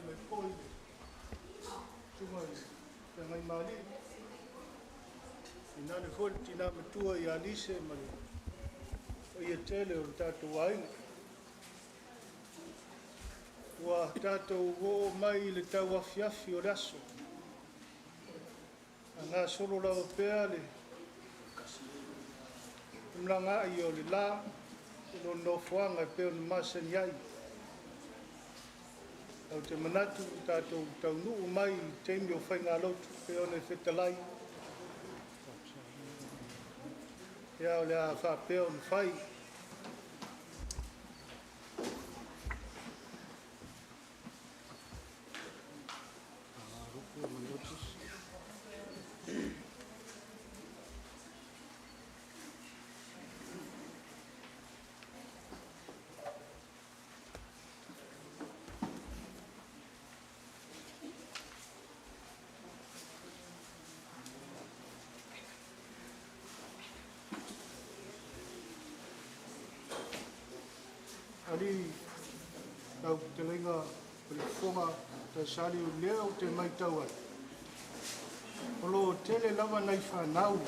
mai foi le Susuga i le Feagaimalii, tainane foi le tina matua ia Lise ma le paia tele o le tatou aiga. Ua tatou oo mai i le tauafiafi o le aso, a gasolo lava pea le femalagaai o le la i lona nofoaga e pei ona masani ai. Ou te manatu ua tatou taunuu mai i le taimi o faigalotu e pei ona e fetalai, ia o le a faapea ona fai. Alii, lau fetalaiga Falefofoga Taisali, o lea ou te matau atu, o lo o tele lava nai fanau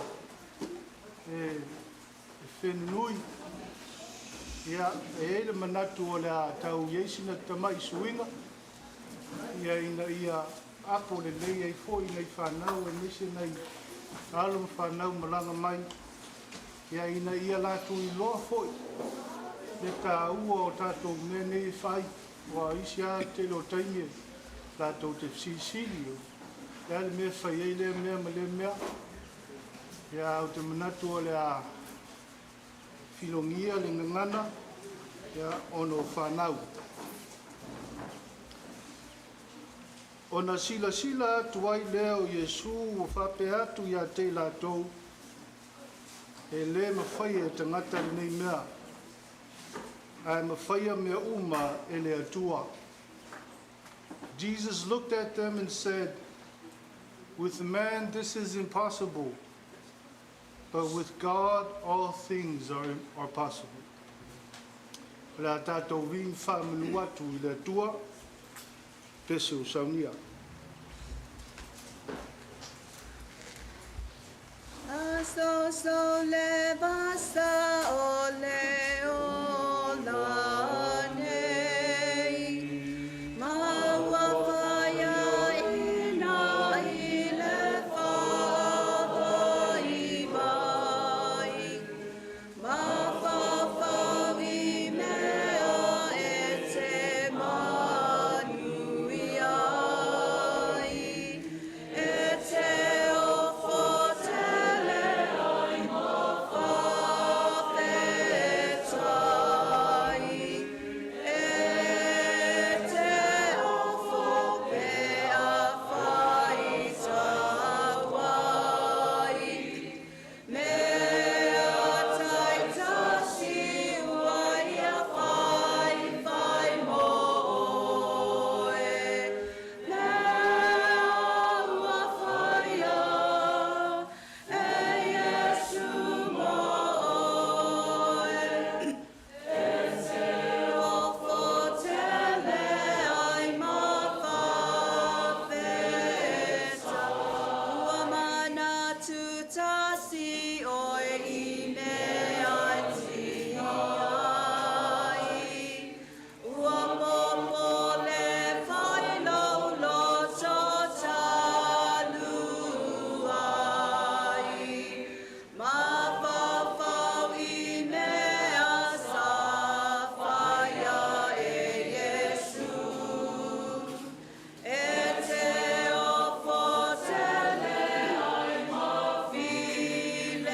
e fenunui. Ia, e i ai le manatu o le a tau i ai sina tamai suiga ia ina ia apo lelei ai foi nai fanau aemaise nai alo ma fanau malaga mai, ia ina ia latou iloa foi le taua o tatou mea nei e fai. Aua o isi lava tele o taimi latou te fesilisili, o le a le mea e fai ai lea mea ma lea mea. Ia, ou te manatu o le a filogia le gagana ia, ona o fanau. Ona silasila atu ai lea o Iesu ua faapea atu ia te i latou, e le mafaia e tagata lenei mea, ae mafaia mea uma e le Atua. Jesus looked at them and said, "With man this is impossible, but with God all things are possible." O le a tatou viiga faamanu atu i le Atua, pese o saunia. Aso so le vasa o le ola nei, ma ua whaia ina i le whawai mai, ma whawhau i mea e te manu ai, e te ofo tele ai ma whawhetai, e te ofo pe a whaitau ai, mea taitasi ua ia whai whai mo oe, mea ua whaia e Iesu mo oe. E te ofo tele ai ma whawhetai. Ua manatu tasi oe i mea tini ai. Ua popole fai lou loto talu ai. Ma whawhau i mea sa whaia e Iesu. E te ofo tele ai ma filemu.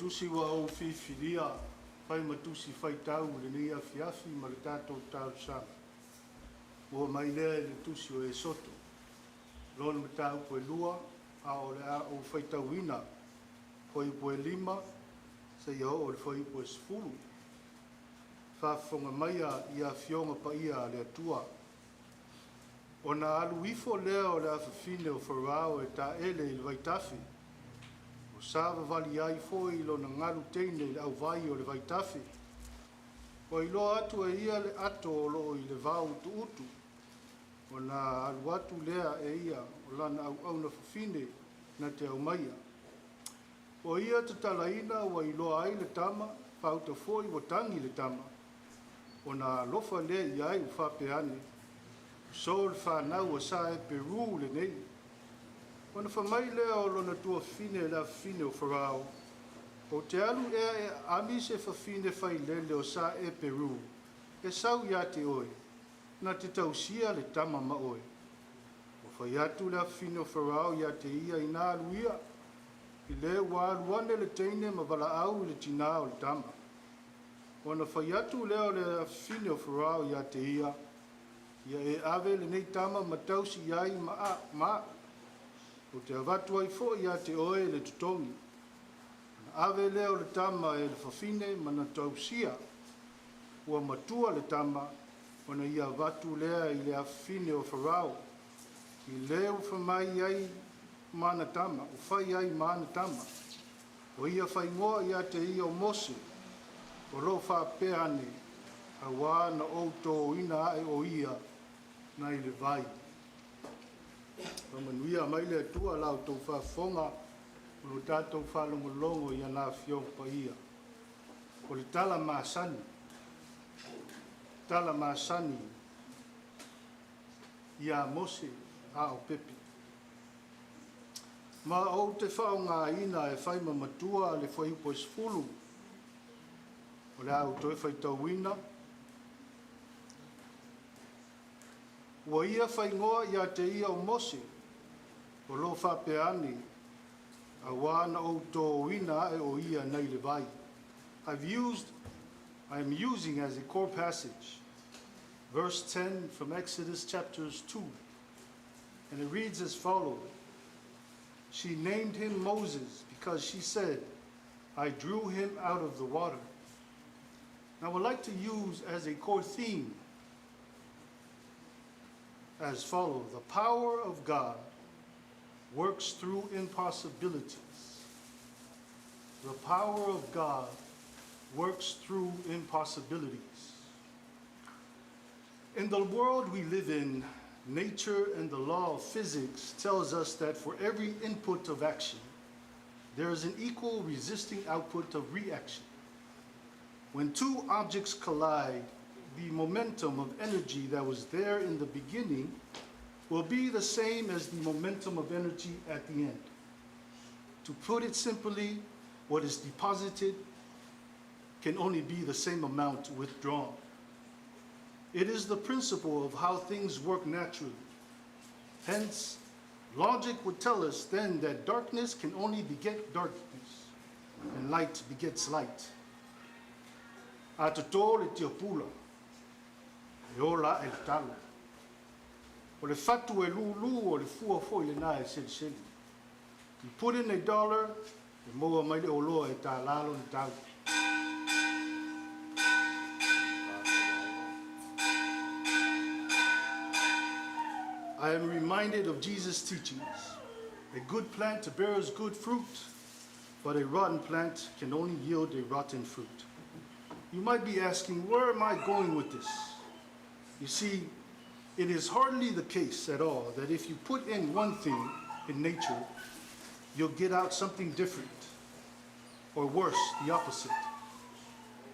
Tusi ua ou filifilia fai ma Tusi faitau i lenei afiafi ma le tatou talosaga, ua mai lea i le Tusi o Esoto, lona mataupu e 2, a o le a ou faitauina fuaiupu e 5 seia oo i le fuaiupu e 10. Faafofoga maia i Afioga Paia a le Atua. Ona alu ifo lea o le afafine o Farao e taele i le vaitafe, o savavali ai foi lona galu teine i le auvai o le vaitafe. Ua iloa atu e ia le ato o loo i le vao utuutu, ona alu atu lea e ia o lana auauna fafine na te aumaia. Ua ia tatalaina ua iloa ai le tama, faauta foi ua tagi le tama. Ona alofa lea i ai ua faapea ane, so le fanau a sa Eperu lenei. Ona fai mai lea o lona tuafafine i le afafine o Farao, ou te alu ea e aami se fafine failele o sa Eperu, e sau ia te oe, na te tausia le tama ma oe. Ua fai atu le afafine o Farao ia te ia ina alu ia, i le ua alu ane le teine ma valaau i le tinā o le tama. Ona fai atu lea o le afafine o Farao ia te ia, ia e ave lenei tama ma tausi i ai ma a, ma ou te avatu ai foi ia te oe le totogi. Ona ave lea o le tama e le fafine ma na tausia. Ua matua le tama, ona ia avatu lea i le afafine o Farao. I le ua fai mai ai mana tama, ua fai ai mana tama. O ia faaigoa ia te ia o Mose, o loo faapea ane, auā na ou tōina ae o ia nai le vai. Faamanuia mai le Atua la outou faafofoga o lo tatou faalogologo i ana afioga paia. O le tala masani, tala masani ia Mose a o pepe. Ma ou te faaaogaina e fai ma matua le fuaiupu e 10, o le a ou toe faitauina. Ua ia faaigoa ia te ia o Mose, o loo faapea ane, auā na ou tōina ae o ia nai le vai. I am using as a core passage, verse 10 from Exodus chapters 2, and it reads as follows. She named him Moses because she said, I drew him out of the water. Now, I would like to use as a core theme as follows. The power of God works through impossibilities. The power of God works through impossibilities. In the world we live in, nature and the law of physics tells us that for every input of action, there is an equal resisting output of reaction. When two objects collide, the momentum of energy that was there in the beginning will be the same as the momentum of energy at the end. To put it simply, what is deposited can only be the same amount withdrawn. It is the principle of how things work naturally. Hence, logic would tell us then that darkness can only beget darkness, and light begets light. A totō le tiapula, e ola ae le talo. O le fatu e lūlū o le fua foi lena e seliseli. You put in $1, e maua mai le oloa e tālā lona tau. I am reminded of Jesus' teachings. A good plant bears good fruit, but a rotten plant can only yield a rotten fruit. You might be asking, where am I going with this? You see, it is hardly the case at all that if you put in one thing in nature, you'll get out something different, or worse, the opposite.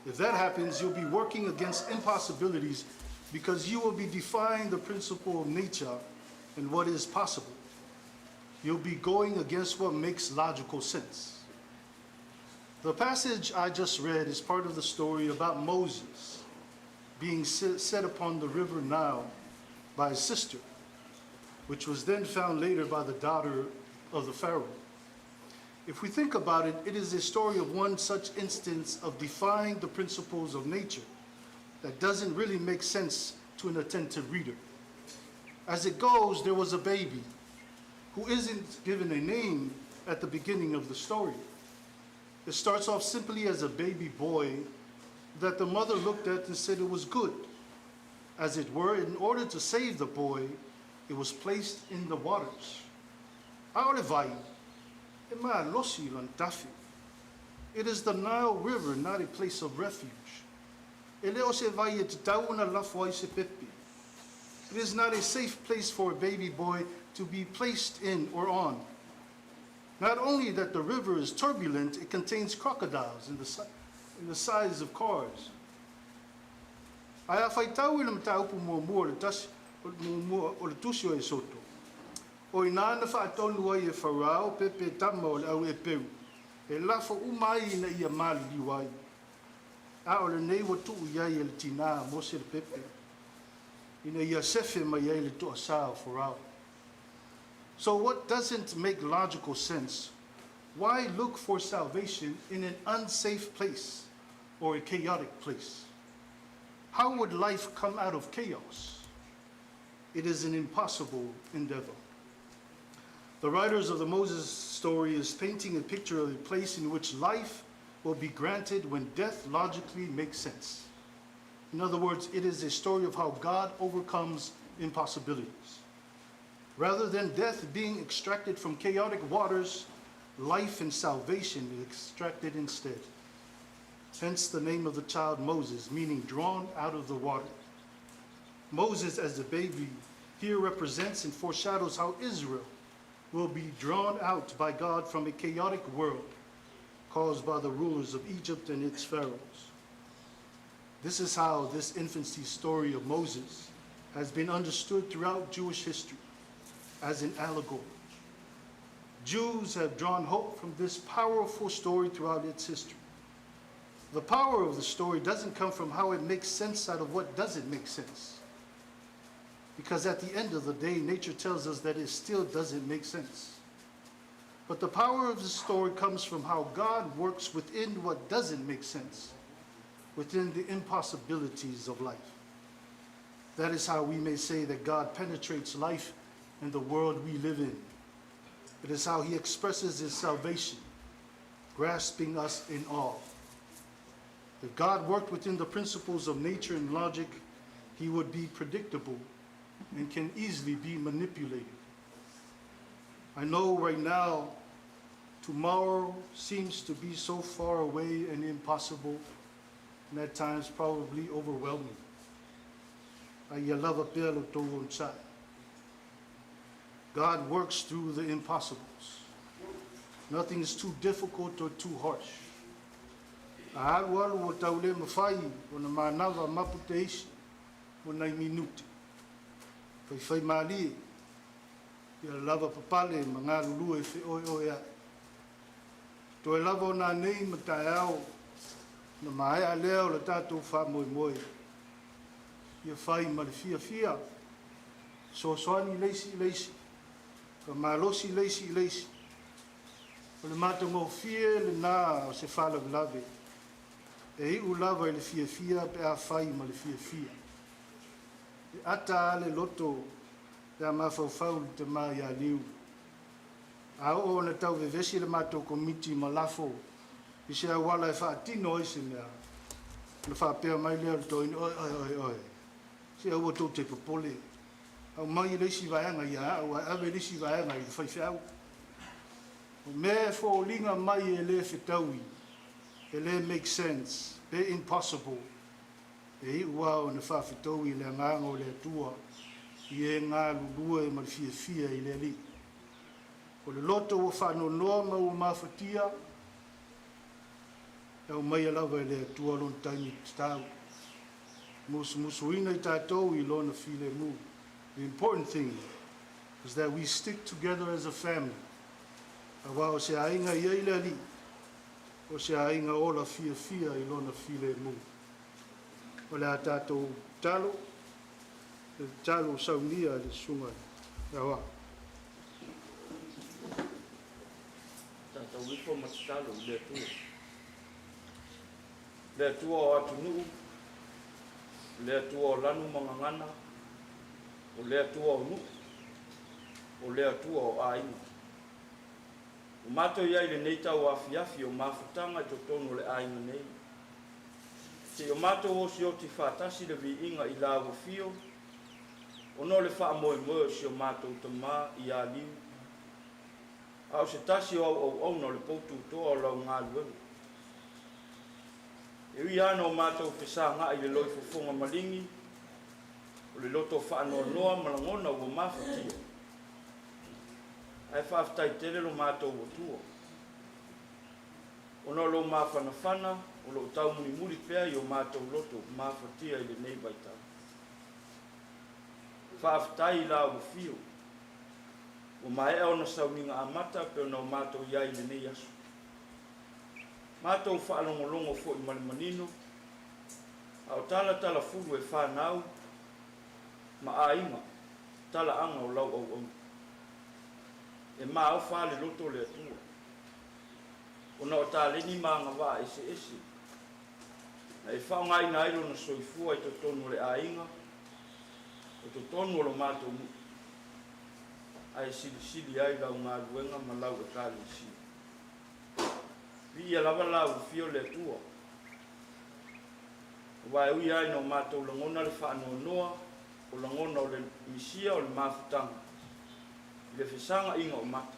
If that happens, you'll be working against impossibilities because you will be defying the principle of nature and what is possible. You'll be going against what makes logical sense. The passage I just read is part of the story about Moses being set upon the river Nile by his sister, which was then found later by the daughter of the Pharaoh. If we think about it, it is a story of one such instance of defying the principles of nature that doesn't really make sense to an attentive reader. As it goes, there was a baby who isn't given a name at the beginning of the story. It starts off simply as a baby boy that the mother looked at and said it was good. As it were, in order to save the boy, it was placed in the waters. ʻAʻole wai, e malosi lona tafe. It is the Nile River, not a place of refuge. E le o se vai e tatau ona lafo ai se pepe. It is not a safe place for a baby boy to be placed in or on. Not only that the river is turbulent, it contains crocodiles in the size of cars. Ae a faitau i le mataupu muamua o le tasi muamua o le tusi o Esoto, o i ina na faatonu ai e Farao pepe tama o le au Eperu, e lafo uma ai ina ia maliliu ai. A o lenei ua tuu i ai e le tinā a Mose le pepe, ina ia sefe mai ai le toasā o Farao. So what doesn't make logical sense? Why look for salvation in an unsafe place or a chaotic place? How would life come out of chaos? It is an impossible endeavor. The writers of the Moses story is painting a picture of a place in which life will be granted when death logically makes sense. In other words, it is a story of how God overcomes impossibilities. Rather than death being extracted from chaotic waters, life and salvation is extracted instead. Hence the name of the child Moses, meaning drawn out of the water. Moses, as the baby, here represents and foreshadows how Israel will be drawn out by God from a chaotic world caused by the rulers of Egypt and its pharaohs. This is how this infancy story of Moses has been understood throughout Jewish history as an allegory. Jews have drawn hope from this powerful story throughout its history. The power of the story doesn't come from how it makes sense out of what doesn't make sense. Because at the end of the day, nature tells us that it still doesn't make sense. But the power of the story comes from how God works within what doesn't make sense, within the impossibilities of life. That is how we may say that God penetrates life and the world we live in. It is how he expresses his salvation, grasping us in awe. If God worked within the principles of nature and logic, he would be predictable and can easily be manipulated. I know right now, tomorrow seems to be so far away and impossible, and at times probably overwhelming. Ae ia lava pea lo outou onosai. God works through the impossibles. Nothing is too difficult or too harsh. A alualu ua tau le mafai ona manava mapu te isi mo nai minute. Faifai malie, ia lava papale ma galulue feoeoeaʻi. Toe lava o nanei ma taeao ona maea lea o le tatou faamoemoe. Ia fai ma le fiafia, fesoasoani le isi i le isi, faamalosi le isi i le isi. O le matagofie lena o se faalavelave, e iu lava i le fiafia pe a fai ma le fiafia. E ata lava le loto pe a mafaufau i le tama ia Liu. A oo ina tau vevesi le matou komiti ma lafo i se auala e faatino ai se mea, ona faapea mai lea o le toeaina, Oe, oe, oe, oe, se aua tou te popole, aumai le isi vaega ia au ae ave le isi vaega i le faifeau. O mea e foliga mai e le fetaui, e le make sense, pe impossible, e iu lava ona faafetaui i le agaga o le Atua i e galulue ma le fiafia i le Alii. O le loto ua faanoanoa ma ua mafatia, e aumaia lava e le Atua lona taimi tatau, musumusuina i tatou i lona filemu. The important thing is that we stick together as a family, aua o se aiga i ai le Alii, o se aiga ola fiafia i lona filemu. O le a tatou tatalo, le tatalo saunia e le Susuga i le Aoao. Tatou ifo ma tatalo i le Atua. Le Atua o atunuu, le Atua o lanu ma gagana, o le Atua o nuu, o le Atua o aiga. Ua matou i ai i lenei tauafiafi o mafutaga i totonu o le aiga nei. Seia o matou osioti faatasi le viiga i lau afio, ona o le faamoemoe o si o matou tamā ia Liu, a o se tasi o au auauna o le poututoa o lau galuega. E ui lava ina o matou fesagai i le loifofoga maligi, o le loto faanoanoa ma lagona ua mafatia, ae faafetai tele lo matou Atua, ona o lou mafanafana o lo o taumulimuli pea i o matou loto mafatia i lenei vaitau. Faafetai i lau afio, ua maea ona sauniga amata pe ona o matou i ai i lenei aso. Matou faalogologo foi ma le manino, a o talatalafulu e fanau ma aiga talaaga o lau auauna. E maofa le loto o le Atua, ona o taleni ma agavaa eseese na e faaaogaina ai lona soifua i totonu o le aiga, o totonu o lo matou nuu, ae silisili ai lau galuega ma lau Ekalesia. Viia lava lau afio le Atua, aua e ui lava ina o matou lagona le faanoanoa, o lagona o le misia o le mafutaga i le fesagaiga o mata,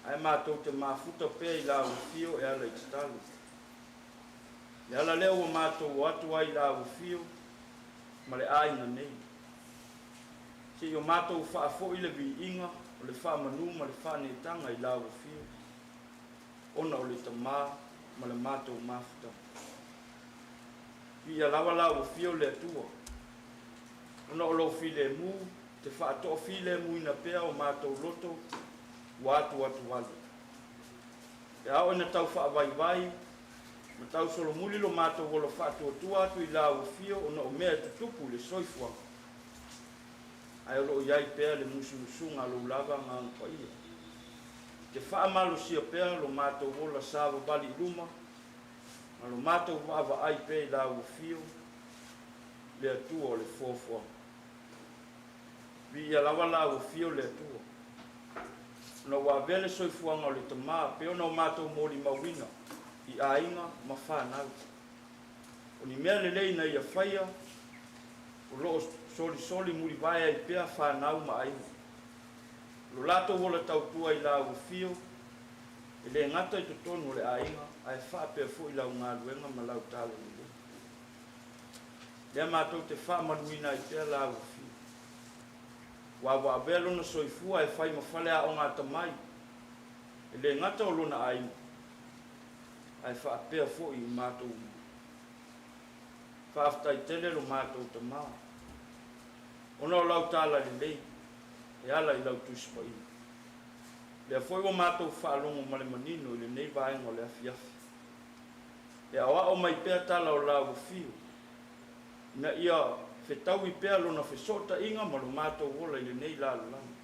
ae matou te mafuta pea i lau afio e ala i tatalo. Le ala lea ua matou o atu ai i lau afio ma le aiga nei, seia o matou faafoi le viiga o le faamanu ma le faaneetaga i lau afio, ona o le tamā ma le matou mafutaga. Viia lava lau afio le Atua, ona o lou filemu te faatoafilemuina pea o matou loto ua atuatualu. Pe a oo ina tau faavaivai ma tausolomuli lo matou ola faatuatua atu i lau afio ona o mea e tutupu i le soifuaga, ae o lo o i ai pea le musumusuga a lou lava Agaga Paia, te faamalosia pea lo matou ola savavali i luma ma lo matou vaavaai pea i lau afio, le Atua o le foafoaga. Viia lava lau afio le Atua, ona ua avea le soifuaga o le tamā pe ona o matou molimauina i aiga ma fanau. O ni mea lelei na ia faia, o lo o solisoli mulivae ai pea fanau ma aiga. O lo latou ola tautua i lau afio, e le gata i totonu o le aiga, ae faapea foi lau galuega ma lau talalelei. Lea matou te faamanuina ai pea lau afio. Aua ua avea lona soifua e fai ma faleaoga atamai, e le gata o lona aiga, ae faapea foi i matou uma. Faafetai tele lo matou tamā, ona o lau talalelei e ala i lau Tusi Paia. Lea foi ua matou faalogo ma le manino i lenei vaega o le afiafi. E aoao mai pea tala o lau afio, ina ia fetaui pea lona fesootaiga ma lo matou ola i lenei lalolagi,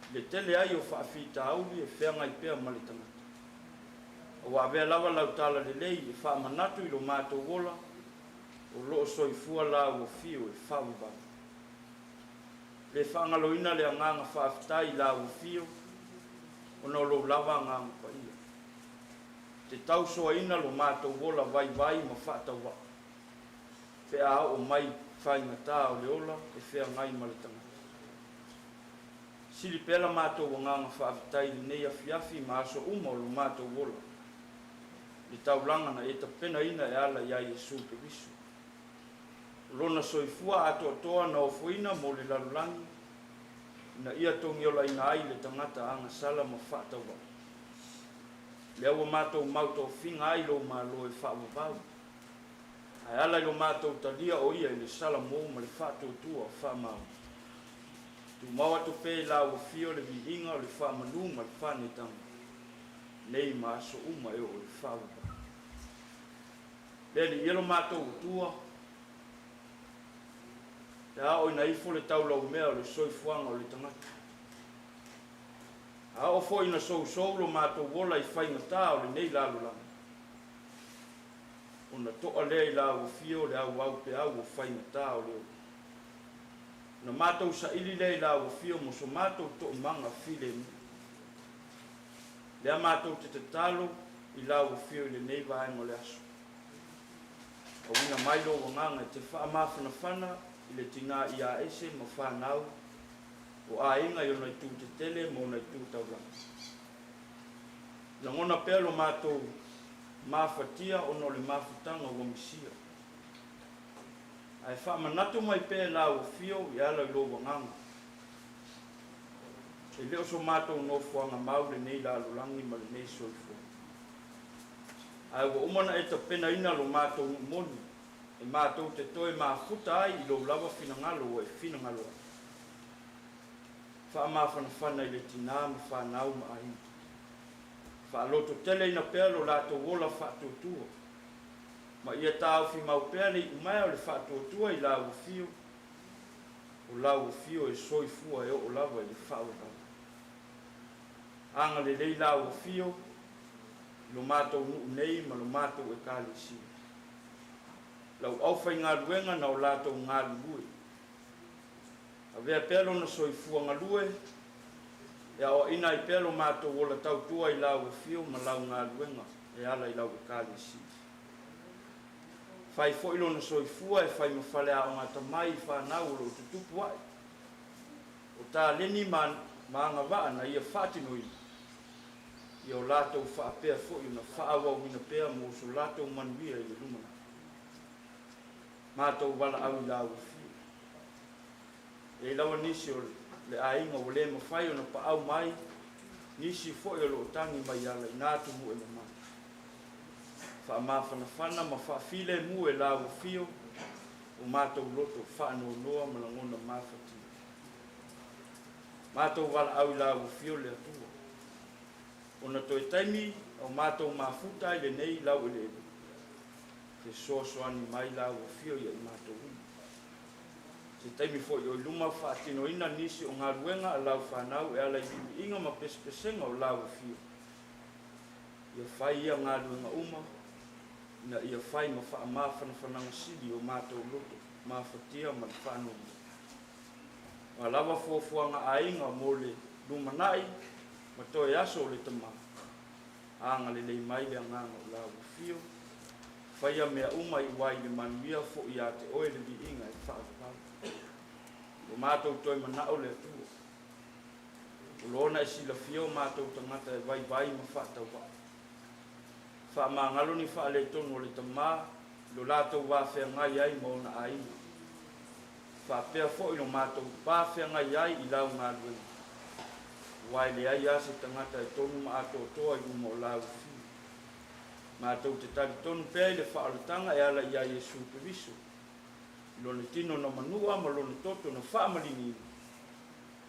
i le tele ai o faafitauli e feagai pea ma le tagata. A ua avea lava lau talalelei e faamanatu i lo matou ola, o lo o soifua lau afio e faavavau. Le faagaloina le agaga faafetai i lau afio, ona o lou lava Agaga Paia, te tausoaina lo matou ola vaivai ma faatauvaa, pe a oo mai faigata o le ola e feagai ma le tagata. Sili pea la matou agaga faafetai i lenei afiafi ma aso uma o lo matou ola, i le taulaga na e tapenaina e ala ia Iesu Keriso. O lona soifua atoatoa na ofoina mo le lalolagi, ina ia togiolaina ai le tagata agasala ma faatauvaa. Lea ua matou mau tofiga ai lou Malo e faavavau, ae ala i lo matou talia o ia i le salamo ma le faatuatua faamaoni. Tumau atu pea i lau afio le viiga o le faamanu ma le faaneetaga, nei ma aso uma e oo i le faavavau. Le Alii e lo matou Atua, pe a oo ina ifo le taulaumea o le soifuaga o le tagata. A oo foi ina sousou lo matou ola i faigata o lenei lalolagi, ona to'a lea i Lau Afio le auaupeau o faigata o le ola. Ona matou saili lea i Lau Afio mo so matou toomaga filemu. Lea matou te tatalo i Lau Afio i lenei vaega o le aso. Auina mai Lou Agaga e te faamafanafana i le tinā ia Ese ma fanau o aiga i ona itu tetele ma ona itu taulaga. Lagona pea lo matou mafatia ona o le mafutaga ua misia. Ae faamanatu mai pea e Lau Afio i ala i Lou Agaga. E le o so matou nofoaga mau lenei lalolagi ma lenei soifuaga. Ae ua uma ona e tapenaina lo matou nuu moni e matou te toe mafuta ai i Lou lava finagalo ua e finagalo ai. Faamafanafana i le tinā ma fanau ma aiga. Faalototeleina pea lo latou ola faatuatua, ma ia taofimau pea le iumaea o le faatuatua i Lau Afio, o Lau Afio e soifua e oo lava i le faavavau. Agalelei Lau Afio i lo matou nuu nei ma lo matou Ekalesia. Lau aufaigaluega na o latou galulue. Avea pea lona soifua galue e aoaina ai pea lo matou ola tautua i Lau Afio ma Lau galuega e ala i Lau Ekalesia. Fai foi lona soifua e fai ma faleaoga atamai i fanau o lo o tutupu ae. O taleni ma ma agavaa na ia faatinoina, ia o latou faapea foi ona faaauauina pea mo so latou manuia i le lumanai. Matou valaau i Lau Afio. E i ai lava nisi o le aiga ua le mafai ona paau mai, nisi foi o lo o tagi mai ala i na atunuu e mamao. Faamafanafana ma faafilemu e Lau Afio o matou loto faanoanoa ma lagona mafatia. Matou valaau i Lau Afio le Atua. Ona toe taimi o matou mafuta ai lenei laueleele, fesoasoani mai Lau Afio ia i matou uma. Se taimi foi o i luma faatinoina nisi o galuega a Lau fanau e ala i viiviiga ma pesepesega o Lau Afio. Ia fai ia galuega uma ina ia fai ma faamafanafanaga sili o matou loto mafatia ma le faanoanoa. O a lava fuafuaga aiga mo le lumanai ma toe aso o le tama, agalelei mai le Agaga o Lau Afio, faia mea uma i uai i le manuia foi ia te Oe le viiga e faavavau. Ua matou toe manao le Atua. O Lona e silafia o matou tagata e vaivai ma faatauvaa. Faamagalo ni faaletonu o le tama i lo latou va feagai ai ma ona aiga. Faapea foi lo matou va feagai ai i Lau galuega, aua e leai lava se tagata e tonu ma atoatoa i luma o Lau Afio. Matou te talitonu pea i le faaolataga e ala iā Iesu Keriso, i Lona tino na manua ma Lona toto na faamaliniina,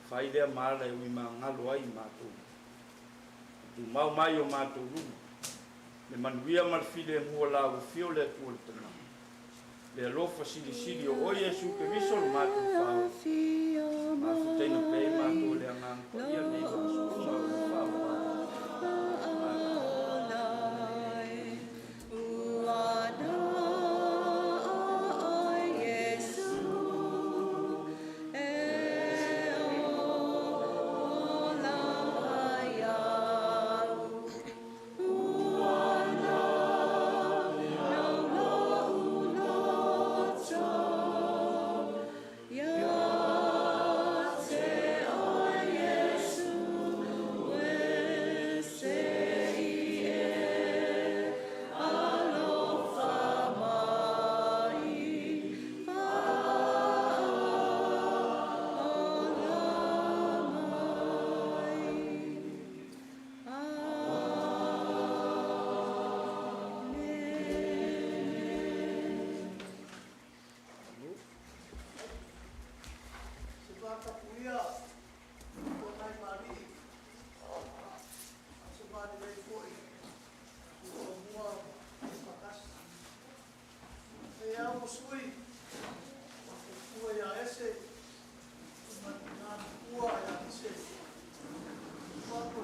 fai lea ma ala e uimagalo ai i matou. Tumau mai o matou luma, le manuia ma le filemu o Lau Afio le Atua le Tama, le alofa silisili o Oe Iesu Keriso lo matou Faaola, mafutaina pea i matou e le Agaga Paia nei ma aso uma o le faavavau. Amene. Se vatapuia o nai ma alii, a o se valelei foi o Tumua faatasi. E au o sui, o ia Ese, ma tina matua ia Lise, o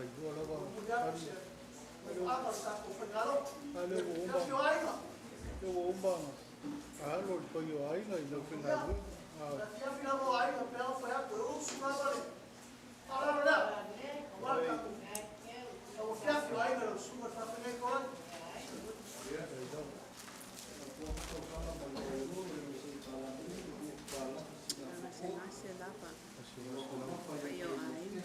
Lua lava alu. A lea ua uma, lea ua uma alo le paia o aiga i lau faigaluega. Gasegase lava paia o aiga,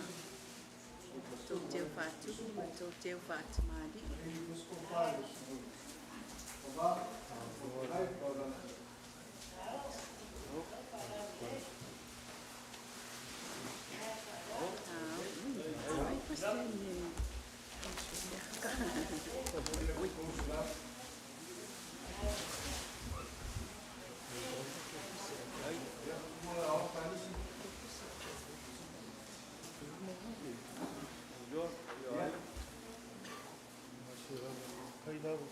tou teu faatupu ma tou teu faatamalii. Ai pasene. Kai lava.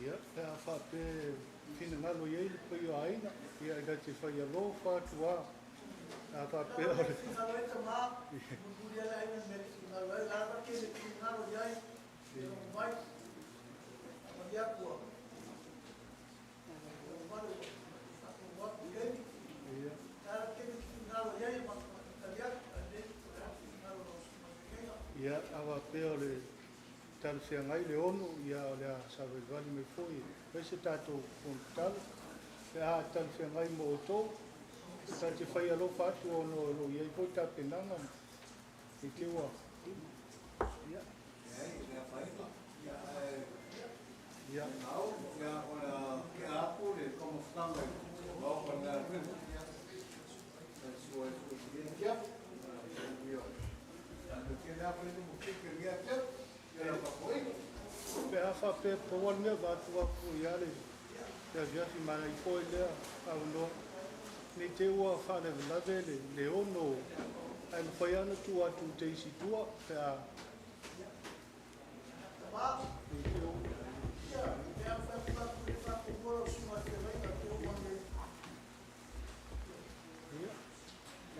Ia, pe a faapea finagalo i ai le paia o aiga, ia e te fai alofa atu a. A faapea o le. Ia. Ia, a faapea o le talafeagai le 6, ia o le a savalivali mai foi fai se tatou fonotatalo. Pe a talafeagai mo outou, ta te fai alofa atu ona o lo o i ai foi tapenaga i te ua. Ia. Ia. Pe a faapea pau le mea vaatu atu ia le afiafi manai foi lea avanoa. Nei te ua faalavelave le 6, ae mafai lava ona tuu atu te isi tua pe a nei te ua. Ia.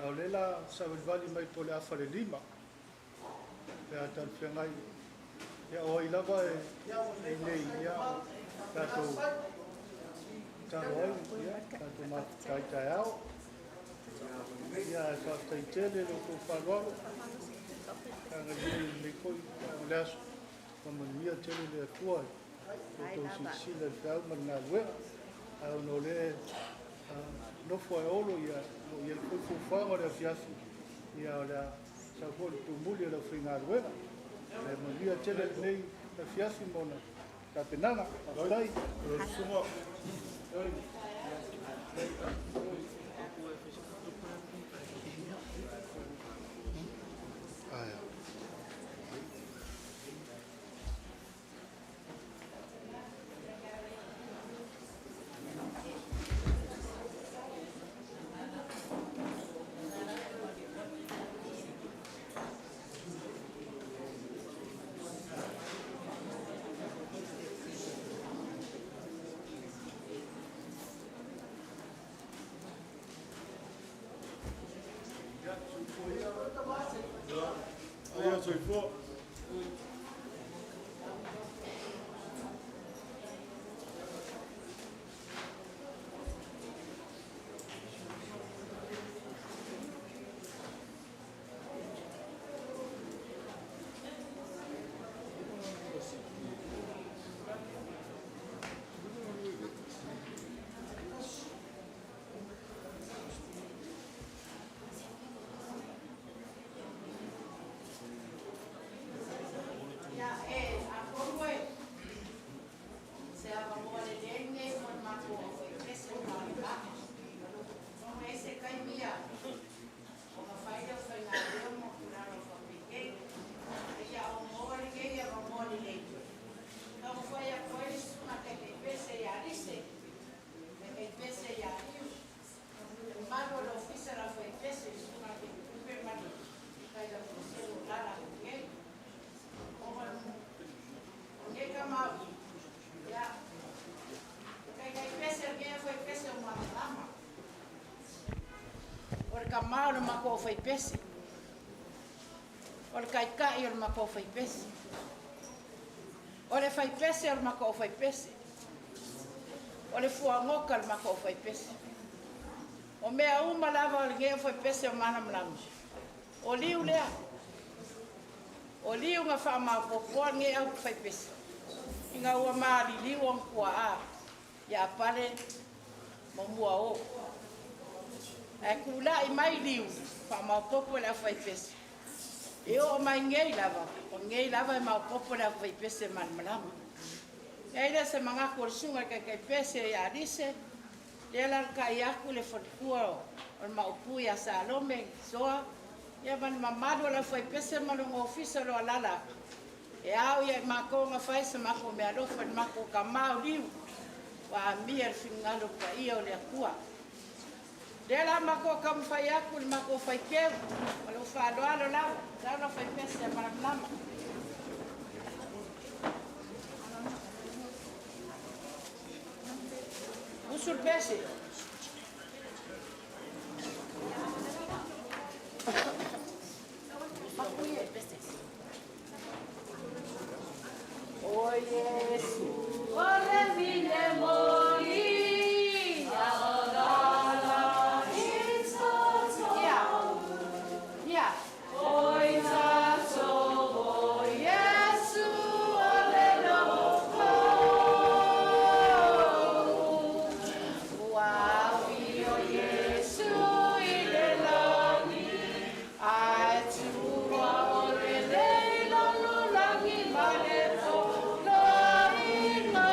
A o lea la savalivali mai po o le 4:30 pe a talafeagai. Ia o ai lava e nei, ia tatou talo ai, ia tatou mafutaitaeao. Ia, e faafetai tele le tou faaaloalo. Agalelei lenei foi o le aso. Faamanuia tele le Atua i tou silasila i le feau ma le galuega. Ae ona o lea nofo ai Olo, ia o i ai foi fuafuaga o le afiafi, ia o le a sau foi le tumuli o le aufaigaluega. E manuia tele lenei afiafi ma ona tapenaga. Faafetai. Aia. kamā o le matou aufaipese. O le taitai o le matou aufaipese. O le faipese o le matou aufaipese. O le fuagoka o le matou aufaipese. O mea uma lava o lenei aufaipese o malamalama. O liu lea. O liu na faamaopoopoa lenei aufaipese. Ina ua maliliu ona tuaa ia Pale ma Muao. Ae tulai mai liu faamaopoopo le aufaipese. E oo mai nei lava, o nei lava e maopoopo le aufaipese malamalama. E ai lea se manatu o le susuga i le taitaipese ia Alise, lea la kai aku le faletua o le Maopu ia Salome Soa, ia ma le mamalu o le aufaipese ma lona ofisa o lo o alaala atu. E ao ia i matou ona fai se matou meaalofa i le matou tamā o Liu, ua amia i le finagalo paia o le Atua. Lea la matou taumafai atu i le matou faikeu ma lou faaaloalo lava, sau le aufaipese a malamalama. Usu le pese. O Iesu, o le vine moni, ia, ia. Oi tatou, o Iesu, o le logo. Ua afio Iesu i le lagi, ae tua o lenei lalolagi ma le poloaiga,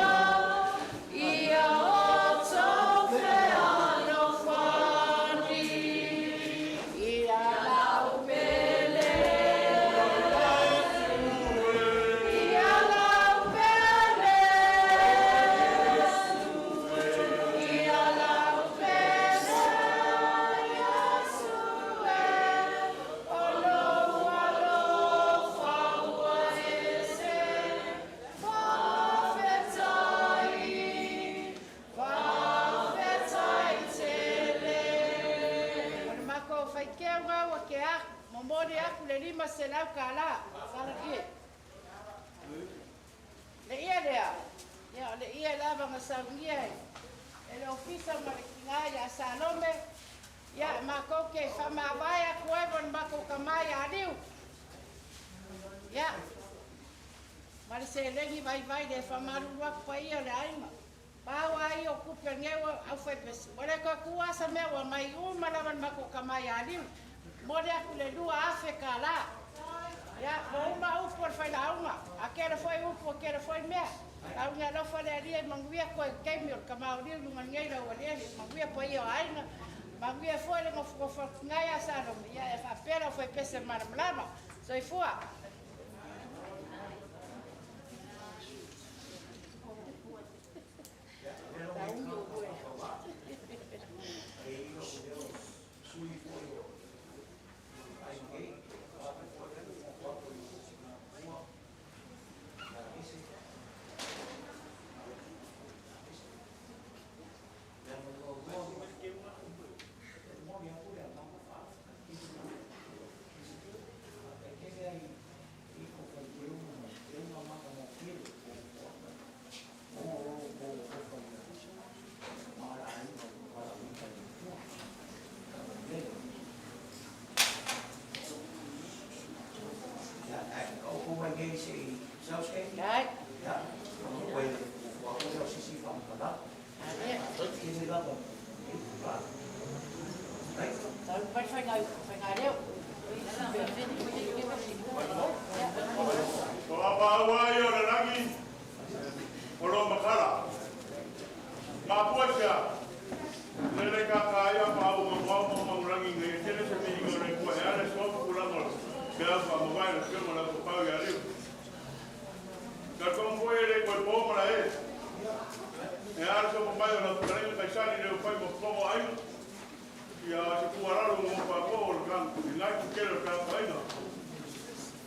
ia outou fealofani. Ia lau pele, ia lau pele, ia lau pele, Iesu e, o lou alofa ua ese, faafetai, faafetai tele. O le matou faikeu ua ke aku, momoli aku le $500, salakie. Le ia lea, ia o le ia lava na saunia e le ofisa ma le tina ia Salome, ia matou ke faamavae atu ai ma le matou tamā ia Liu. Ia, ma le seleni vaivai le faamalulu atu paia o le aiga. Pau a ia o tupe a lenei aufaipese. Ua le toe tuua sa mea ua mai uma lava le matou tamā ia Liu. Momoli atu le $2,000. Ia, ua uma upu o le failauga. A tele foi upu, a tele foi mea. Lauga alofa le Alii e manuia koe taimi o le tamā o Liu i luga nei lau aliali. Manuia paia o aiga. Manuia foi le nofonofo atu ia Salome. Ia e faapea le aufaipese malamalama. Soifua. Laugi o ue. Dai. Ale. Tau pai whainga, whainga reo. O apa ai o le lagi, o lo makala. Ma pua sia, lele ka ka ia pa au ma mau ma mangurangi ngai tele se mi ngo le kua e ale so ku la mo. Ke a pa mo vai le ke mo la ko pau ia riu. Ka ko mo e le ko po mo la e. E ale so mo mai o la ku le kai sali le pai mo po ai. Ia se ku ara lo mo pa ko o kan i ngai ku ke le ka pa ai.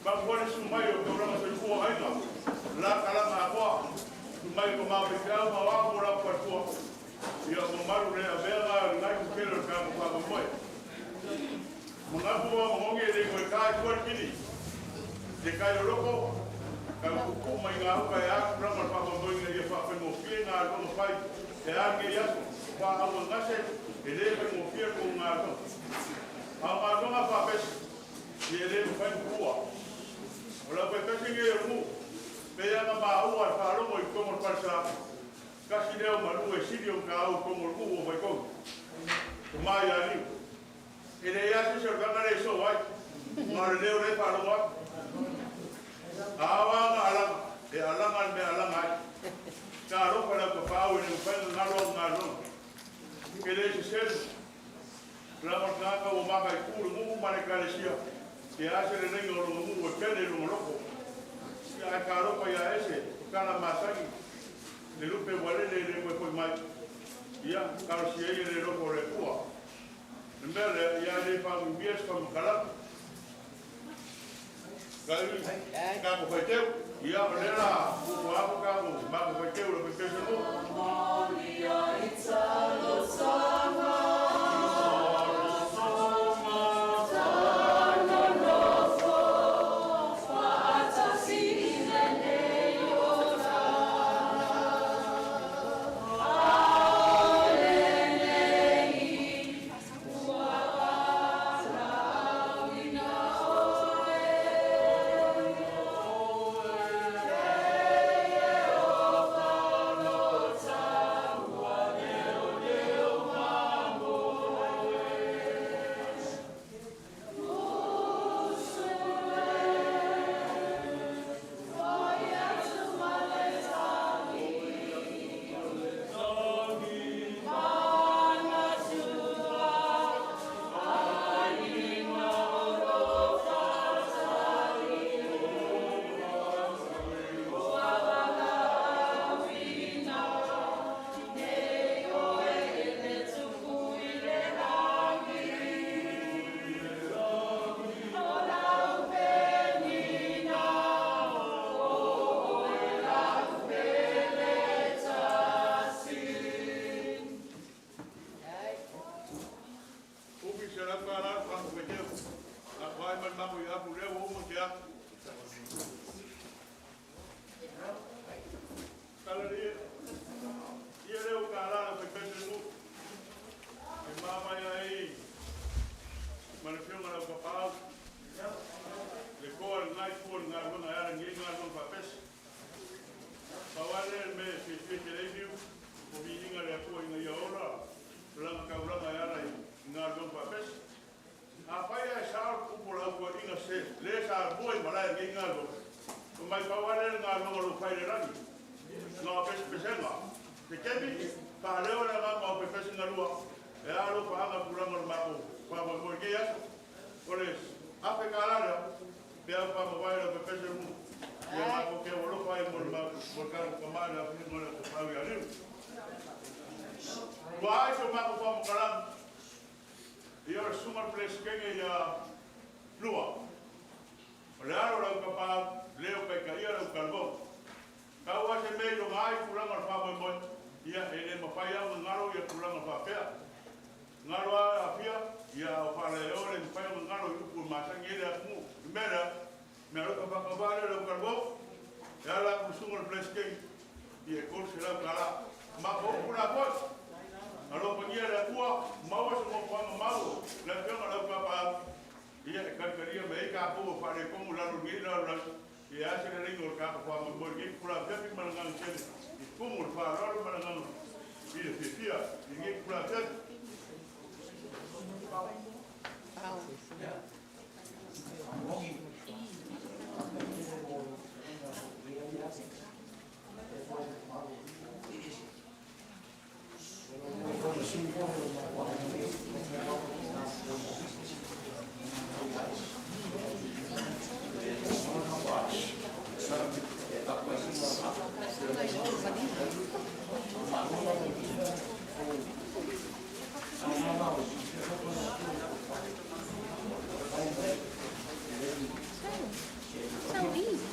Ma ko le su mai o ko ranga se ku ai na. La kala ma ko. Su mai ko ma pe ka ma wa ko la pa ko. Ia mo maru le a vera ngai ku ke le ka mo pa mo. Magafu wa mongi le koe kai kua kini. Te kai o loko, ka kuku mai ngā uka e aku rama le whakamoinga ia whawhengofie ngā ronga whai. E a nge iaso, wha awa ngase, e le whengofie ko ngā ronga. A ngā ronga whapesi, i e le mwhai mpua. O la koe kasi nge e mu, pe anga maua al whalongo i kongo le palsa. Kasi leo malu e siri o ka au kongo le uu o waikongo. O mai a liu. E le ia se o kanga le so ai. Ngā le leo le whalongo ai. Awa nga alanga, e alanga me alanga ai. Ka alofa lau ka whau e le mwhai ngalo ngā ronga. Ke le se selu. La mo tanga o maka i kuru ngu mare kalesia. Te ase le lenga o longa ngu e pene longa loko. Ia ai ka alofa ia ese, kala masagi. Le lupe wale le le koe koe mai. Ia, kalo si e le loko le kua. Le mea le, ia le whangu mias ka makala. Ka ui, ka ko whaiteu. Ia, o le la, uku apu ka ko, mako whaiteu le pepese mo. Uki se lau ka la ka ko whaiteu. Ka whai man mako i apu reo o mo te aku. Kala ria, ia reo ka la la pepese mu. E mama ia e, ma le whionga lau papau. Le koa le ngai kua le ngā runga e ara ngi ngā runga papese. Pawale me se se te leiviu, o vi inga le atua inga ia ora, langa kaulanga e ara i ngā runga papese. A whai e sa kupu lau kua inga se, le sa boi malai ngi ngā runga. O mai pawale le ngā runga lo whai le rangi. Ngā pese pesenga. Te kepi, ka leo le ngā ngā pepese ngā rua. E alo whaanga puranga le mako, wha mo nge aso. O le ape ka lana, pe au wha mawai le pepese mu. Ia mako ke o lofa e mo le mako, mo le karo kamai le api mo le kapau ia liu. Ua ai so mako wha mo kalang, ia o sunga pleskenge ia lua. O le alo lau kapau, leo kai ka ia lau kalvo. Ka ua se mei longa ai kuranga le wha moe, ia e le mawhai au ngaro ia kuranga wha pea. Ngaro a afia, ia o whala e ore mwhai au ngaro i upu masangi ele atu mu. Mera, mea roka whakaware lau kalvo, e ala ku sunga le pleskenge, ia e kol se lau kala. Mako upu la koe. Alo pangia le atua, maua se mo whanga mau, le whionga lau kapau. Ia e karikaria me e ka pua whare kongu lalo ngi lalo lalo. Ia ase le ringo o ka wha mo ngi kula fepi malanganga tele. I kumu le wha malanganga. I le whiwhia, i ngi kula fepi. So easy.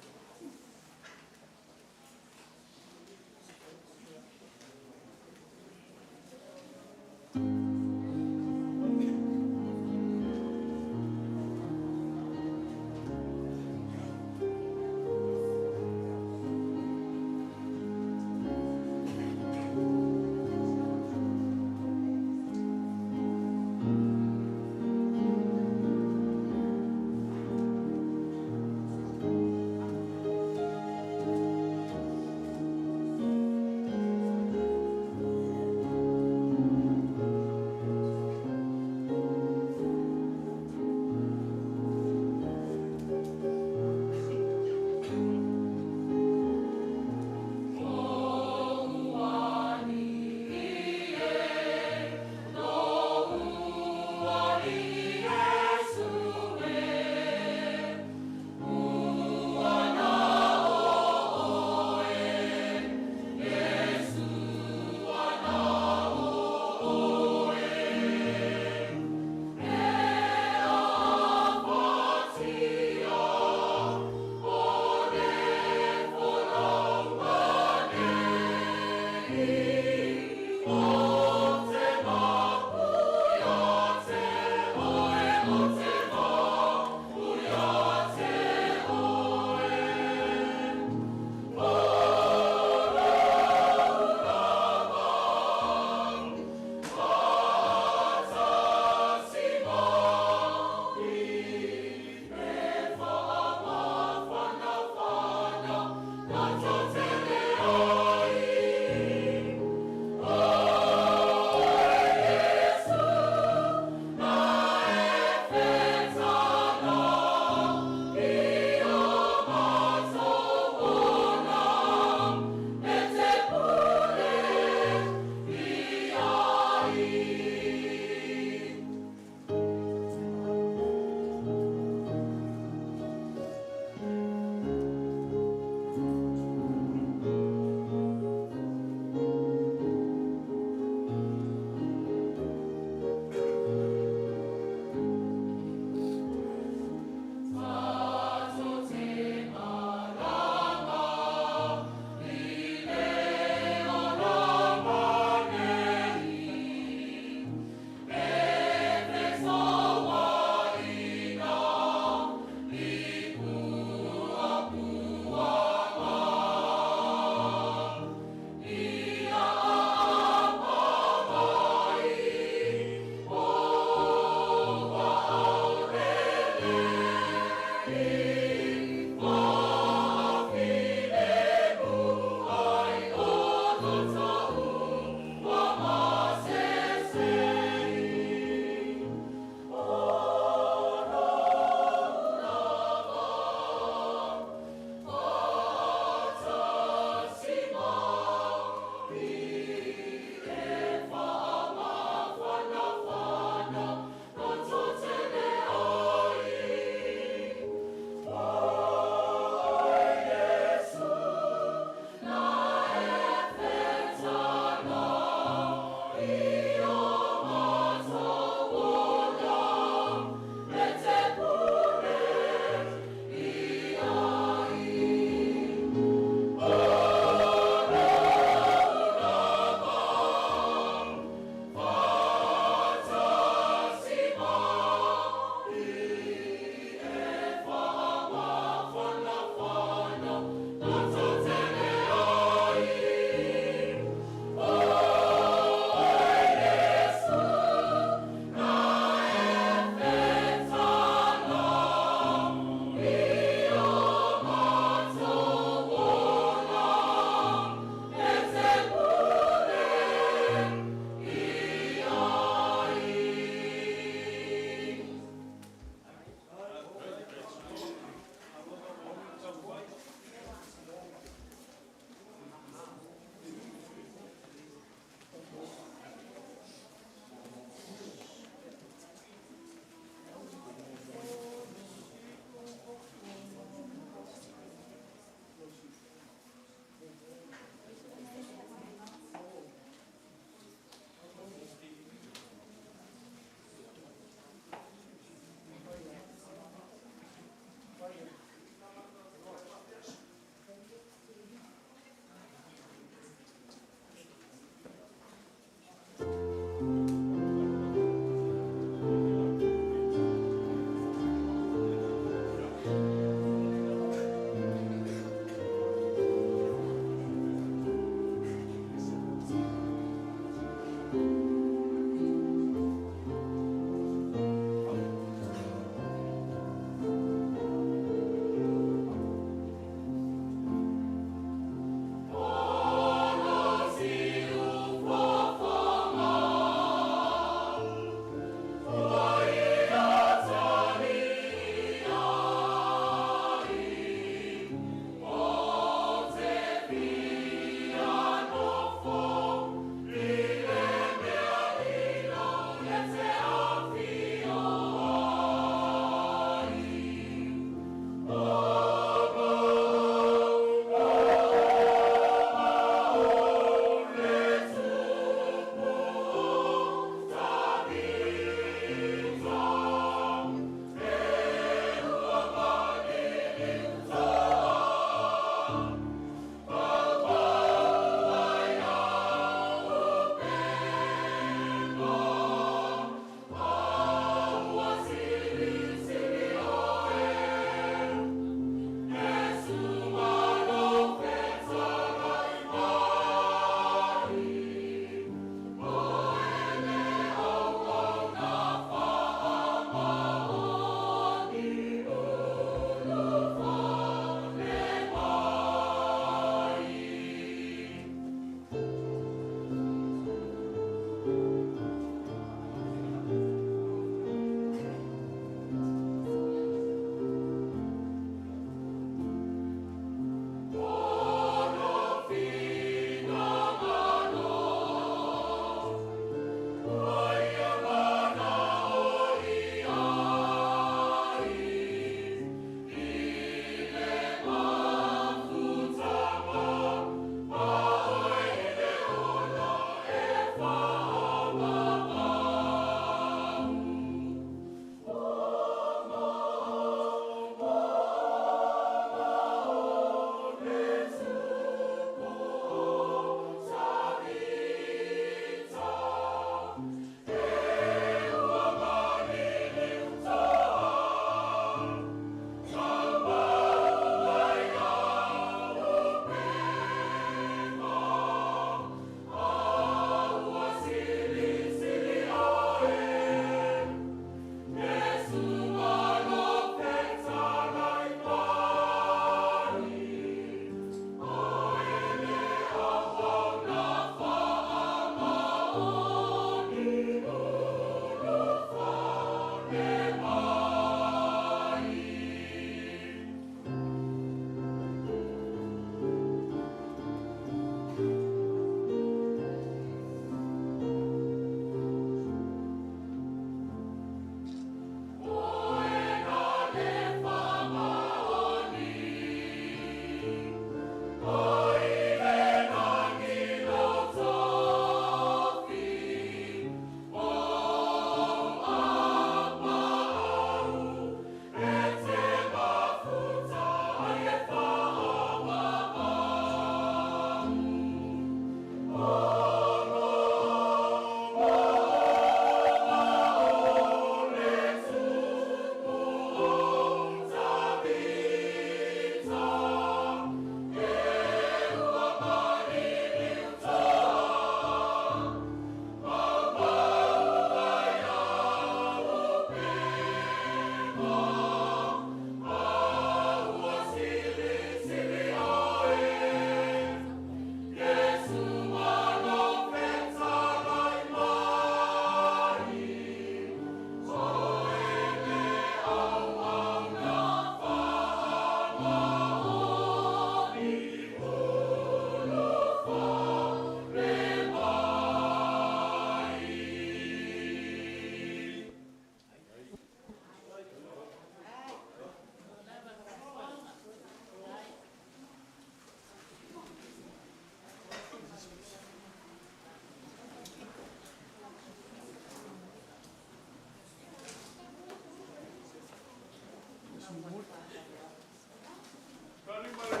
Kalima le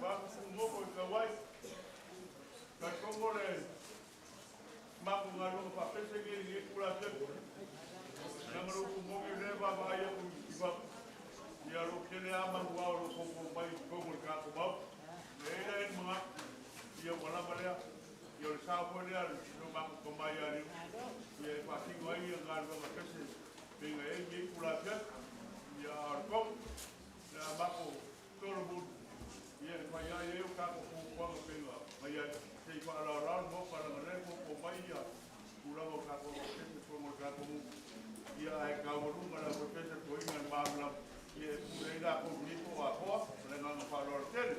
mako i Kauai. Ka tongo le mako ngā pa pese ngi ngi kula te. Na maru ku mongi le ba ba ia ku i ba. Ia ro kele ama ua o ro koko mai tongo le kako mau. Le ila en mga ia wala balea. Ia le sao po lea no mako ko mai ari. Ia e whakingo ai ia ngā rua pese. Pinga e ngi kula te. Ia ar kong. Na mako toro bu. Ia e whai ai e o kako ku kuanga pinga. Mai ai te i whaara rau mo para ngā ko ko mai ia. Kurawa kako o pese tongo le kako mu. Ia ai ka warunga na ko pese ko inga mamla. Ia e pure ila ko niko a hoa. Le nganga whaara tele.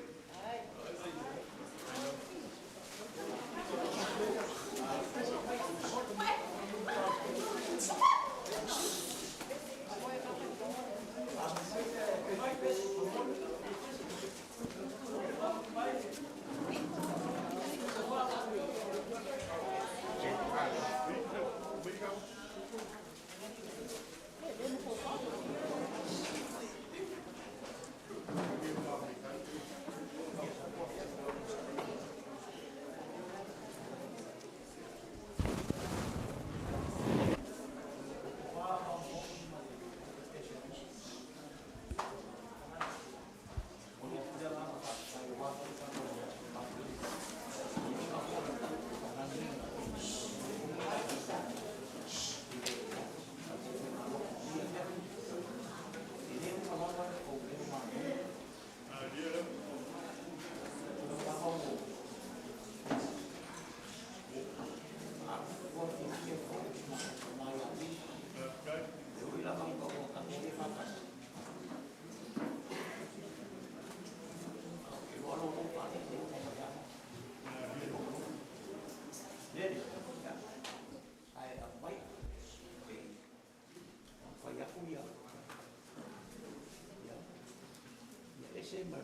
ese ma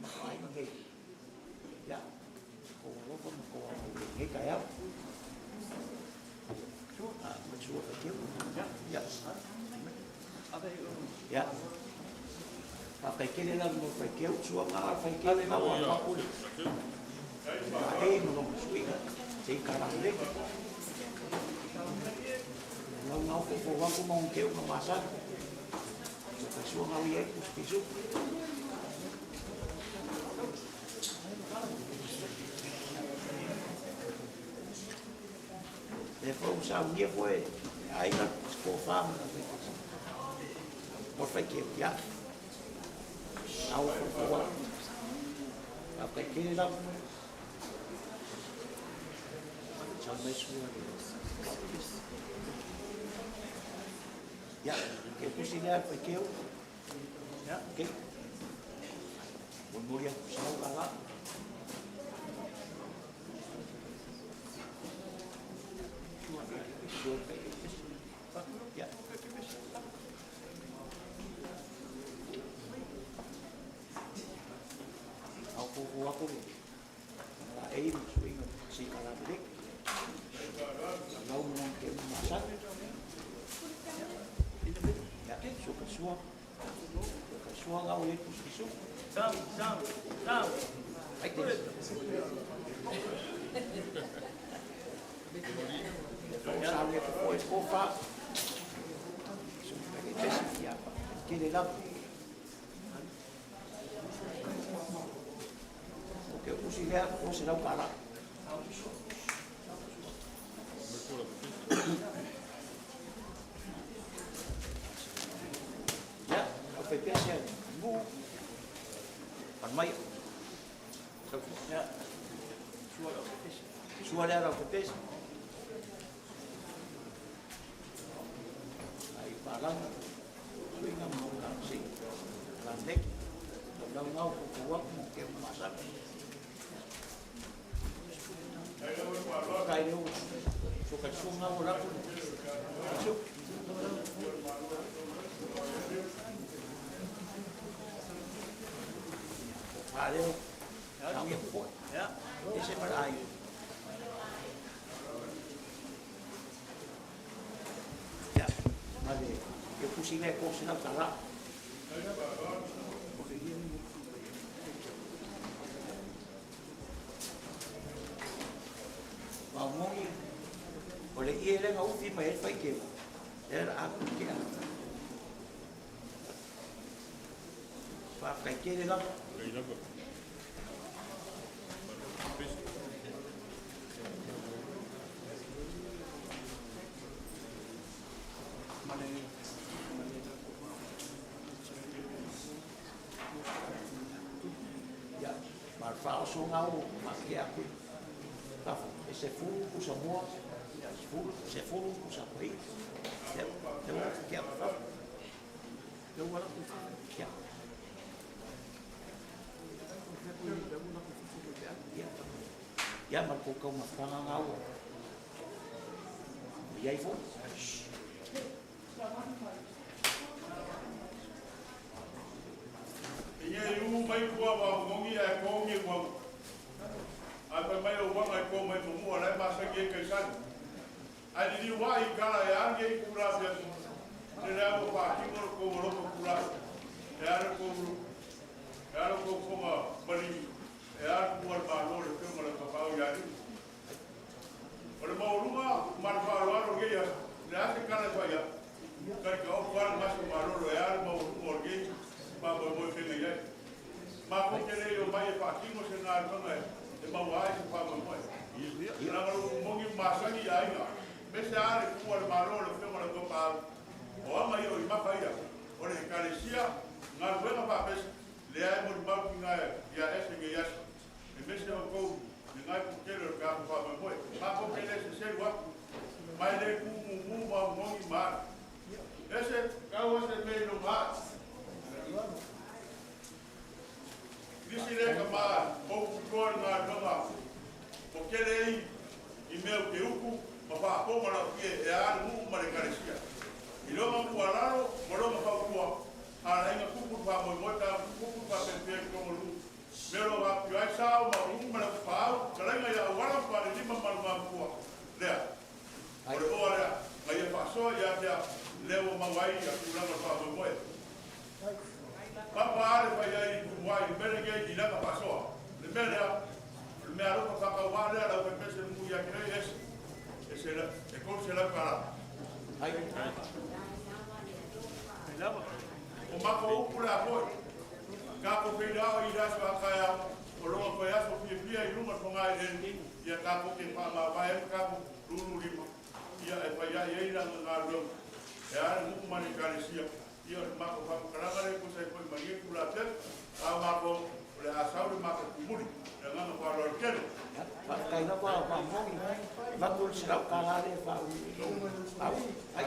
ma aiga nei. Ia, kou alofa ma kou agalelei i lenei taeao. Ma le sua faitio. Ia. Ia. Faafetai tele la mo le faitio, sua na a le faitio na ua alu atu le laei ma lona suiga se i talalelei. Lau na o fofo atu ma ona teu na masani. So kai sua na ui ai pusi pisu. Lea foi ua saunia foi e aiga se tofa ma le mo le faitio. Ia. Na o fofo atu. Faafetai tele lava. Sau mai sua le Ia, ke pusi lea faitio. Ia, okay. Molimoli atu sau ala. Sua Ia. Au fofo atu le laei ma suiga si kalalelei. Lau ma lona teu masani. Ia, sua ka sua. Sua ka sua ngau e pusi su. Sam, Sam, Sam. Ai te. Sa le fo e kofa. Su ka ke pesi ia pa. Tele lava. O ke usi lea o se lau kala. Ia, au fai pesi ai. Mu. Pan mai. Ia. Sua lea lau fai pesi. Ai palanga. Suiga mo ka si. Landek. Lau ngau ko ko wak mo ke masani. Kai leo. So ka su ngau la ku. Su. Pa leo. Sau ia po. Ia. Ese para ai. Ia, ma le ke pusi le ko se lau tala. Ma moni o le ie le ngau fi mai e fai ke. Le la aku ke a. Faafetai tele lava. Ia, ma le faaosoga o ma ke aku. Fafo, e sefulu pusa moa, ia sefulu, sefulu pusa pai. Ia, ia ke aku fafo. Ia. Ia. Ia ma le koukou mafutaga gau. O iai foi. E ia i u mai kua wa ngongi ae kongi uaga. Ae fai mai o uaga e ko mai mamua la e masani ai kaisani. Ae liliu ai i kala e agi ai kula afiafi. Le lea ua faatino le kou alofa kula. E a le kou e a le kou foga maligi. E a le kua le malo le feuga le kapau ia liu. O le maualuga ma le faaaloalo i lenei aso, le a se kala e fai ai. Kali ka ofu lava le gasi o malolo e a le maualuga o lenei faamoemoe feagai ai. Matou te le i omai e faatino se galuega e maua ai se faamoemoe. Leaga o le upu moni ua masani i aiga, aemaise lava le tuua o le Malo o le Afioga i le Augapaau. O aga ia o i maka ia, o le Ekalesia, galuega faapesa, lea e molimau ki ga ia ese nei aso, aemaise outou lenai putele o le tatou faamoemoe. Matou te le seselu atu, ma e le tu mumu ma moni ma ale. Ese, tau ese mea i lona ae. Nisi le ka ma ou kutoa le galuega o tele ai i mea o te uku ma faapoga lau fie e a le nuu ma le ekalesia. I lona tuualalo ma lona fautua, alaiga tupu le faamoemoe pe a tupu le maua ai ia tulaga o le faamoemoe. Papa a le fai ai i tuuai i le mea lenei i lana faasoa. O le mea lea, o le meaalofa faatauvaa lea a le aufaipese le nuu ia te oe e ese, e sela, e $300. O matou upu le a foi, tatou feiloai i le aso a taeao, o lona toe aso fiafia i luga o le fogaeleele, ia tatou te faamavae ai ma tatou lulu lima, ia e fai ai ai lana galuega e a le nuu ma le ekalesia. Ia o le matou faamatalaga lea e tusa ai foi ma lenei itula afiafi, a o matou o le a sau le matou tumuli. Le agaga faaaloalo tele. Faafetai lava Faamoni, avatu le $100 lea e faauu i lou au. Ai.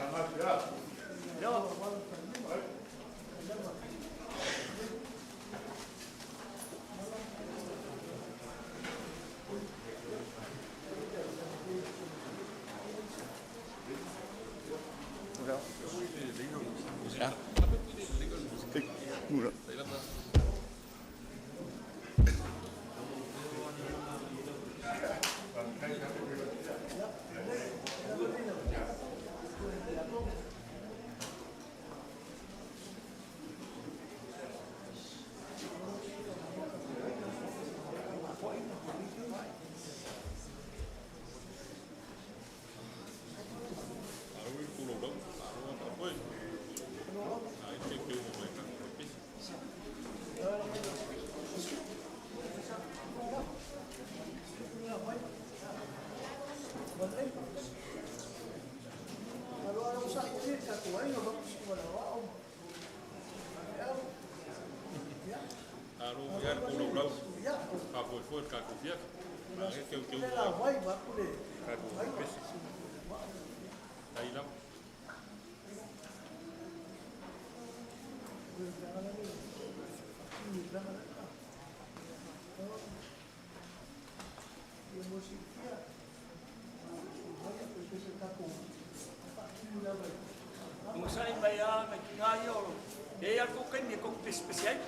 Ogasai mai lava nai tina ia o lo. E i ai lava le tou taimi e tou te pesepese ai.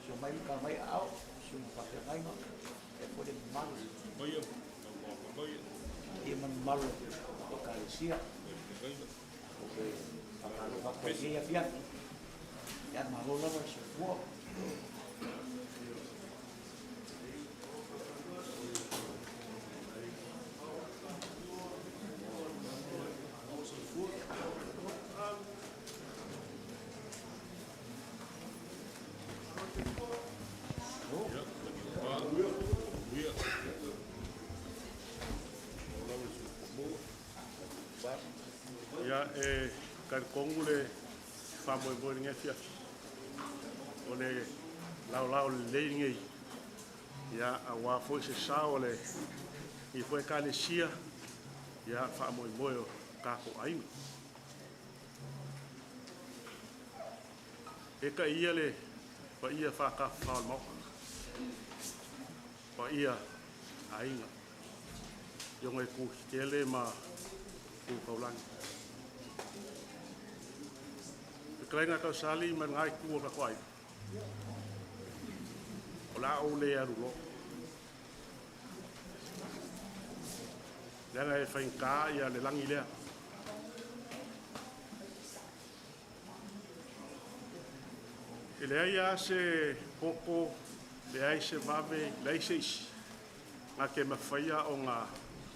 Afio mai uka mai aao, susuga faafeagaiga, faapea foi le mamalu ia ma le mamalu o Ekalesia. Ou te faatalofa atu ai i lenei afiafi. Ia, malo lava le soifua. Ia, e talitonu le faamoemoe i lenei afiafi, o le laolao lelei lenei, ia, aua foi se sao o lenei foi Ekalesia, ia, faamoemoe o tatou aiga. E taia ia le paia faatafafa o le Maota, paia aiga, i ona itu tetele ma tu taulagi. Fetalaiga Tausali ma lena itu o le tatou aiga, o le a ou le alu loa. Leaga e faigata ia le lagi lea. E leai lava se poto, leai se vave, leai se isi na te mafaia ona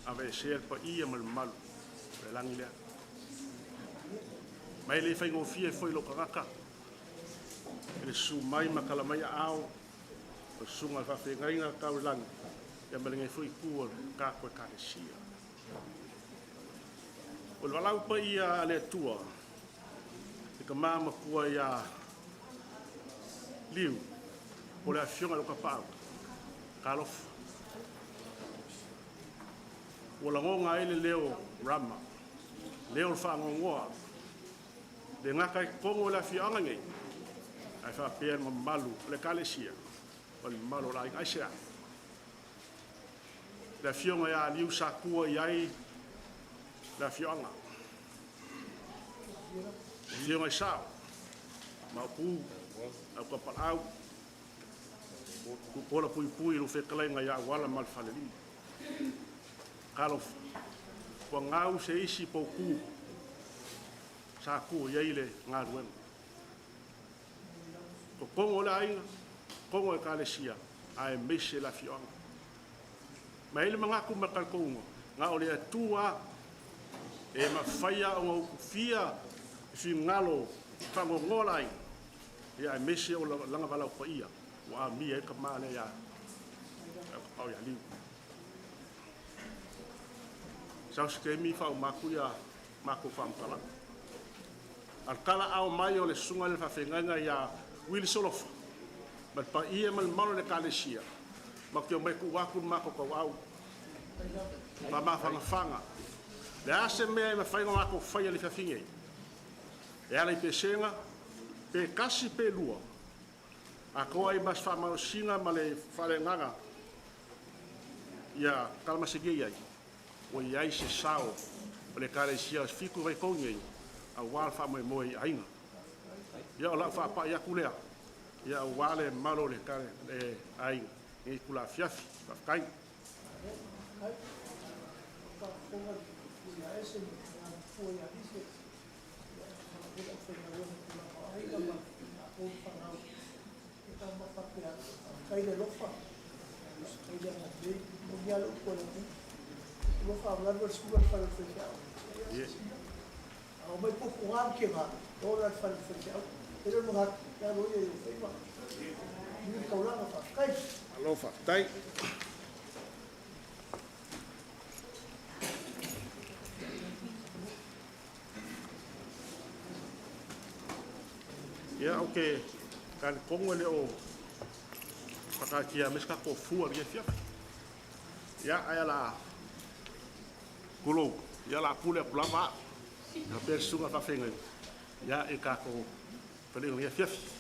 aveesea le paia ma le mamalu o le lagi lea. Ma e le faigofie foi i lou tagata i le susu mai ma tala mai aao o le susuga i le faafeagaiga tau i le lagi, ia ma lenei foi itu o le tatou Ekalesia. O le valaau paia a le Atua i le tama matua ia Liu, po o le afioga i le Tapaau, talofa. Ua lagona ai le leo o Rama, leo o le faanoanoa, le gata i totonu o le afioaga nei, ae faapea le mamalu o le Ekalesia ma le mamalu o le aiga. Aisea? Le afioga ia Liu sa tua i ai le afioaga, le afioga i Sao, Maopu, Au Tapaau, Tupuola Puipui i lau fetalaiga ia Auala ma le Falelima. Talofa, ua gau se isi poutu sa tua i ai le galuega. Totonu o le aiga, totonu o le Ekalesia, aemaise le afioaga. Ma e i ai le manatu ma le talitonuga, na o le Atua lava e mafaia ona utufia finagalo faanoanoa o le aiga, ia aemaise o lana valaau paia ua amia ai le tama lea ia Tapaau ia Liu. Sau se taimi faauma atu ia matou faamatalaga. A o le talaaao mai o le susuga i le faafeagaiga ia Uili Solofa ma le paia ma le mamalu o le Ekalesia, matou te omai e tuu atu le matou tauau faamafanafana. O le a se mea e mafai ona matou faia i le afiafi nei, e ala i pesega, pe tasi pe lua, atoa ai ma se faamalosiga ma le faaleagaga ia talamasenia i ai, ua i ai se sao o le Ekalesia o Fitu Vaitogi nei, aua le faamoemoe i aiga. Ia o lau faapai atu lea, ia aua le mamalu o le aiga i lenei itula afiafi. Faafetai. Yeah. Alo, faafetai. Ia, ou te talitonu e le o pakaatia mai se tatou fua i lenei afiafi. Ia, ae o le a tulou, ia o le a pule atu lava au, faapea le susuga i le faafeagaiga, ia, i le tatou faliga o lenei afiafi.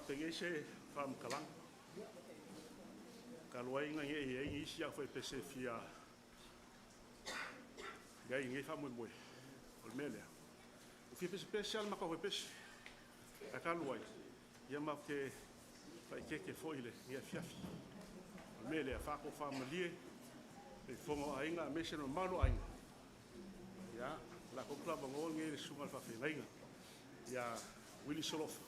Faapenei se faamatalaga. Talu ai ina ne i i ai nisi au faipese e fia i ai i lenei faamoemoe, o le mea lea, ua fia pesepese lava le matou faipese, ae talu ai, ia matou te faaeteete foi i lenei afiafi. O le mea lea, faatofamalie le fofoga o aiga aemaise le mamalu o aiga. Ia, lafo atu le avanoa lenei i le susuga i le faafeagaiga ia Uili Solofa,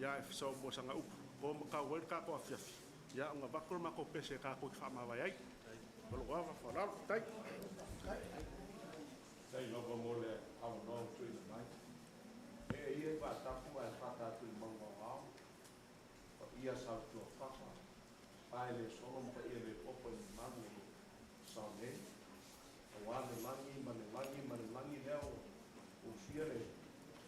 ia e fesoo mo sana upu, po o matau ai le tatou afiafi, ia ona avatu le matou pese tatou te faamavae ai. Ma lou ava faaaloalo. Faafetai. Faafetai lava mo le avanoa ua tuuina mai. Ee ia i vaatapu ae faataatu i mauga o ao, paia Saletuafafa, pae le solo ma paia le popo i mamalu o lo sao nei, aua le lagi ma le lagi ma le lagi lea ua usia le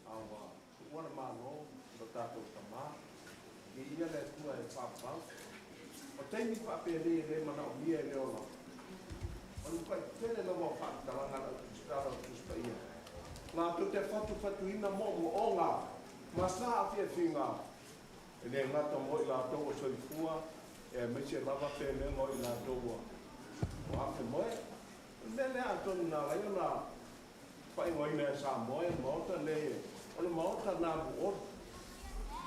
a ua tuua le Malo i lo tatou Tama, viia le Atua e faavavau. O taimi faapenei e le manaomia e le ola, o le matuai tele lava o faamatalaga a le Autusitala o le Tusi Paia, latou te fatufatuina moomooga ma saafiafiga e le gata mo i latou ua soifua, aemaise lava pelega o i latou ua afe moe. O le mea lea atonu na ala ai ona faaigoaina e Samoa le Maota lenei o le Maota Namuoli,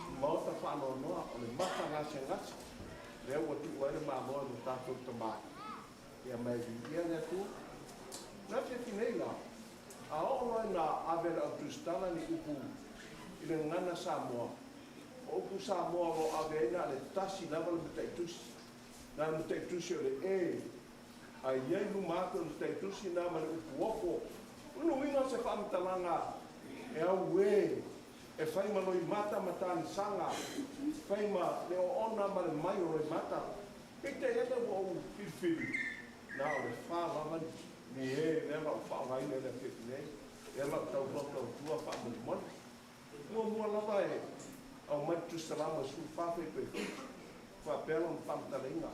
le Maota Faanoanoa, o le mata gasegase lea ua tuu ai le Malo i lo tatou Tama, ia ma e viia le Atua. Na afiafi nei la, a oo loa ina ave e le au tusitala ni upu i le gagana Samoa, o upu Samoa o lo o ave ai na o le tasi lava le mataitusi, na o le mataitusi o le e, a i ai luma atu o le mataitusi na ma le upu ofo. O lona uiga o se faamatalaga e auē e fai ma loimata ma tanisaga, fai ma le oona ma le mai o loimata. Peitai ane ua ou filifili, na o le fa lava ni e lea na ou faaaogaina i le afiafi nei, lea la ou tau loto atua faamolemole. Muamua lava e aumai le Tusi Salamo e 14 fuaiupu e 7, faapea lona faamatalaina,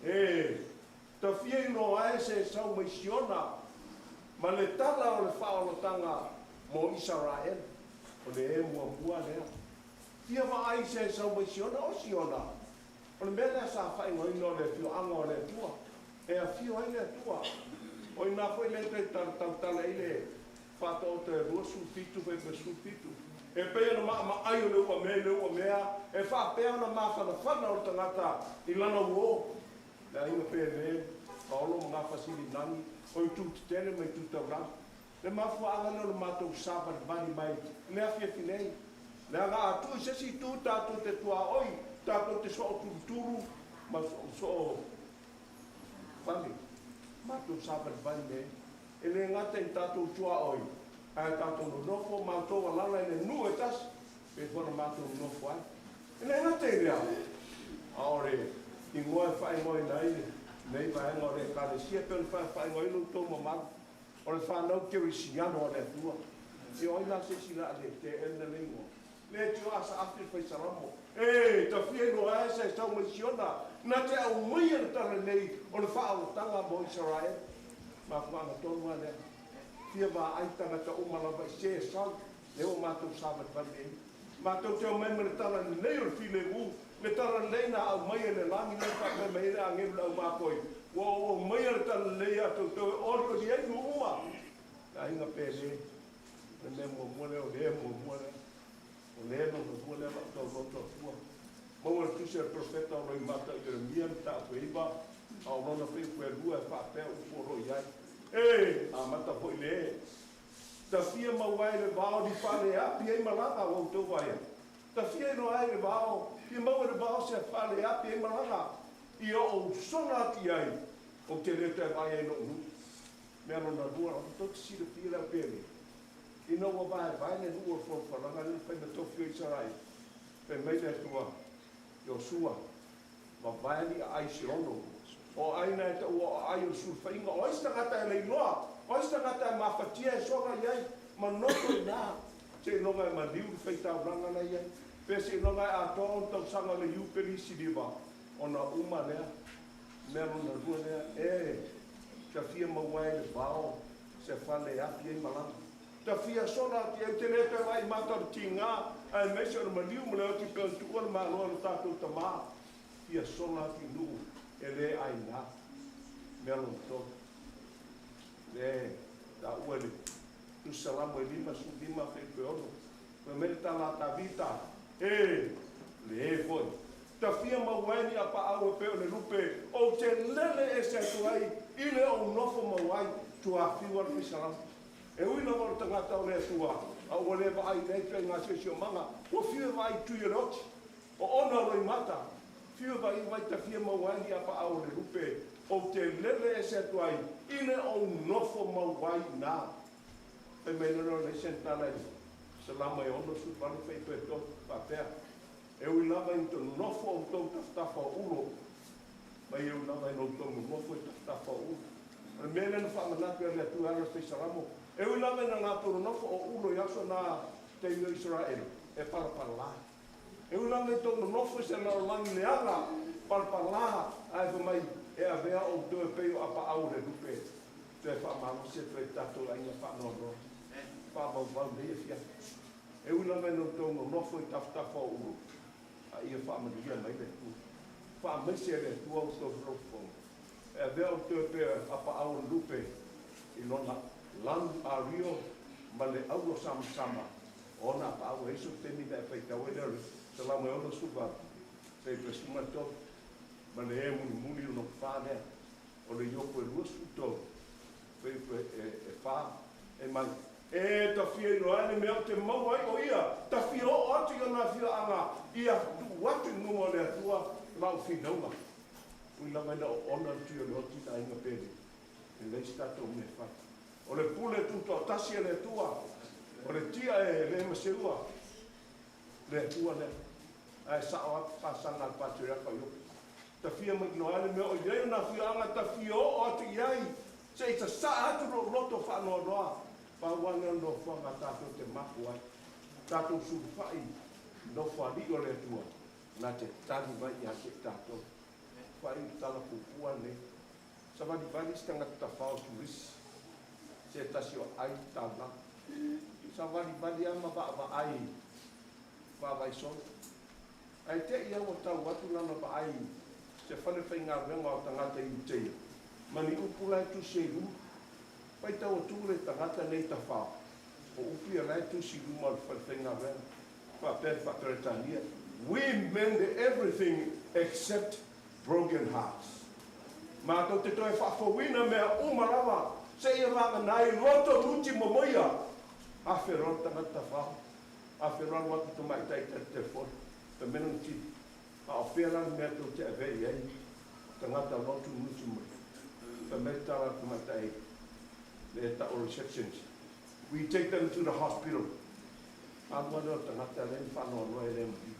E tafia iloa ai se sau mai Siona, ma le tala o le faaolataga mo Isaraelu, o le e muamua lea. Fia vaai se sau mai Siona, o Siona, o le mea lea sa faaigoaina o le afioaga o le Atua, e afio ai le Atua. O i ina foi lea e toe tautala ai le Faataoto e 27 fai ma 17. E pei ona maamaai o le uamea i le uamea, e faapea ona mafanafana o le tagata i lana uo. Le aiga Pele, Paolo ma Gafasilinagi, o itu tetele ma itu taulaga. Le mafuaaga lea o le matou savalivali mai i le afiafi nei, leaga a tuu i se isi itu tatou te tuaoi, tatou te soo tulutulu ma soo fale. Matou savalivali nei, e le gata i tatou tuaoi, ae tatou nonofo matou alala i le nuu e tasi, pei foi ona matou nonofo ai. E le gata i lea, a o le igoa e faaigoaina ai lenei vaega o le Ekalesia, e pei ona faaigoa ai lo outou mamalu, o le fanau kerisiano a le Atua. Ia o ai la se isi o le a le teena le igoa? Le tio Asaafi le fai Salamo, E tafia iloa ai se sau mai Siona, na te aumaia le tala lelei o le faaolataga mo Isaraele. Mafuaaga tonu lava lea, fia vaai tagata uma lava i se e sau, lea ua matou savalivali ai. Matou te omai ma le tala lelei o le filemu, le tala lelei na aumai e le lagi lea na faapea mai ai le agelu i le aumakoi, ua ou aumaia le tala lelei ia te outou e olioli ai nuu uma. Le aiga Pele, o le mea muamua lea, o le muamua lea, o le lona lua lea lau tau loto atua. Maua le tusi a le perofeta o Loimata i Ieremia mataupu e 9, a o lona fuaiupu e 2 e faapea upu o lo o i ai. E amata foi le e. Tafia maua ai le vao ni faaleapi ai malaga ua outou vaai atu. Tafia iloa ai le vao, fia maua i le vao se faaleapi ai malaga, ia ou sola atu i ai, ou te le toe vaai ai i lou nuu. Mea lona lua, ua tou te silafia le au pele, ina ua vaevae le nuu o le folafolaga lea na fai ma tofi o Isaraelu, fai mai le Atua, Iosua, Vavae ni aai se ono. O ai na e taua o aai o le sulufaiga, o ai se tagata e lailoa, o ai se tagata e mafatia e sola i ai, ma nofo i ina, seiloga e maliu le faitaulaga la i ai, pe seiloga e atoa ona tausaga o le Iupeli siliva, ona uma lea. Mea lona lua lea, e tafia maua ai le vao se fale e api ai malaga. Tafia sola atu i ai, ou te le toe vaai mata o le tiga, aemaise o le maliu ma le oti pei ona tuua le Malo e lo tatou Tamā. Fia sola atu i nuu e le aina. Mea lona tolu, lea e taua i le Tusi Salamo e 55 feiloa, fai mai le tala a Tavita, E le foi. Tafia maua ai ni apaau e pei o le lupe, ou te lele ese atu ai i le ou nofo mau ai, tuafiu a le Faisalamo. E ui lava o le tagata o le Atua, a ua le vaai i lea ituaiga siosiomaga, ua fiu e vaai i tui o le oti, o ona loimata, fiu e vaai i tafia maua ai ni apaau o le lupe, ou te lele ese atu ai i le ou nofo mau ai i ina. Fai mai loa le isi tala i Salamo e 68 fuaiupu 3, faapea, E ui lava ina nonofo outou tafatafa o ulo, mai e ui lava ina outou nonofo i tafatafa o ulo. O le mea lea na faamanatu e le Atua e ala i le Faisalamo, e ui lava ina latou nonofo o ulo i aso na taimi o Isaraelu, e palapala. E ui lava ina tou nonofo i se lalolagi leaga, palapala, ae fai mai, e avea outou e pei o apaau o le lupe, toe faamalosi atu ai tatou aiga faanoanoa, faavauvau nei afiafi. E ui lava ina outou nonofo i tafatafa o ulu, a ia faamanuia mai le Atua. Faamaise e le Atua outou felofofoga. E avea outou e pei o apaau o le lupe i lona lanu ario ma le aulo samasama o ona apaau. E i ai sou taimi na e faitau ai lea o le Salamo e 68, pei 13, ma le e mulimuli ona fa lea, o le Iopo e 23, pei e fa, e mai. E tafia iloa ai le mea ou te maua ai o ia, tafia oo atu i ona afioaga, ia tuu atu i luma o le Atua lau finauga. Ui lava ina oona le tui o le oti i le aiga pele, e leai se tatou mea e fai. O le pule tutoatasi a le Atua, o le tia e le maseua le Atua lea. Ae sao atu fasaga a le Patriaka o Iopo. Tafia mai iloa ai le mea o i ai ona afioaga, tafia oo atu i ai, se i sasaa atu lou loto faanoanoa. Pau lava lea o le nofoaga tatou te mapu ai, tatou sulufai i nofoalii o le Atua, na te tali mai ia te i tatou. Faaiu le tala puupuu lenei. Savalivali se tagata tafao turisi, se tasi o ai taulaga. Savalivali lava ma vaavaai vaavaai solo. Ae te i au ua tau atu lana vaai se fale faigaluega o tagata i Uteia, ma ni upu la e tusi ai i luma. Faitau atu le tagata nei tafao, o upu ia la e tusi i luma o le fale faigaluega, faapea le Faa-Peretania, We mend everything except broken hearts. Matou te toe faafouina mea uma lava seia vagana ai loto muti momoia. Afe loa le tagata tafao, afe loa alu atu tamaitai tali telefoni, fai mai lona tino, A o fea la le mea tou te ave i ai tagata lotu mutu mai? Fai mai le tala a le tamaitai le tau o receptionist, We take them to the hospital. Alu lea o le tagata lea na faanoanoa e le maliu.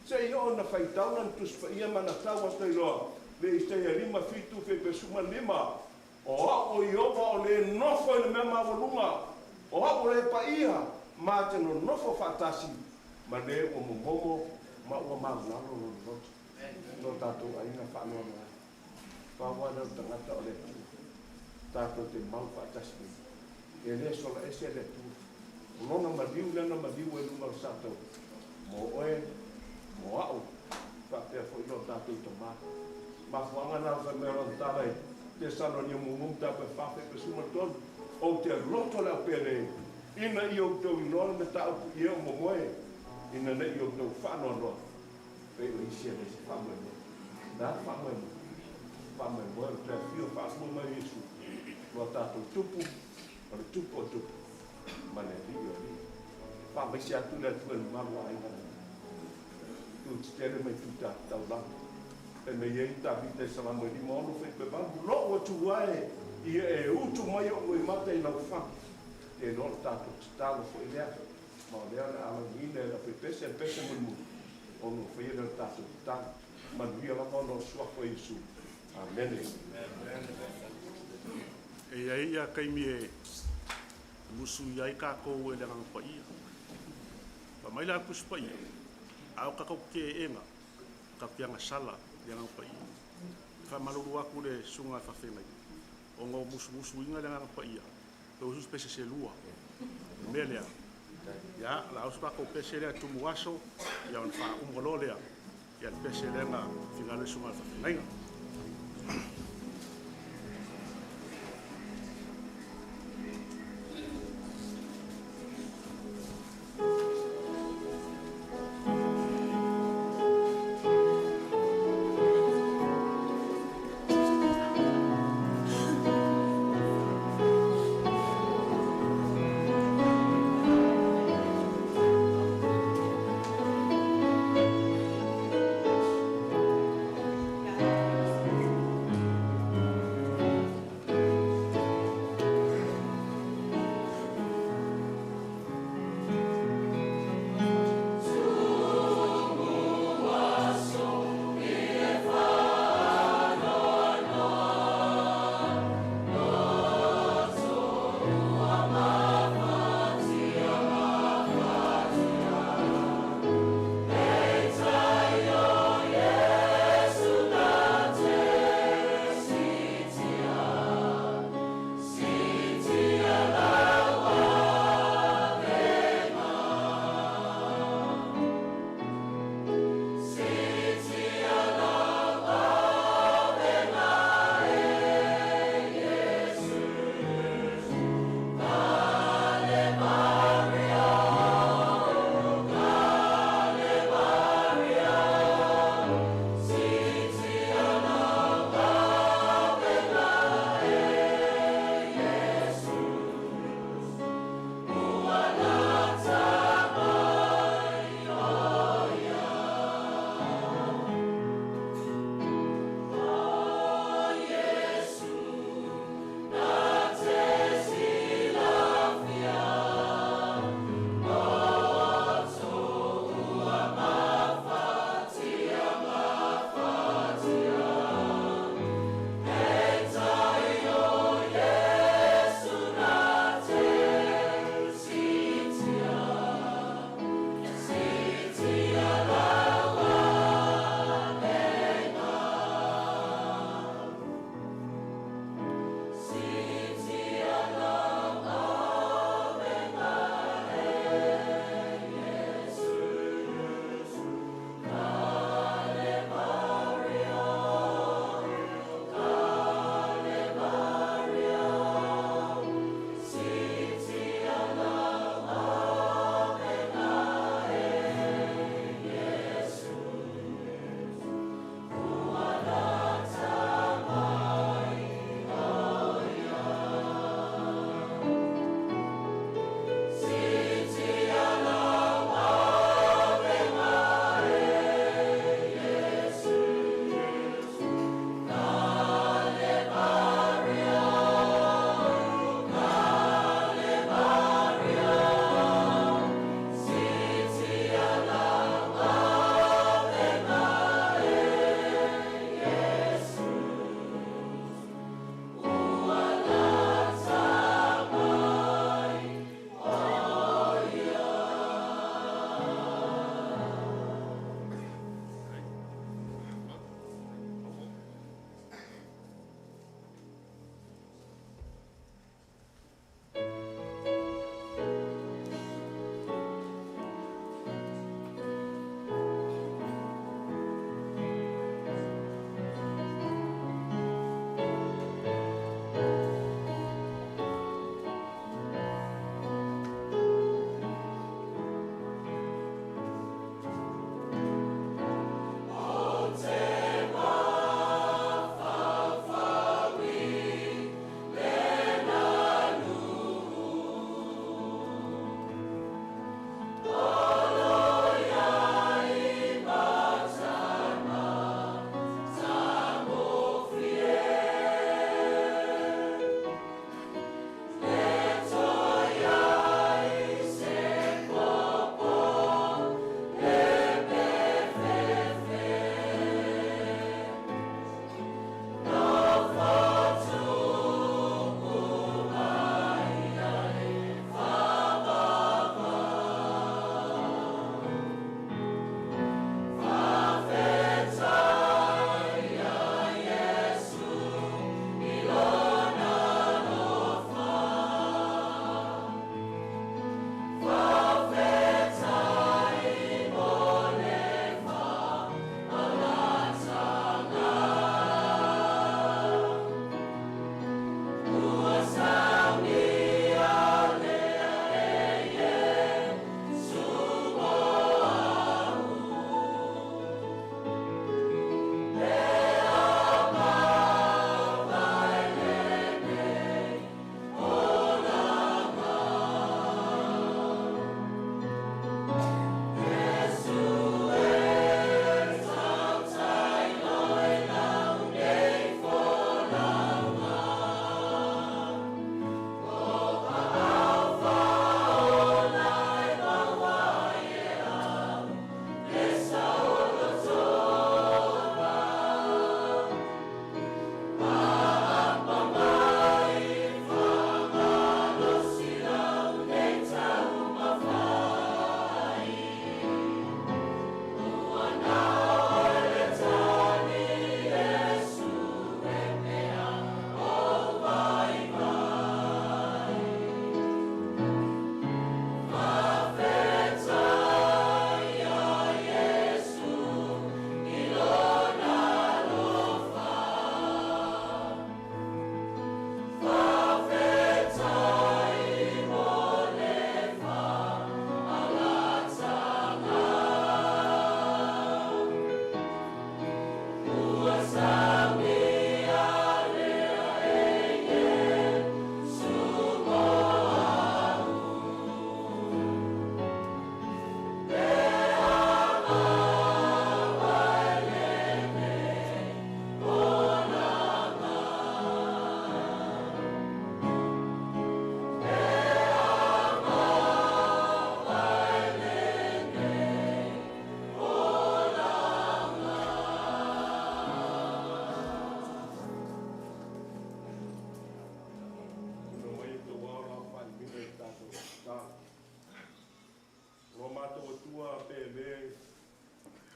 Seia oo ina faitau lana Tusi Paia ma na tau atu ai loa le Isaia 5 7 feipesu ma 5, O au o Ieova o le nofo i le mea maualuga, o au o le paia, ma te nonofo faatasi ma le ua momomo ma ua maulalo lona loto. Lo tatou aiga faanoanoa ai. Pau lava lea o le tagata o le Atua, tatou te mau faatasi nei. E le sola ese le Atua. O lona maliu lea na maliu ai luga o le satou, mo oe, mo a'u, faapea foi lo tatou Tamā. Mafuaaga na fai mai o lana tala i Tesalonia muamua mataupu e 4 feipesu ma 3, Ou te loto le aupele, ina ia outou iloa le mataupu i e o momoe, ina ne i outou faanoanoa, pei o isi e leai se faamoemoe. Na le faamoemoe? Faamoemoe o le toe afio faalua mai o Iesu, lo tatou Tupu, o le Tupu o Tupu, ma le Alii o Alii. Faamaise atu le Atua i le mamalu o aiga nei. Tu tetele mai tu taulaga. Fai mai ai Tavita i Salamo e 56 fai pe valu, Lou Atua e, ia e utu mai oʻu e mata i lau fale. Te iloa le tatou tatalo foi lea, ma o lea o le a lauina e lau pepese a le pese mulimuli, ona ua faia lea o le tatou tatalo. Manuia lava ona o le suafa o Iesu. Amene. E i ai ia taimi e musu ai tatou e le Agaga Paia. Fai mai la le Tusi Paia, a o tatou teena, tatou te agasala i le Agaga Paia. E faamalulu atu le susuga i le faafeagaiga, ona o musumusuina le Agaga Paia, pe ua usu pese se lua. Le mea lea, ia, o le a usu tatou pese lea tumu aso, ia ona faauma loa lea, ia le pese lea na finagalo ai le susuga i le faafeagaiga.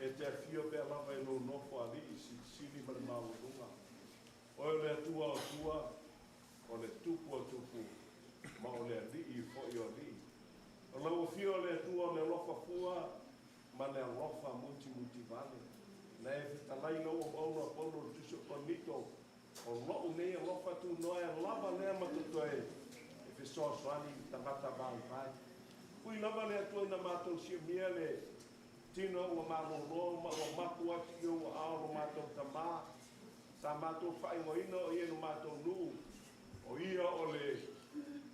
E te afio pea lava i lou nofo alii silisili ma le maualuga. Oe o le Atua o atua, o le Tupu o tupu, ma o le Alii foi o alii. O lau afio o le Atua o le alofa fua ma le alofa mutimutivale. Na e fetalai lau auauna o Paulo i le tusi o Korinito, O lou nei alofa tunoa e lava lea ma totoe e fesoasoani i tagata vaivai. Ui lava le Atua ina matou siamia le tino ua malolo ma ua mapu atu i ou aao lo matou tamā, sa matou faaigoaina o ia i lo matou nuu, o ia o le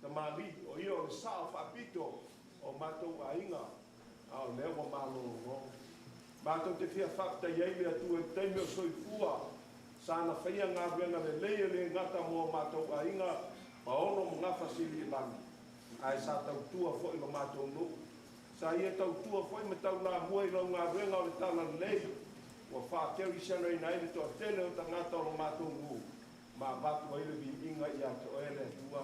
tamalii, o ia o le sao faapito o matou aiga, a o lea ua malolo. Matou te fia faafetai ai i le Atua i le taimi o soifua, sa na faia galuega lelei e le gata mo matou aiga, Paolo ma Gafa Siliilagi, ae sa tautua foi lo matou nuu. Sa ia tautua foi ma taulamua i lau galuega o le talalelei, ua faakerisianoina ai le toatele o tagata o lo matou nuu, ma avatu ai le viiga ia te oe le Atua.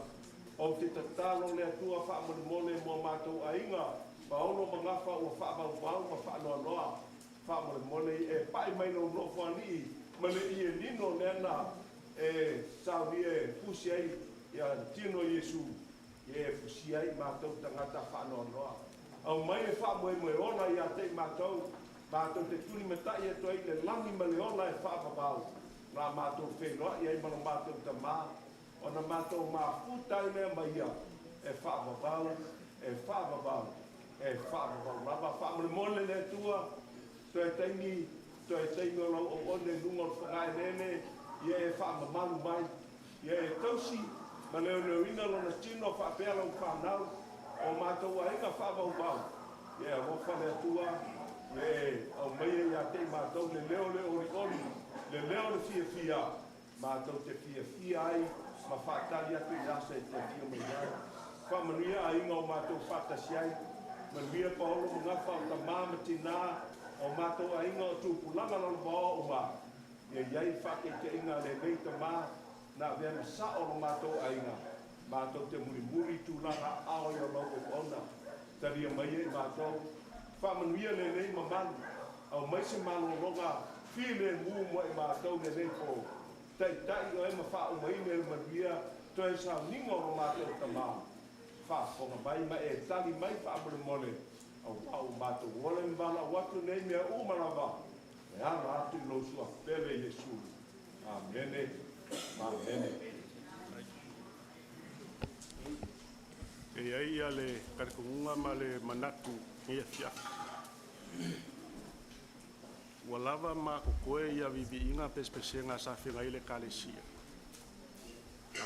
Ou te tatalo le Atua faamolemole mo matou aiga, Paolo ma Gafa ua faavauvau ma faanoanoa, faamolemole e pai mai lou nofo alii ma le ie lino lea na e saunia e fusi ai ia le tino o Iesu, ia e fusia ai matou tagata faanoanoa. Aumai le faamoemoe ola ia te i matou, matou te tulimatai atu ai i le lagi ma le ola e faavavau, la matou feiloai ai ma lo matou Tamā, ona matou mafuta ai lea ma ia e faavavau, e faavavau, e faavavau lava. Faamolemole le Atua, toe taimi, toe taimi o lau auauna i luga o le fogaeleele, ia e faamamalu mai, ia e tausi ma leoleoina lona tino faapea lau fanau, o matou aiga faavauvau, ia e alofa le Atua, ia e aumaia ia te i matou le leo o le olioli, le leo o le fiafia, matou te fiafia ai ma faatali atu i aso e te afio mai ai. Faamanuia aiga o matou faatasi ai, manuia Paolo ma Gafa o tamā ma tinā, o matou aiga o tupulaga lalovaoa uma, ia i ai le faateiteiga a lenei tamā na avea ma sao lo matou aiga, matou te mulimuli i tulaga aao i o lau auauna. Talia mai e i matou, faamanuia lenei mamalu, aumai se malologa filemu mo i matou lenei po. Taitai oe ma faaumaina i le manuia toe sauniga o lo matou tamā. Faafofoga mai ma e tali mai faamolemole, auā ua matou ola i le valaau atu nei mea uma lava e ala atu i lou Suafa pele Iesu. Amene. Amene. E i ai ia le talitonuga ma le manatu i lenei afiafi, ua lava ma totoe ia viiviiga ma pesepesega sa feagai ai le Ekalesia,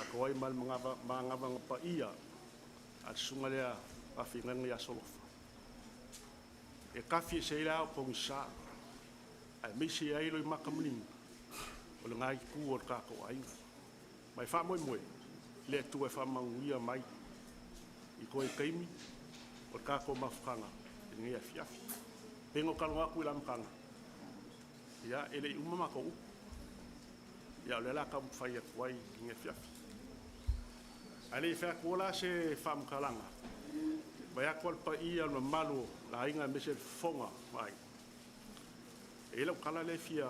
atoa ai ma le manava paia a le susuga lea faafeagaiga ia Solofa, e tafi ese ai le ao pogisa, aemaise ai Loimata ma Lima o lena itu o le tatou aiga. Ma e faamoemoe le Atua e faamanuia mai i toe taimi o le tatou mafutaga i lenei afiafi. E pei ona ou talanoa atu i le amataga, ia e le i uma matou upu, ia o lea o le a taumafai atu ai i lenei afiafi. Ae le i fai atua la se faamatalaga, vaeatu le paia o le mamalu o le aiga aemaise le fofoga o aiga, e i ai lau tala lea e fia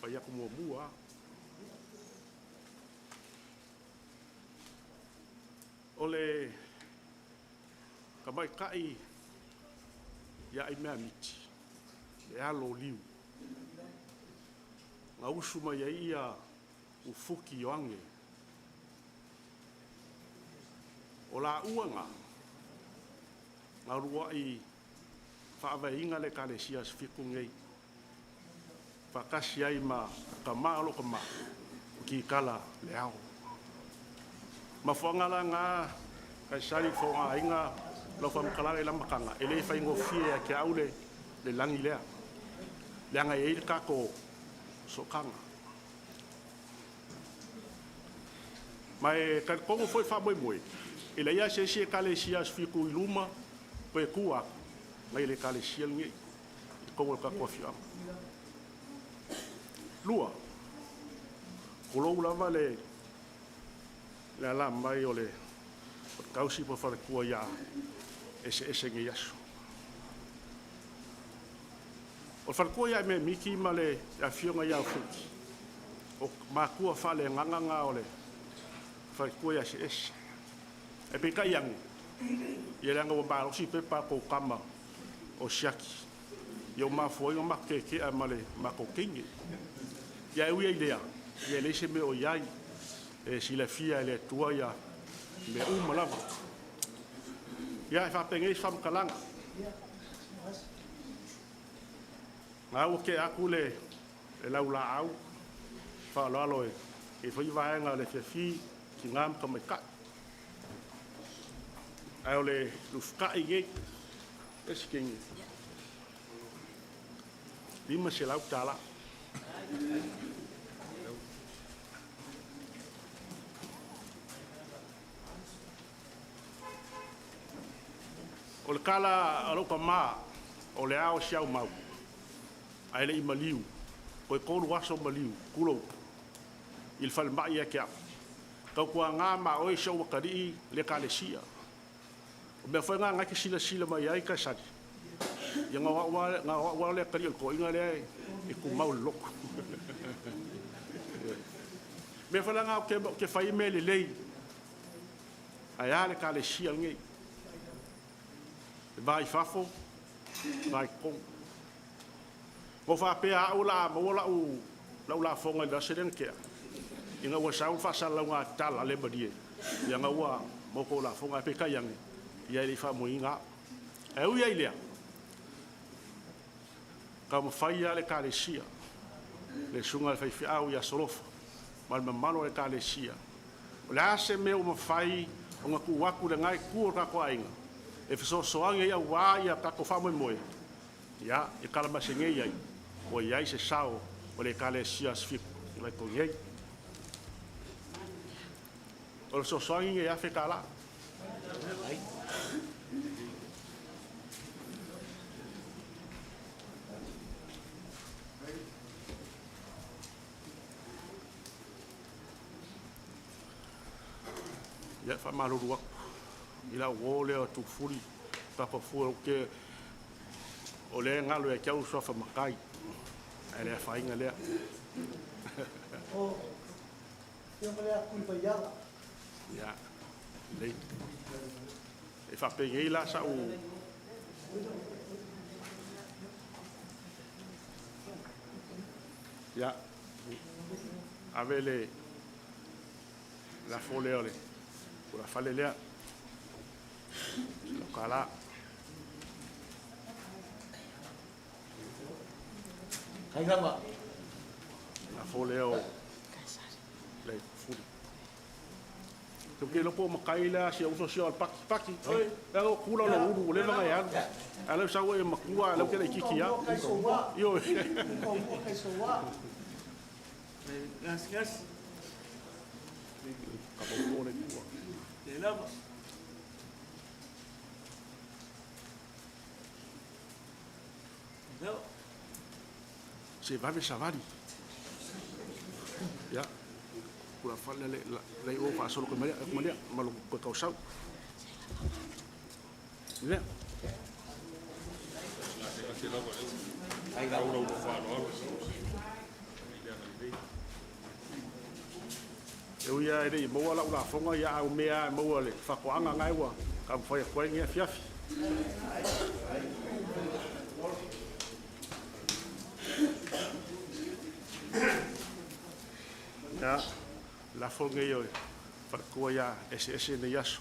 fai atu muamua lava. O le tamaitai ia Aimea Miti, le alo o Liu, na usu mai ai ia Ufuki Ioane. O laua na, na uluai faavaeina le Ekalesia Aso Fitu nei, faatasi ai ma tama o lou tama, o Kikala Leao. Mafuaaga la na Kaisari Fogaaiga lau faamatalaga i le amataga, e le faigofie ia te au le lagi lea, leaga e i ai le tatou sootaga. Ma e talitonu foi le faamoemoe, e leai lava se isi Ekalesia Aso Fitu i luma toe tua atu nai le Ekalesia lenei i totonu o le tatou afioaga. Lua, tulou lava le ala mai o le tausi po o le faletua ia Eseese i nei aso. O le faletua ia Miki ma le afioga ia Fuki, o matua faaleagaga na o le faletua ia Seese. Ae peitai ane, ia leaga ua malosi pepa a tou tama o siaki, ia ua mafua ai ona matou tetea ma le matou teine. Ia e ui ai i lea, ia e leai se mea o i ai, e silafia e le Atua ia mea uma lava. Ia e faapenei se faamatalaga. Na ua tea atu le laulaau faaaloalo e fai vaega o le afiafi, tina ma tamaitai. Ae o le lufitai nei, e si teine, $500. O le tala a lou tama, o le ao si au mau, ae le i maliu, toe 3 aso maliu, tulou, i le falemai ia te au. Tautuana ma oe si ou atalii le ekalesia. O mea foi na na e te silasila mai ai Kaisari, ia na o au lava le atalii o le toeaina lea e tumau i le lotu. Mea foi la na ou te fai ai mea lelei, ae a le ekalesia lenei. E va i fafo, va i totonu. Na ou faapea au o le a maua lau lafoga i le vaiaso lea na tea, ina ua sau le faasalalauga a tala le malie, ia na ua maua tou lafoga, ae peitai ane, ia e le i faamanuiaina au. Ae ui ai i lea, taumafai lava le ekalesia, le susuga i le faifeau ia Solofa ma le mamalu o le ekalesia. O le a se mea ua mafai ona tuu atu i lena itu o le tatou aiga e fesoasoani ai aua ia tatou faamoemoe, ia e talamasegne ai, ua i ai se sao o le Ekalesia Aso Fitu o i ai. O le fesoasoani nei e $1,000. Ia, e faamalulu atu i lau uo lea o Tufuli Papafua, ou te o lea e galo ia te au le suafa matai, ae le afaina lea. O afioga lea Tuivaiala. Ia, lelei. E faapenei la sau. Ia, ave le lafo lea o le tulafale lea. Lau tala. Kai lava. Lafo lea o le fuli. Te ke lopo makai la si uso si al paki paki. Oi, la o kula lo ulu le vanga ya. Ala sa e makua ala ke le kiki ya. Io. Gas, gas. Ka po le kua. Te lava. No. Se vave savali. Ya. Kula fale le le o fa solo ko malia malia malo ko kau sau. Le. Kai lava. E uia e le maua lau lafoga ia au mea e maua le faatoaga gae ua taumafai atu ai lenei afiafi. Ia, lafo lenei o le faletua ia eseese lenei aso.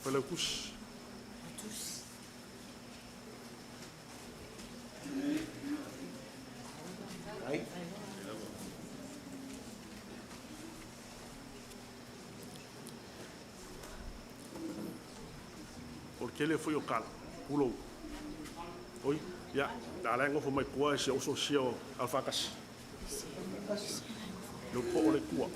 Failautusi. Ai. O le tele foi o tala, tulou. Oi, ia, la la e nofo mai tua e si ou sosia o Alfaatasi. Le po o le tua.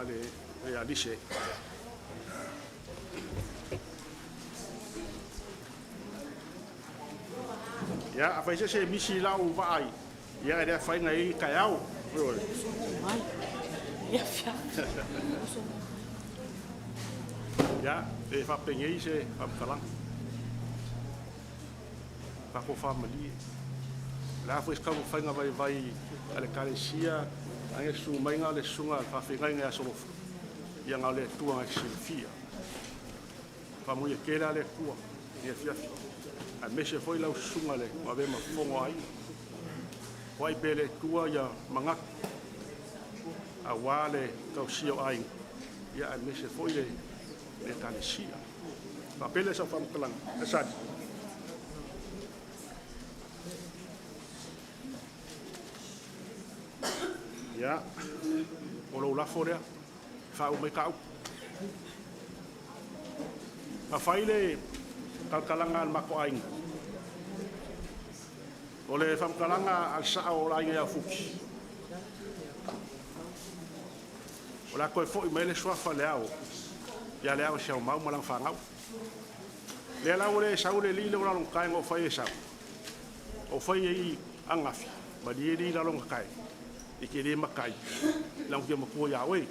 a le ia Lise. Ia, afai se se misi lau vaai, ia e le afaina i taeao. Ioe. Ia, e faapenei se faamatalaga. Tatou faamalie. O le a foi se taumafaiga vaivai a le Ekalesia, a le susu maiga o le susuga i le faafeagaiga ia Solofa, ia na o le Atua na te silafia. Faamanuia tele lava le Atua i lenei afiafi, aemaise foi lau susuga i le ua avea ma fofoga o aiga. Foai pea e le Atua ia manatu aua le tausia o aiga, ia aemaise foi le Ekalesia. Faapea lea o sau faamatalaga, Asali. Ia, o lou lafo lea, faauma mai ta upu. Na fai le talantalaga a le matou aiga. O le faamatalaga a le sao o le aiga ia Futi. O le a toe foi mai le suafa o le ao, ia le ao e siaumau ma lana fanau. Lea la ua le sau le alii lea ua lalogatae na ou fai e sau. Ou fai ai ananafi, malie alii lalogatae, e te le matai, lago te matua ia oe.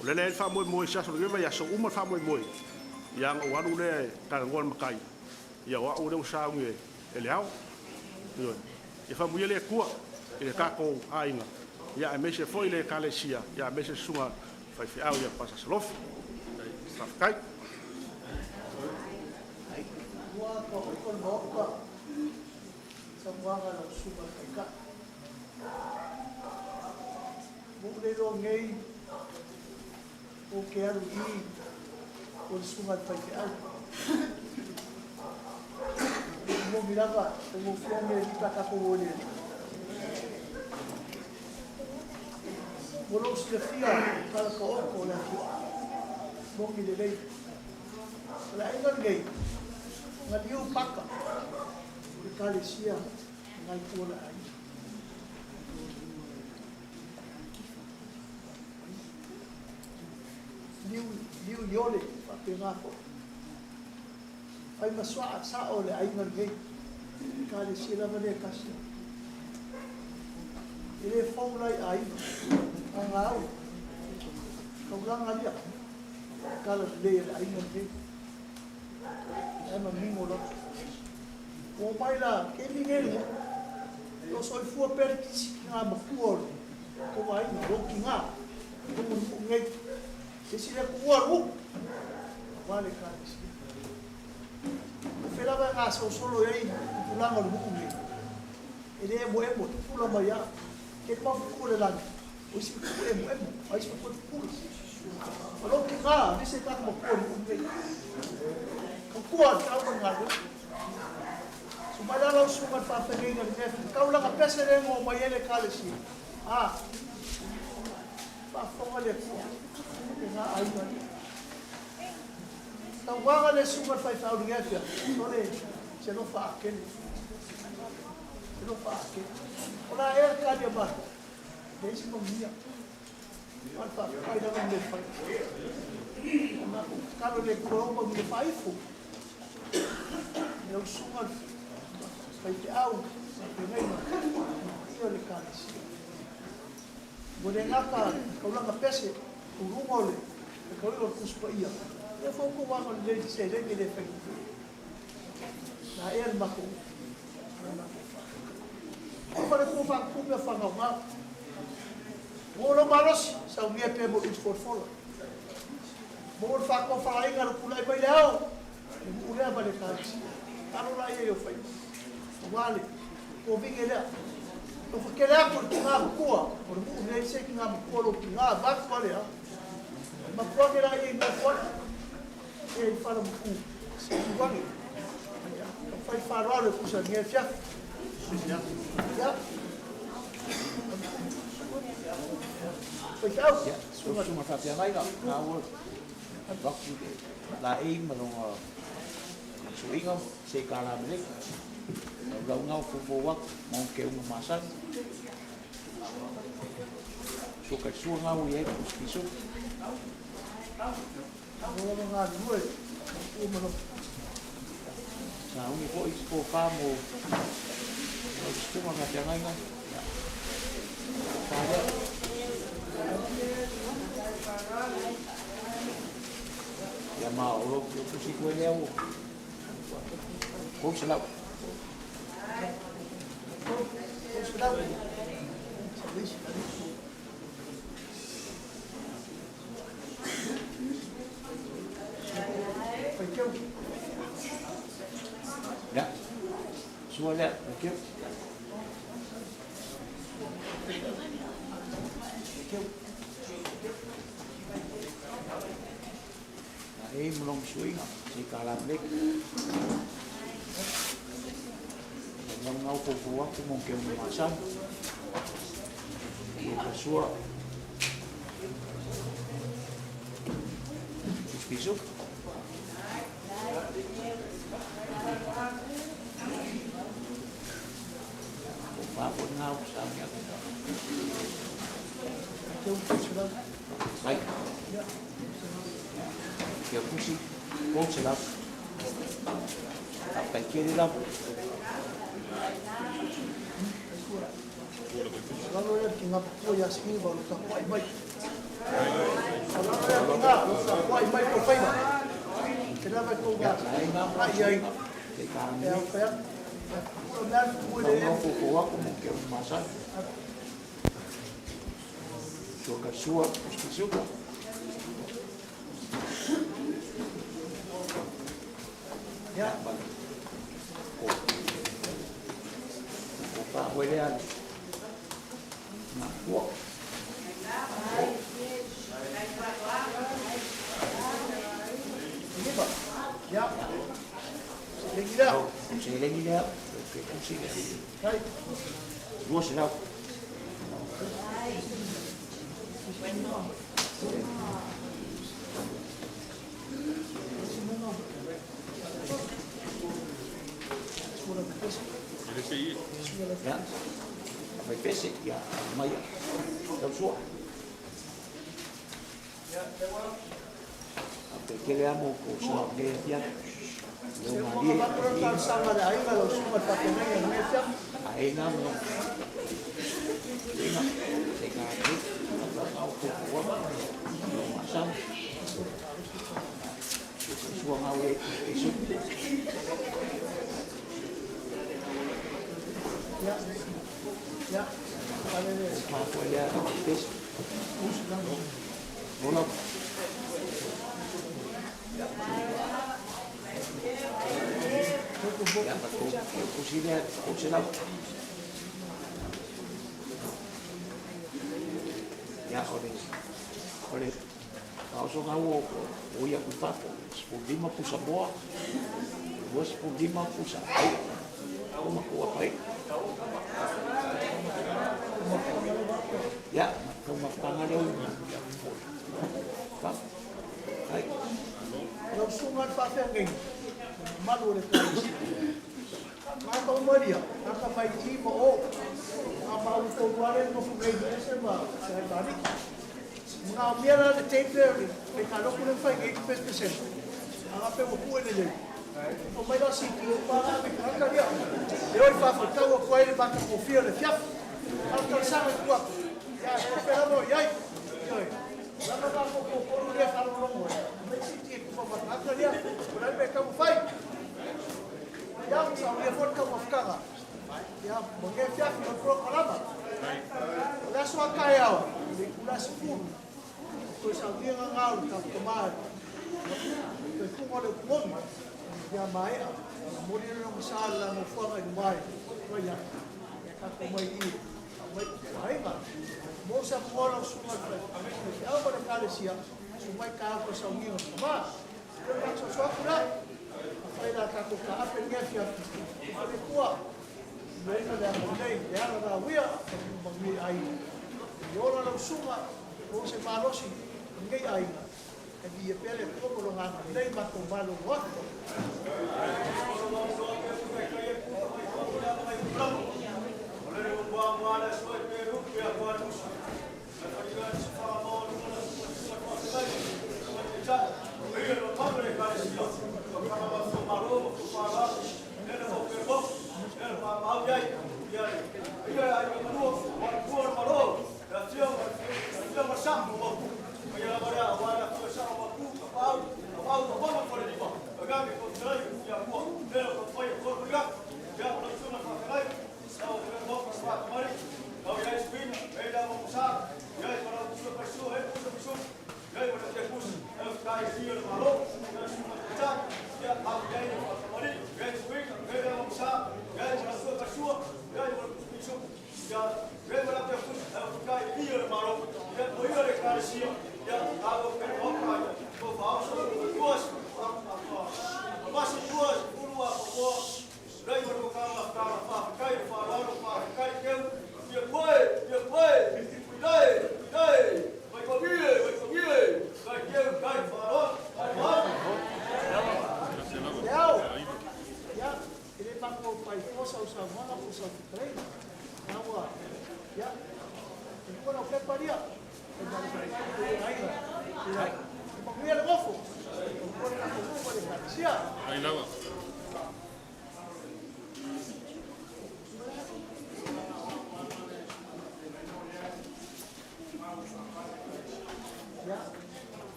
O lea la e i ai le faamoemoe i se aso o lenei vaiaso, uma le faamoemoe, ia ona ou alu lea e talanoa i le matai, ia o au lea ua sauni e le ao. Ioe. Ia faamanuia le Atua i le tatou aiga, ia aemaise foi le Ekalesia, ia aemaise le susuga faifeau ia Pasa Salofa. Faafetai. Ua taoto le Maota i saunoaga a lau Susuga i le Taitai. Ua ou le iloa nei ou te alu i i o le susuga i le faifeau. E moni lava, e faigofie lava mea e pe a tatou o i le Alii. Mo lou silafia tala taoto o le afioaga, moni lelei. O le aiga lenei, na liu paka o le Ekalesia nai tua o le aiga. Liu, liu iole, faapena foi. Fai ma soa sao le aiga lenei. Ekalesia lava lea e tasi. E le fou la i aiga. Aga au, taulaga lia. Tala lelei a le aiga lenei. Ae manino lava. Ua omai la, ke mi nei le o soifua pea le kisi ki ngā makua o le tou aiga, lou kigā, luga o le nu'u nei. Se isi lea tuua le uu, aua le Ekalesia. O fea lava e gasolosolo i ai i tulaga o le nu'u nei, e le emoemo, e pupula mai lava. Ke mau fetu'u o le lagi, o isi fetu'u emoemo, a isi fetu'u e pupula. O lou kigā, nisi e tatou makua o le nu'u nei. Tautua le tau ma le galuega. Susu mai la lau susuga i le faafeagaiga i le mea taulaga pese lea na omai ai le Ekalesia. A, faafofoga le Atua i ngā aiga ia. Tauaga le susuga i le faifeau i lenei afiafi, sole se alofa akele. Se alofa akele. O la ea le tali a matou, leai se manuia. Ma le faafetai lava le fai. O matou tatalo i le Atua o manuia faaifo. Lau susuga faifeau faafeagaiga paia o le Ekalesia. Ua le gata taulaga pese uluga o le tauiga o le Tusi Paia, ia foi outou agalelei i le seleni e le faigofie. Na ea le matou le matou faafetai. O fale tua faatupu mea faagaoga. Mo lou malosi, saunia pea mo le utu folafola. Mo le faatofalaiga le tulai mai le ao, le nuu lea ma le Ekalesia. Talo la ia i ou faiva. Aua le kovine lea. Ua fatele atu le tina matua, o le nuu nei se tina matua lou tina, vaeatu a lea. Matua ake la ia i nofo ai. E i fala matu, se i ane. Ia, fai faaaloalo e tusa i lenei afiafi. Ia. Faifeau. Ia, susuga faafeagaiga, na ua avatu le laei ma lona suiga se kala meleka. Lau lauga o fofo atu, ma o ke unga masani. Sua ka sua ngau i ai piso. Sa ungi foi se tofa mo lau susuga na feagaiga. Ia, tofa lea. Ia ma o lou tusi koe lea ua 300. Ia, sua lea, faitio. A e ma lona suiga, se i kalameleki. Laugau foufou atu mo ke ona masani. Ia ka sua. Pisu. O pā foi ngā o sa mea. Mai. Kia kusi, 300. A pai kere lava. Lalo ia ki ngā papua ia sihi wa lo tapuai mai. Lalo ia ki ngā lo tapuai mai ko whaiwa. Te lava ko ngā ai ai. Te ka E au whea. O mea pua le Lau foufou atu mo ke ona masani. Sua ka sua, pisuka. Ia. Ko pā koe lea ngā kua. Lima. Ia. Lengi lea. O se lengi lea, o ke kusi lea. Hai. 200. Ia. Mai pese, ia, mai tau sua. A pe kele amo ko sa le ia. Leo Se ma mo lie. ka makura ta sanga le aiga lo sunga le whakengai a nge fia. A e ngā mo. Ina, se ka te, la ngau ko ko wa. Leo ma sa. Sua ngau e e su. Ia. Ia. Ale le. Pa ko lea pese. Lola. Ia, pa ko kusi lea, ko se lau. Ia, o le, kaoso ngau o, o ia kui papo, 15 pusa moa, 25 pusa ai. O makua pai. Ia, kau mapanga leo. Pa. Ai. Lau sunga le whawhengai. Malu o le kaisi. Ngā tau maria, ngā ka mai i ma o. Ngā mau tau wale no fu ngai ni ese ma se hai mani. Ngā mea la le tepe, le ka loko le whai ngai 80%. Ngā pe wa pue le le. O mai la si ki o pā me ka haka ria. E oi whawhatau a koe le maka kofia le fiaf. Au tau sanga kua. Ia, ko pera mo, iai. Ioi. Lama ngā ko ko koru rea whalolongo. Mai si ti e kufa mataka ria. O lai me kamu whai. Ia, sa o ria fōri kamu whakanga. Ia, mo nge fiafi o pro kalama. O le aso a kai ao, le kula sifuru. Ko sa o ria ngā ngā ka kamā. Ko kunga le kumomi. Ia maea. Mori le masa la mo fuanga i mai. Ko ia. Ia ka ko mai i. Mai ko Mo sa mo la sunga le. E au le kalesia. Su mai ka ko sa o ngi ma. Ko ka so so kula. A whai la ka ko ka ape nge fiafi. O le kua. Me ina le amo nei, le ala rā wia, ka mangi ai. I ora lau sunga, o se malosi, ngai aiga. E vi e pele koko lo ngā nei mako malo wako.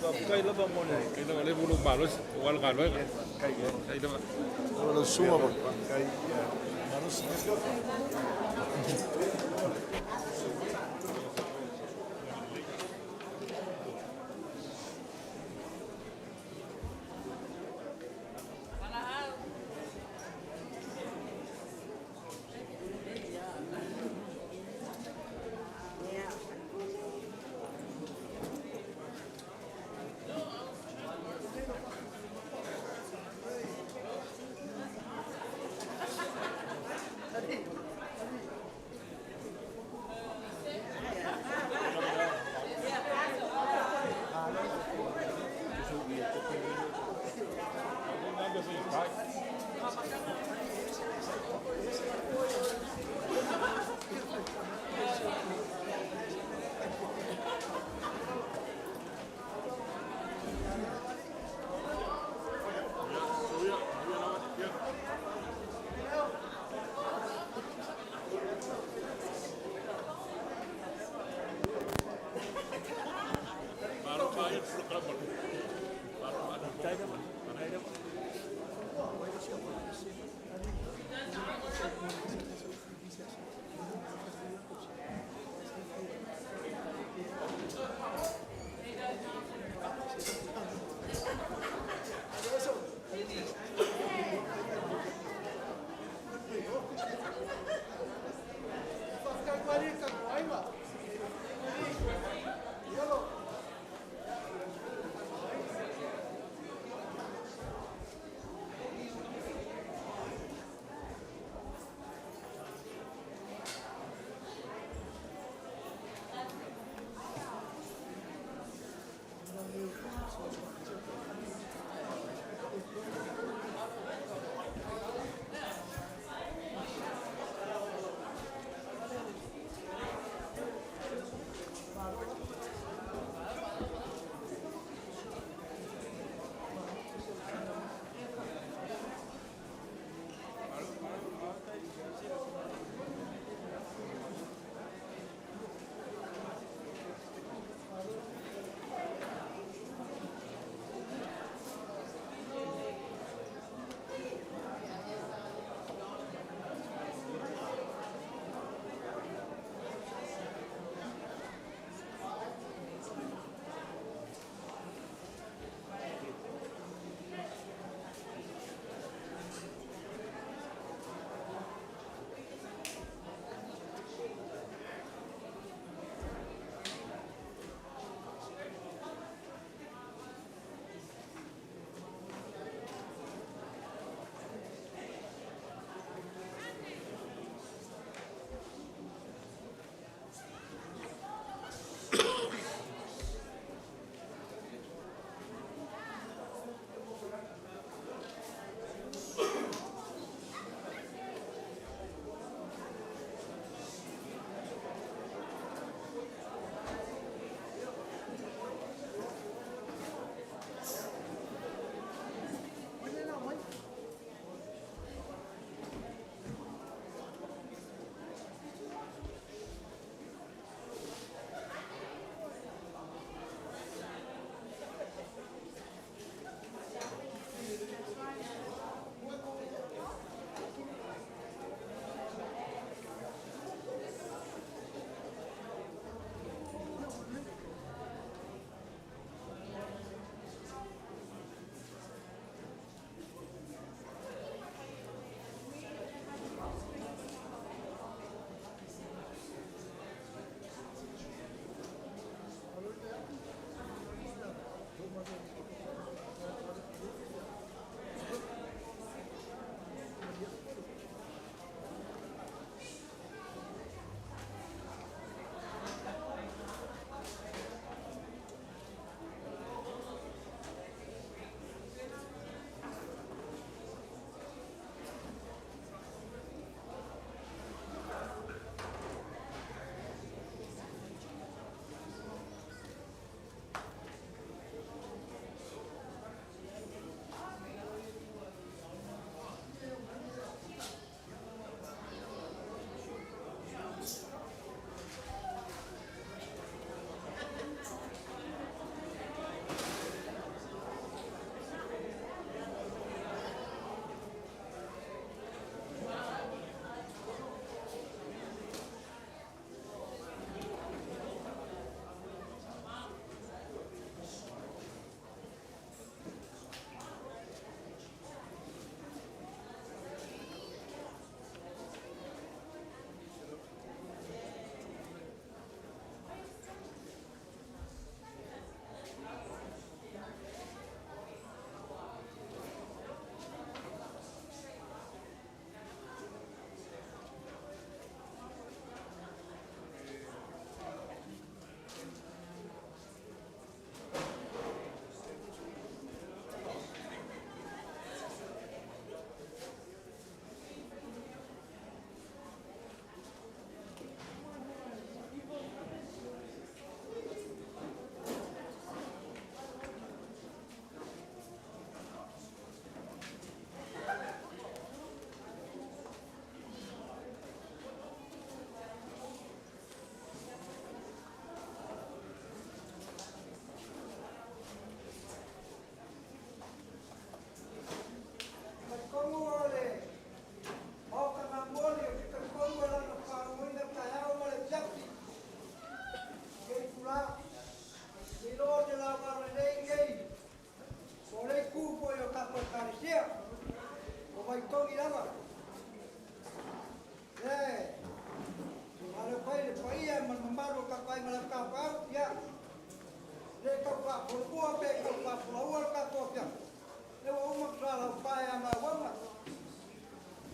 Faafetai lava mo le Faafetai lava lea ua lou malosi aua le galuega. Faafetai lava. Lau susuga ma malosi.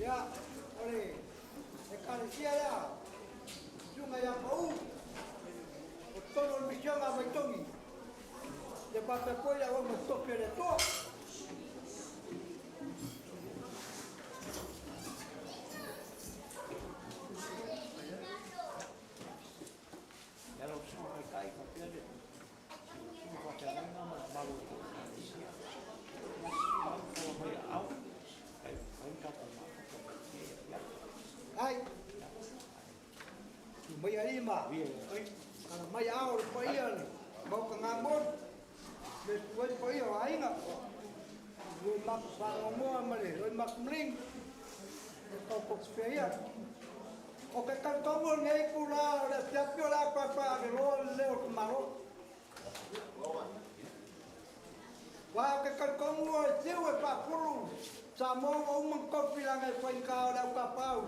Ia, o le Ekalesia lea, susuga ia Pau, o totonu o le misiona a Vaitogi, ia faapea foi le auauna totofi a le Atua. Ia lau susuga Taitai faapea le susuga faafeagaiga ma le mamalu o le Ekalesia. Ia susu mai ma tala mai aao, fai le tatou mafuta i lenei afiafi. Ai, tu mai alii ma tala mai aao o le paia o le Maota Gamoli, le susu ai le paia o aiga, le matou faanoanoa ma le Loimatumaligi, le taotofu ia. O ke talitonu o lenei itulā o le afiafi o le a paepaeaveloa le leo o le tamaloa. Aua ou te talitonu o le fiu e faafulu Samoa ua uma ona tofi leaga e faigata o le au tapaau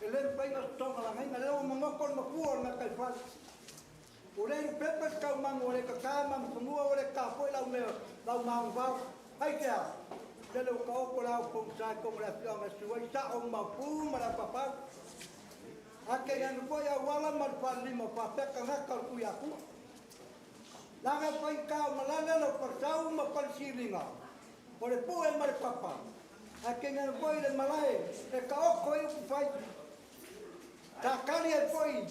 e le mafai ona soona lagaina. Lea ua magoto le mafua o le gataifale. Ua le lupepe se taumanu ua le tata manufanua ua le tata foi lau mea lau maaguvao. Aisea? Lele ua taoto le ao pogisa i totonu o le afioaga e susu ai sao ma maopu ma le au tapaau. Ae tainane foi auala ma le falelima o faapea tagata o le Tuiatua. Leaga e faigata o malele lau falesau ma falesiliga, o le pue ma le papa, ae tainane foi le malae e taoto ai upufai. Sa tali ai foi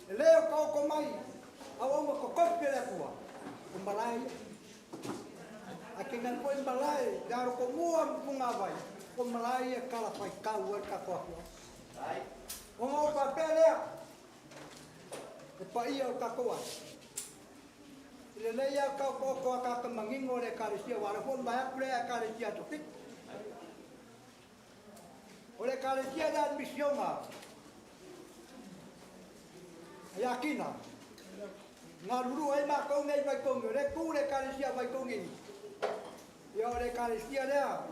e le o taoto mai auauna totofi a le Atua, o malae ia. Ae tainane foi malae i Alotomua ma Punavai, o malae ia e talafaitau ai le tatou afioaga. Ona ou faapea lea, le paia o le tatou aiga, e lelei lava le taotooto a tagata manino o le Ekalesia, aua o lea foi ua mavae atu lea Ekalesia Aso Fiti. O le Ekalesia lea a le misiona a Iakina, galulue ai matou nei i Vaitogi, o lea e tu le Ekalesia a Vaitogi i i. Ia o le Ekalesia lea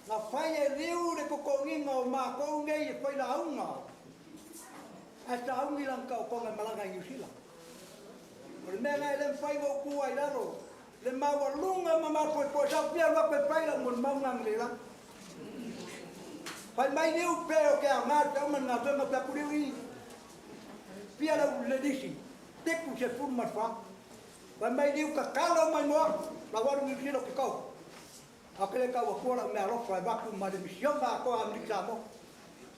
na fai e Liu le totogiga o matou nei e failauga ae sauni lana taotoga e malaga i Niu Sila. O le mea lena e le mafai ona ou tuua i lalo le maualuga ma mapoepoe sa ou fia alu atu e fai lau molimau lena analeila. Fai mai Liu pe o ke aoga le feau ma le galuega ou fai atu Liu i fia lau le lisi 74. Fai mai Liu tatalo mai mo au lau alu i Niu Sila ou te tau. Ae ou te le tau atua lau meaalofa e avatu ma le misiona atoa a Amerika Samoa.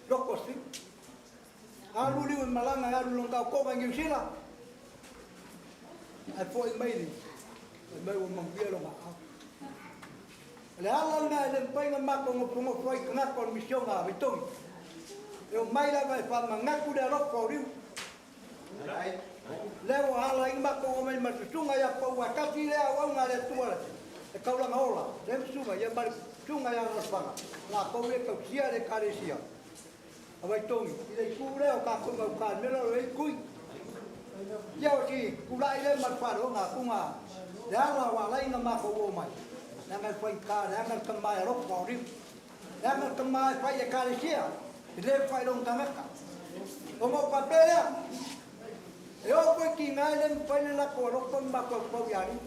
Loto Pacific. Alu Liu e malaga e alu i lona taotoga i Niu Sila, ae foi mai Liu, fai mai ua manuia lona aao. O le ala lena e le mafai ona matou nofonofo ai i tagata o le misiona a Vaitogi. E omai lava e faamanatu le alofa o Liu. Lea ua ala ai ona matou oo mai ma le susuga ia Pau aua e tasi lea auauna a le Atua le taulaga ola, lea ma susuga ia ma le susuga ia Lalofana, latou ia e tausia le Ekalesia a Vaitogi i le itu lea o tatou i gauta i le mea lea o lo o i ai tui. Ia o si tulai lea ma le faaleoga atuga le ala ua ala ai ona matou oo mai, leaga e faigata, leaga le tama e alofa o Liu. Leaga le tama e fai Ekalesia, e le fai lona tagata. Ona ou faapea lea, e oo foi tiga e le mafai le latou alofa ma mafaufau ia Liu.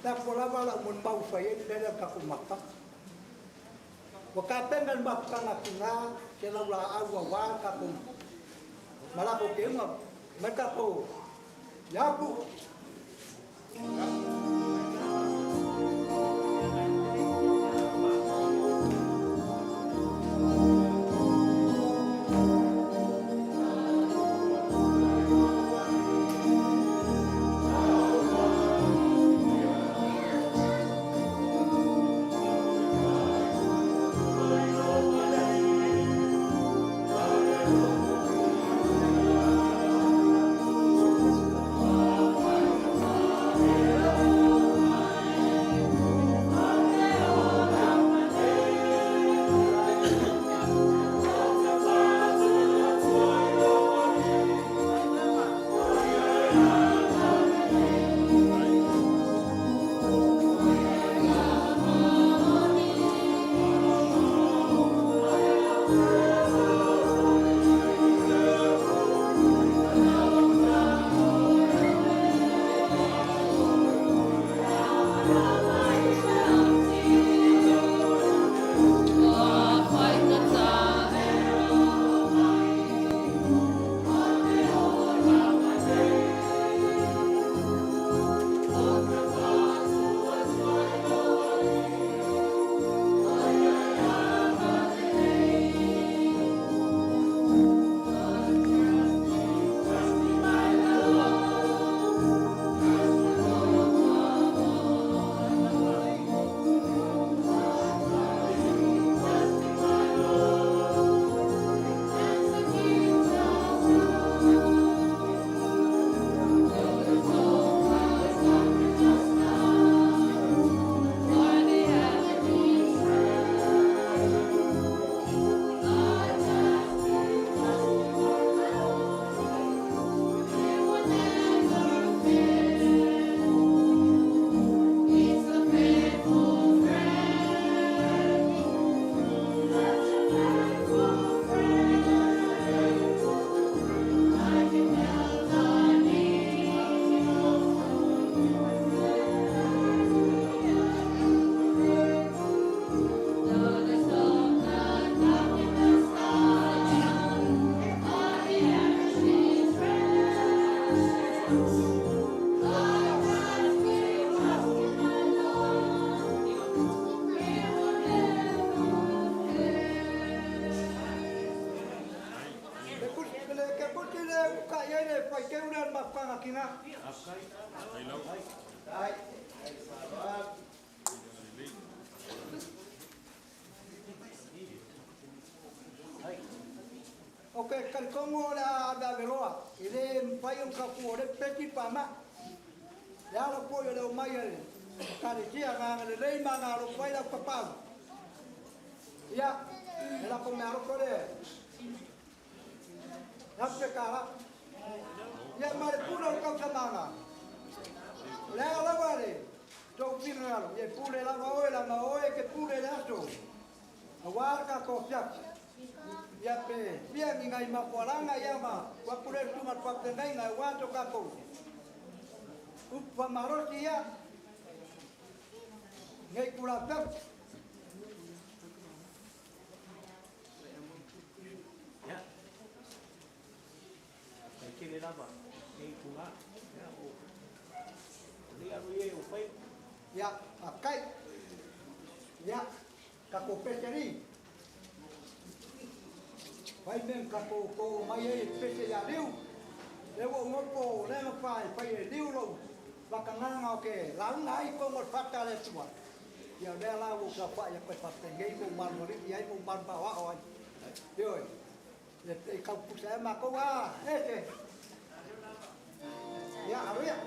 Pe a ua lava lau molimau e fai ai le mea lea o le tatou mafutaga. Ua tapena le mafutaga a tina se laulaau aua le tatou ma latou teuga ma le tatou iapu. Ou te talitonu o le a aveave loa, e le mafai ona tatou o le peti paama'i. Le ala foi o le omai a le Ekalesia na agalelei ma agalofa ai le au tapaau. Ia, e lako meaalofa lea e $1,000. Ia ma le pule o le tausamaga, o le a lava le tou finagalo, ia e pule lava oe leaga o oe e te pule i le aso aua le tatou afiafi. Ia pe fia ni nai mafualaga ia ma tuu atu lea i le susuga i le faafeagaiga aua so tatou upu faamalosi ia lenei itula afiafi. Ia, faafetai tele lava i lenei itula. Ia, o lenei alo ia i ou faiva. Ia, faafetai. Ia, tatou pese alii. Fai mea na tatou to mai ai e pese ia Liu. Lea ua ou nofo o Leaga e fai e Liu lou vakagaga o te lauga ai i totonu o le fata a le Atua. Ia o lea la ua ou saofai atu ai faapenei ma ou malualii ai ma ou malumaoao ai. Ioe, e tau tutusa ai matou a ese. Ia, alo ia.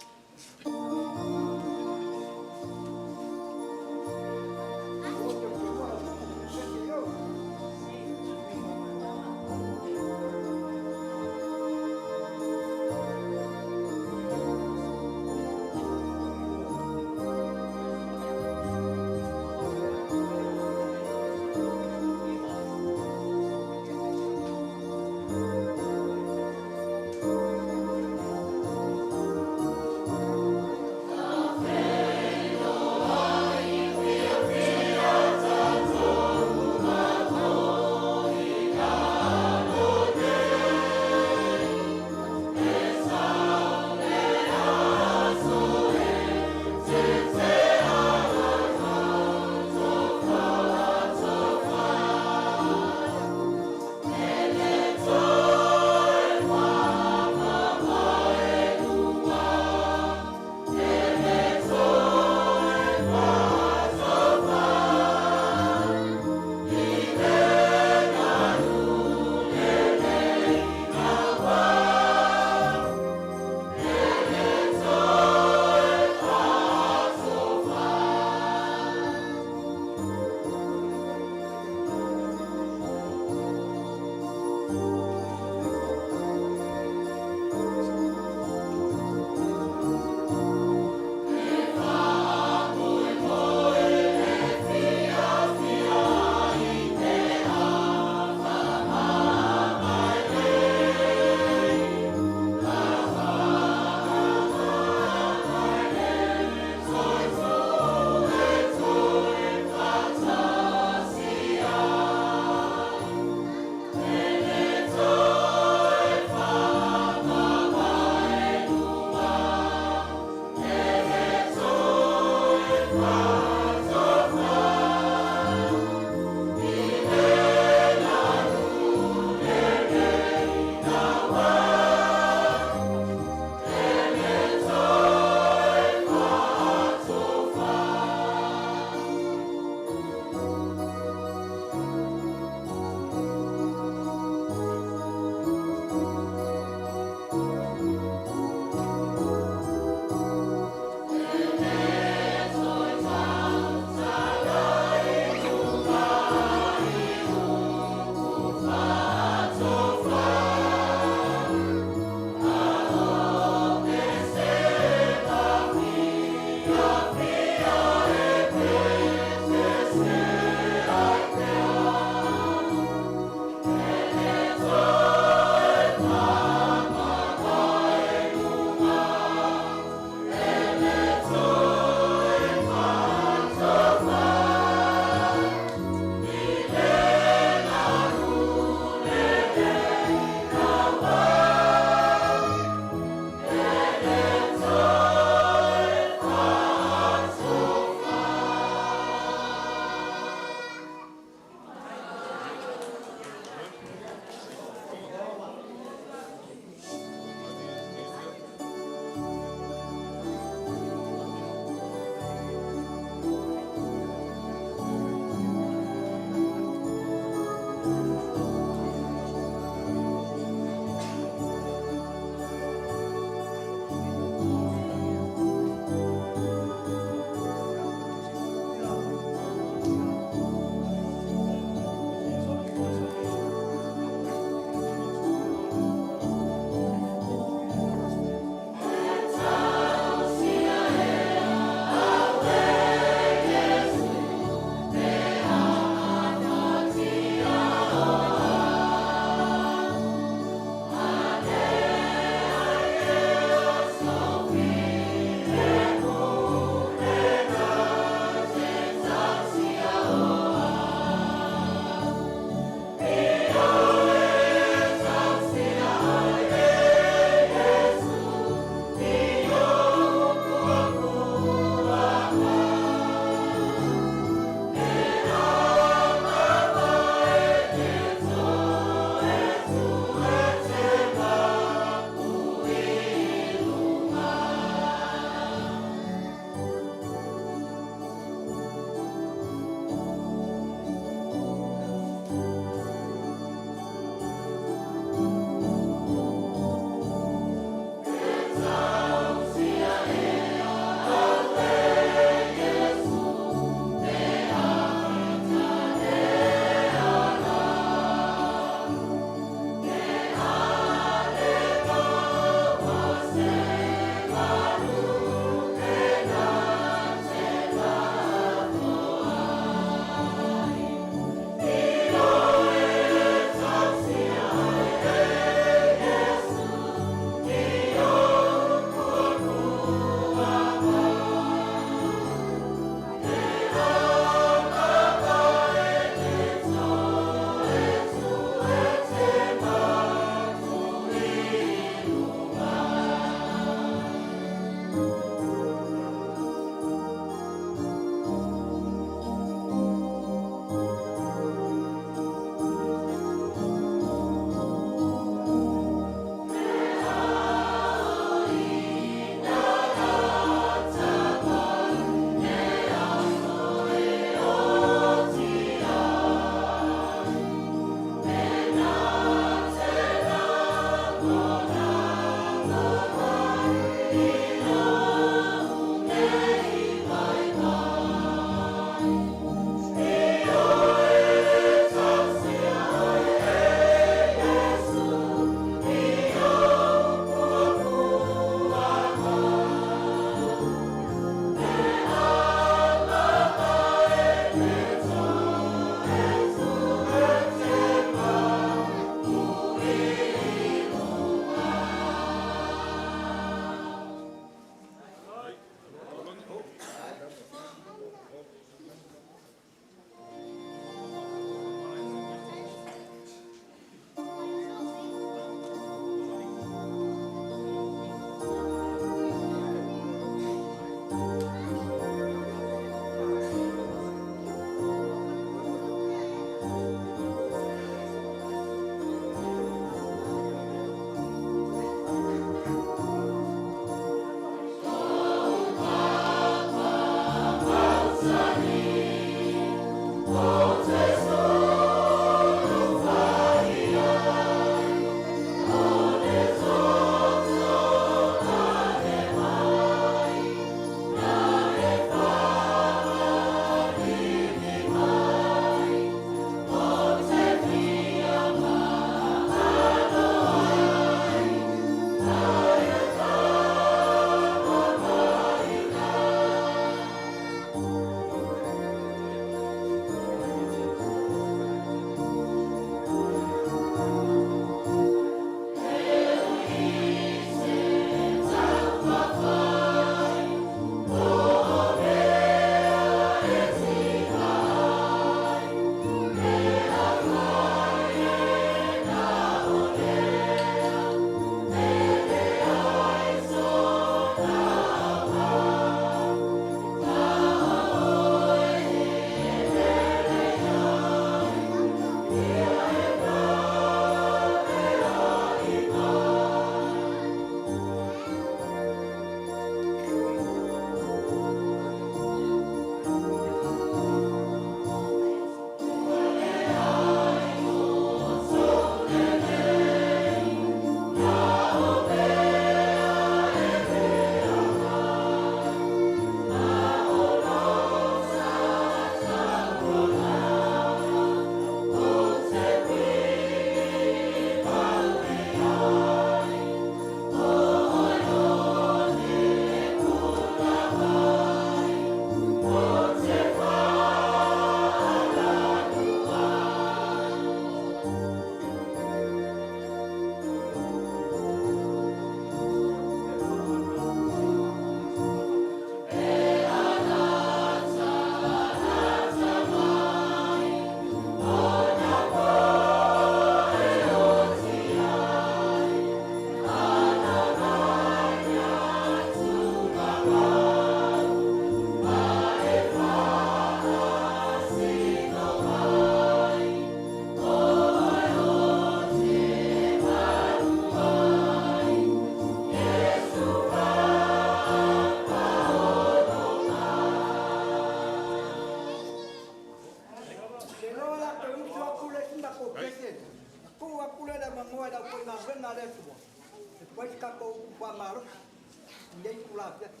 Lenei itulā afiafi.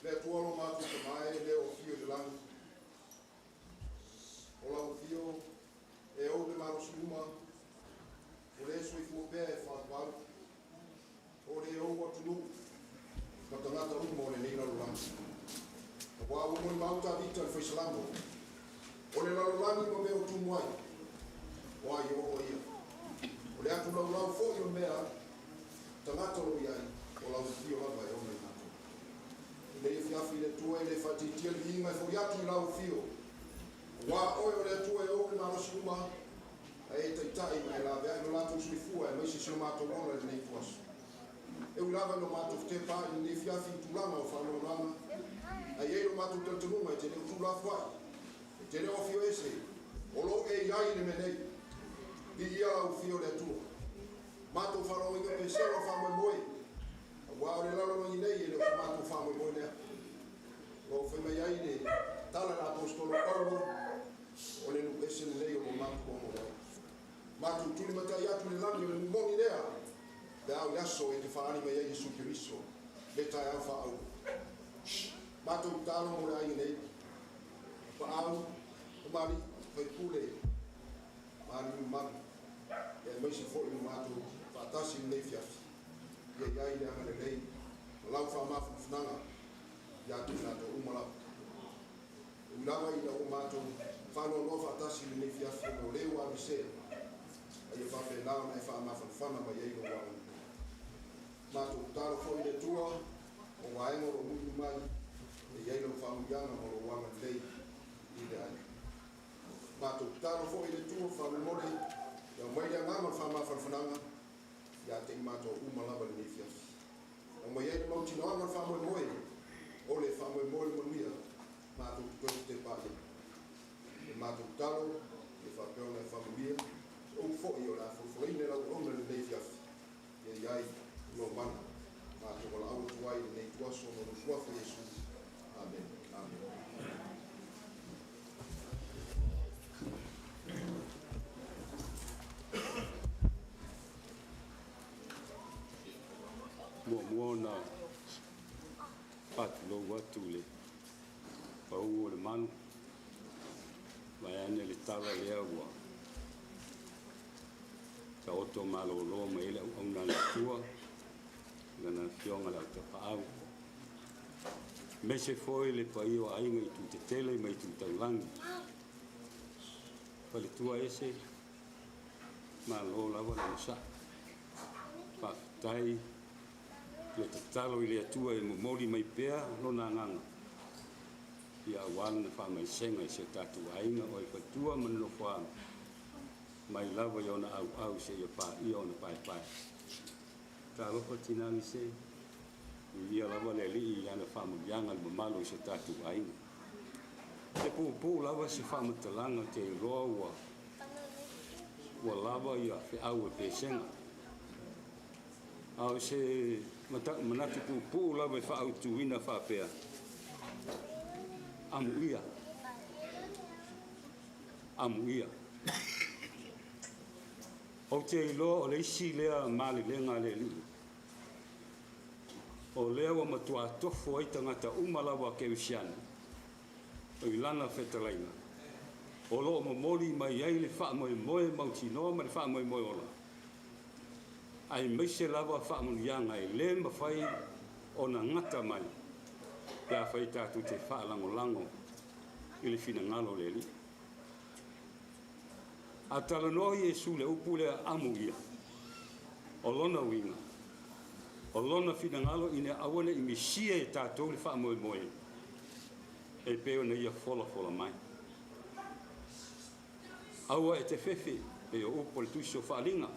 Le Atua lo matou Tama e, lea o afio i le lagi, o lau afio e ou le malosi uma, o le soifua pea e faavavau, o le ou atunuu ma tagata uma o lenei lalolagi. Auā ua molimau Tavita le faisalamo, o le lalolagi ma mea o tumu ai, o ai o ia. O le atu laulau foi o mea tagata o lo o i ai, o lau afio lava e ona i matou. I lenei afiafi le Atua e le faaitiitia le viiga e fo'i atu i lau afio. Auā oe o le Atua e ou le malosi uma, a e taitai ma e laveai lo latou soifua aemaise si o matou ola i lenei ituaso. E ui lava ina matou fetepaai i lenei afiafi i tulaga o faanoanoaga, ae i ai lo matou talitonuga e te le o tuulafoai, e te le o afio ese, o lo o e i ai i le mea nei. Viia lau afio le Atua. Matou faalogoina pesega o faamoemoe, auā o le lalolagi nei e le o se matou faamoemoe lea. O lo o fai mai ai le tala a le Aposetolo Paulo, o le nuu ese lenei o lo o matou o ai. Matou tulimatai atu i le lagi o le nuu moni lea, pe a o le aso e te faaali mai ai Iesu Keriso, le taeao faaauro. Matou tatalo mo le aiga nei, Tapaau, Tamalii, Faipule, ma alii mamalu, aemaise foi o matou faatasi i lenei afiafi, ia i ai le agalelei ma lau faamafanafanaga ia te i latou uma lava. E ui lava ina ua matou Faanoanoa faatasi i lenei fiafi ona o le ua aveesea, a ia faapena ona e faamafanafana mai ai lou agalelei. Matou tatalo foi i le Atua, o vaega o lo o mulimuli mai, e i ai lau faamanuiaga ma lou agalelei i le aiga. Matou tatalo foi i le Atua faamolemole, ia aumai le agaga o le faamafanafanaga ia te i matou uma lava i lenei afiafi. Aumai ai le mautinoaga o le faamoemoe, o le faamoemoe o le manuia, matou te toe tepa i ai. Le matou tatalo, ia faapea ona e faamanuia, se upu foi o le a folafolaina e lau auauna i lenei afiafi, ia i ai lou mana. Matou valaau atu ai i lenei ituaso ona o lou Suafa Iesu. Amene. Amene. Muamua ona faatulou atu i le pau o le malu, vaeane le tala lea ua taoto malolo mai ai le auauna a le Atua i lana Afioga i le Au Tapaau, aemaise foi le paia o aiga i itu tetele ma itu taulagi. Faletua ese, malo lava le onosai. Faafetai le tatalo i le Atua e momoli mai pea lona agaga ia aua lana faamaisega i si o tatou aiga o e faletua ma le nofoaga mai lava i ona auau seia paia ona paepae. Talofa tina Lise, viia lava le Alii i ana faamanuiaga i le mamalu o si o tatou aiga. E puupuu lava se faamatalaga ou te iloa ua ua lava ia feau e pesega. A o se manatu puupuu lava e faaautuina faapea, amuia, amuia. Ou te iloa o le isi lea malelega a le Alii, o lea ua matua tofo ai tagata uma lava kerisiano i lana fetalaiga, o lo o momoli mai ai le faamoemoe mautinoa ma le faamoemoe ola, aemaise lava faamanuiaga e le mafai ona gata mai pe afai tatou te faalagolago i le finagalo o le Alii. A talanoa Iesu i le upu lea amuia, o lona uiga, o lona finagalo ina aua ne i misia e tatou le faamoemoe e pei ona ia folafola mai. Aua e te fefe, pei o upu o le Tusi o Faaaliga.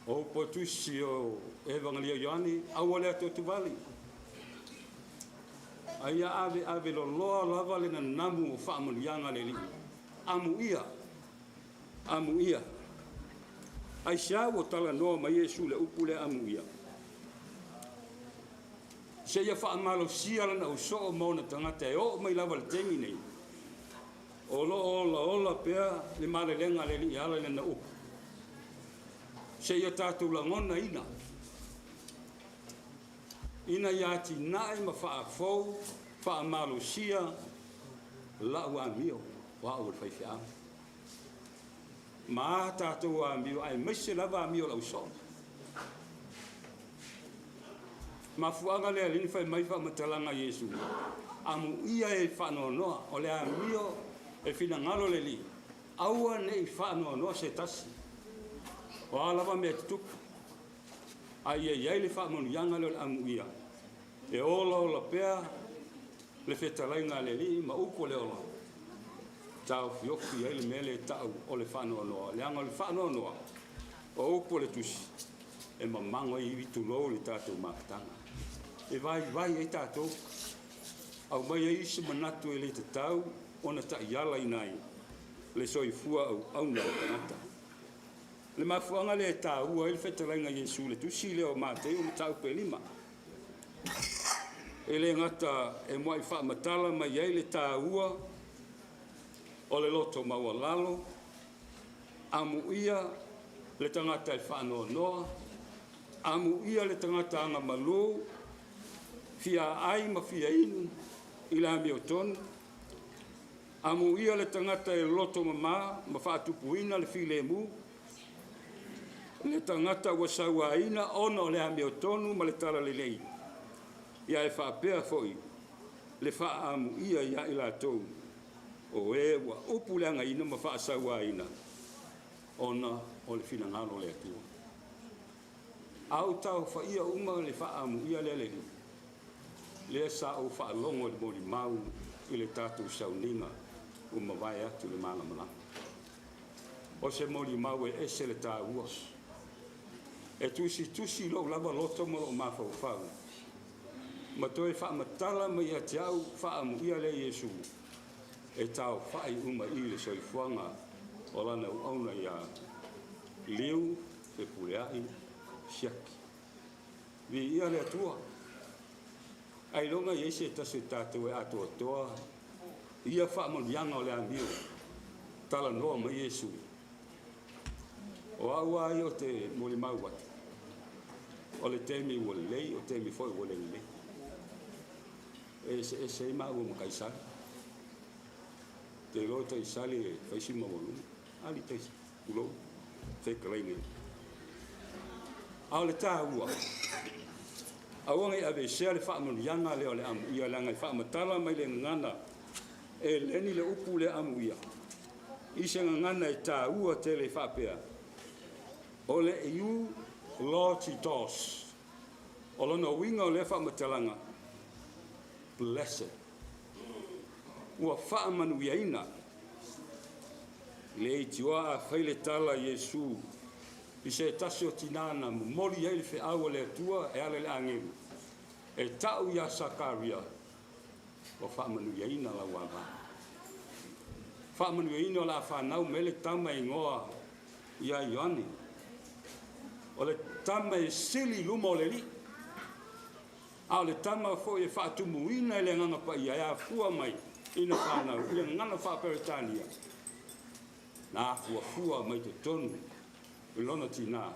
O upu o le Tusi o Evagelia o Ioane, aua le atuatuvale. A ia ave ave loloa lava le nanamu o faamanuiaga a le Alii. Amuia, amuia. Aisea ua talanoa mai Iesu i le upu lea amuia? Seia faamalosia lana ausoo ma ona tagata e oo mai lava i le taimi nei, o lo o olaola pea le malelega a le Alii e ala i lana upu. Seia tatou lagonaina ina ia atinae ma faafou faamalosia la'u amio o a'u o le faifeau. Ma a tatou amio aemaise lava amio o le ausoo. Mafuaaga lea alii fai mai faamatalaga a Iesu, amuia e faanoanoa, o le amio e finagalo le Alii, aua ne i faanoanoa se tasi, o a lava mea e tutupu, a ia i ai le faamanuiaga lea o le amuia, e olaola pea le fetalaiga a le Alii ma upu o le ola, taofiofi ai le mea lea e tau o le faanoanoa, leaga o le faanoanoa, o upu o le Tusi, e mamago ai ivi tulou le tatou mafutaga. E vaivai ai tatou, aumai ai isi manatu e le tatau ona taialaina ai le soifua auauna o le tagata. O le mafuaaga lea e taua ai le fetalaiga a Iesu i le tusi lea o Mateo mataupu e 5. E le gata e muai faamatala mai ai le taua o le loto maualalo, amuia le tagata e faanoanoa, amuia le tagata agamalu, fia ai ma fia inu i le amiotonu, amuia le tagata e loto mama ma faatupuina le filemu, le tagata ua sauaina ona o le amiotonu ma le talalelei, ia e faapea foi le faaamuia ia i latou O e ua upu leagaina ma faasauaina ona o le finagalo o le Atua. A ou taofaia uma le faaamuia lea le Alii, lea sa ou faalogo i le molimau i le tatou sauniga ua mavae atu le malamalama. O se molimau e ese le taua. E tusitusi lou lava loto ma lou mafaufau, ma toe faamatala mai ia te au faaamuia lea Iesu, e taofa'i uma i le soifuaga o lana auauna ia Liu Fepuleai Siaki. Viia le Atua. Ailoga i ai se tasi o tatou e atoatoa ia faamanuiaga o le amio talanoa mai Iesu. O au lava ia ou te molimau atu, o le taimi ua lelei, o le taimi foi ua le lelei. E eseese ai maua ma Kaisali. Te iloa Taisali e fai si maualuga. Ali Taisali, tulou, fetalaiga ia. A o le taua, aua ne i aveesea le faamanuiaga lea o le amuia, leaga e faamatala mai le gagana e leni le upu lea amuia, i se gagana e taua tele e faapea, o le eulogitos. O lona uiga o lea faamatalaga, blessed, ua faamanuiaina. Le itioa a fai le tala Iesu i se tasi o tinā na momoli ai le feau a le Atua e ala i le agelu, e ta'u iā Sakaria, ua faamanuiaina lau ava. Faamanuiaina o le a fanau mai le tama e igoa ia Ioane. O le tama e sili i luma o le Alii. A o le tama foi e faatumuina e le Agaga Paia e afua mai ina fanau i le gagana faa-Peretania, na afuafua mai totonu i lona tinā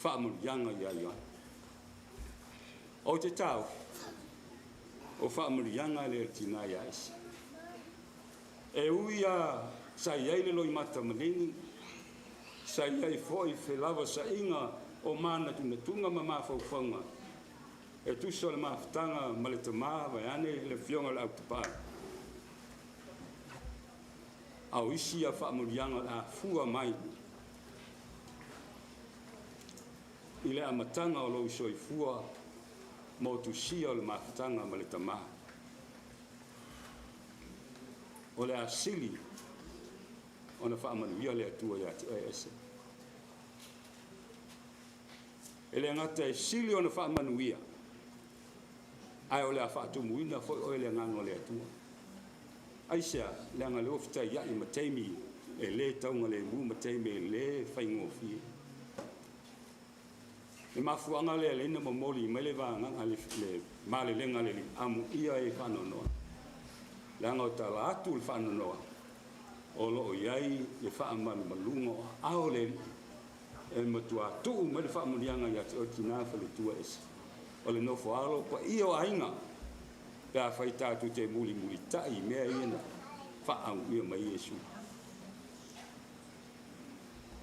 faamanuiaga ia Ioane. Ou te taofi, o faamanuiaga lea le tinā ia Ese. E ui a sa i ai le loimata maligi, sa i ai foi felavasaiga o manatunatuga ma mafaufauga, e tusa o le mafutaga ma le tama vaeane le afioga i le Autapaa. A o isi ia faamanuiaga o le a fua mai i le amataga o lou soifua motusia o le mafutaga ma le tama. O le a sili ona faamanuia le Atua ia te oe Ese. E le gata e sili ona faamanuia, ae o le a faatumuina foi oe le agaga o le Atua. Aisea? Leaga lea ua fetaiai ma taimi e le taugalemu ma taimi e le faigofie. Le mafuaaga lea lea na momoli mai le vagaga le malelega le amuia e faanoanoa. Leaga o tala atu le faanoanoa, o lo o i ai le faamalumaluga o aao le Alii e matua tuu mai le faamanuiaga ia te oe tinā faletua Ese. O le nofo alo paia o aiga, pe afai tatou te mulimulita'i i mea ia na faaamuia mai Iesu.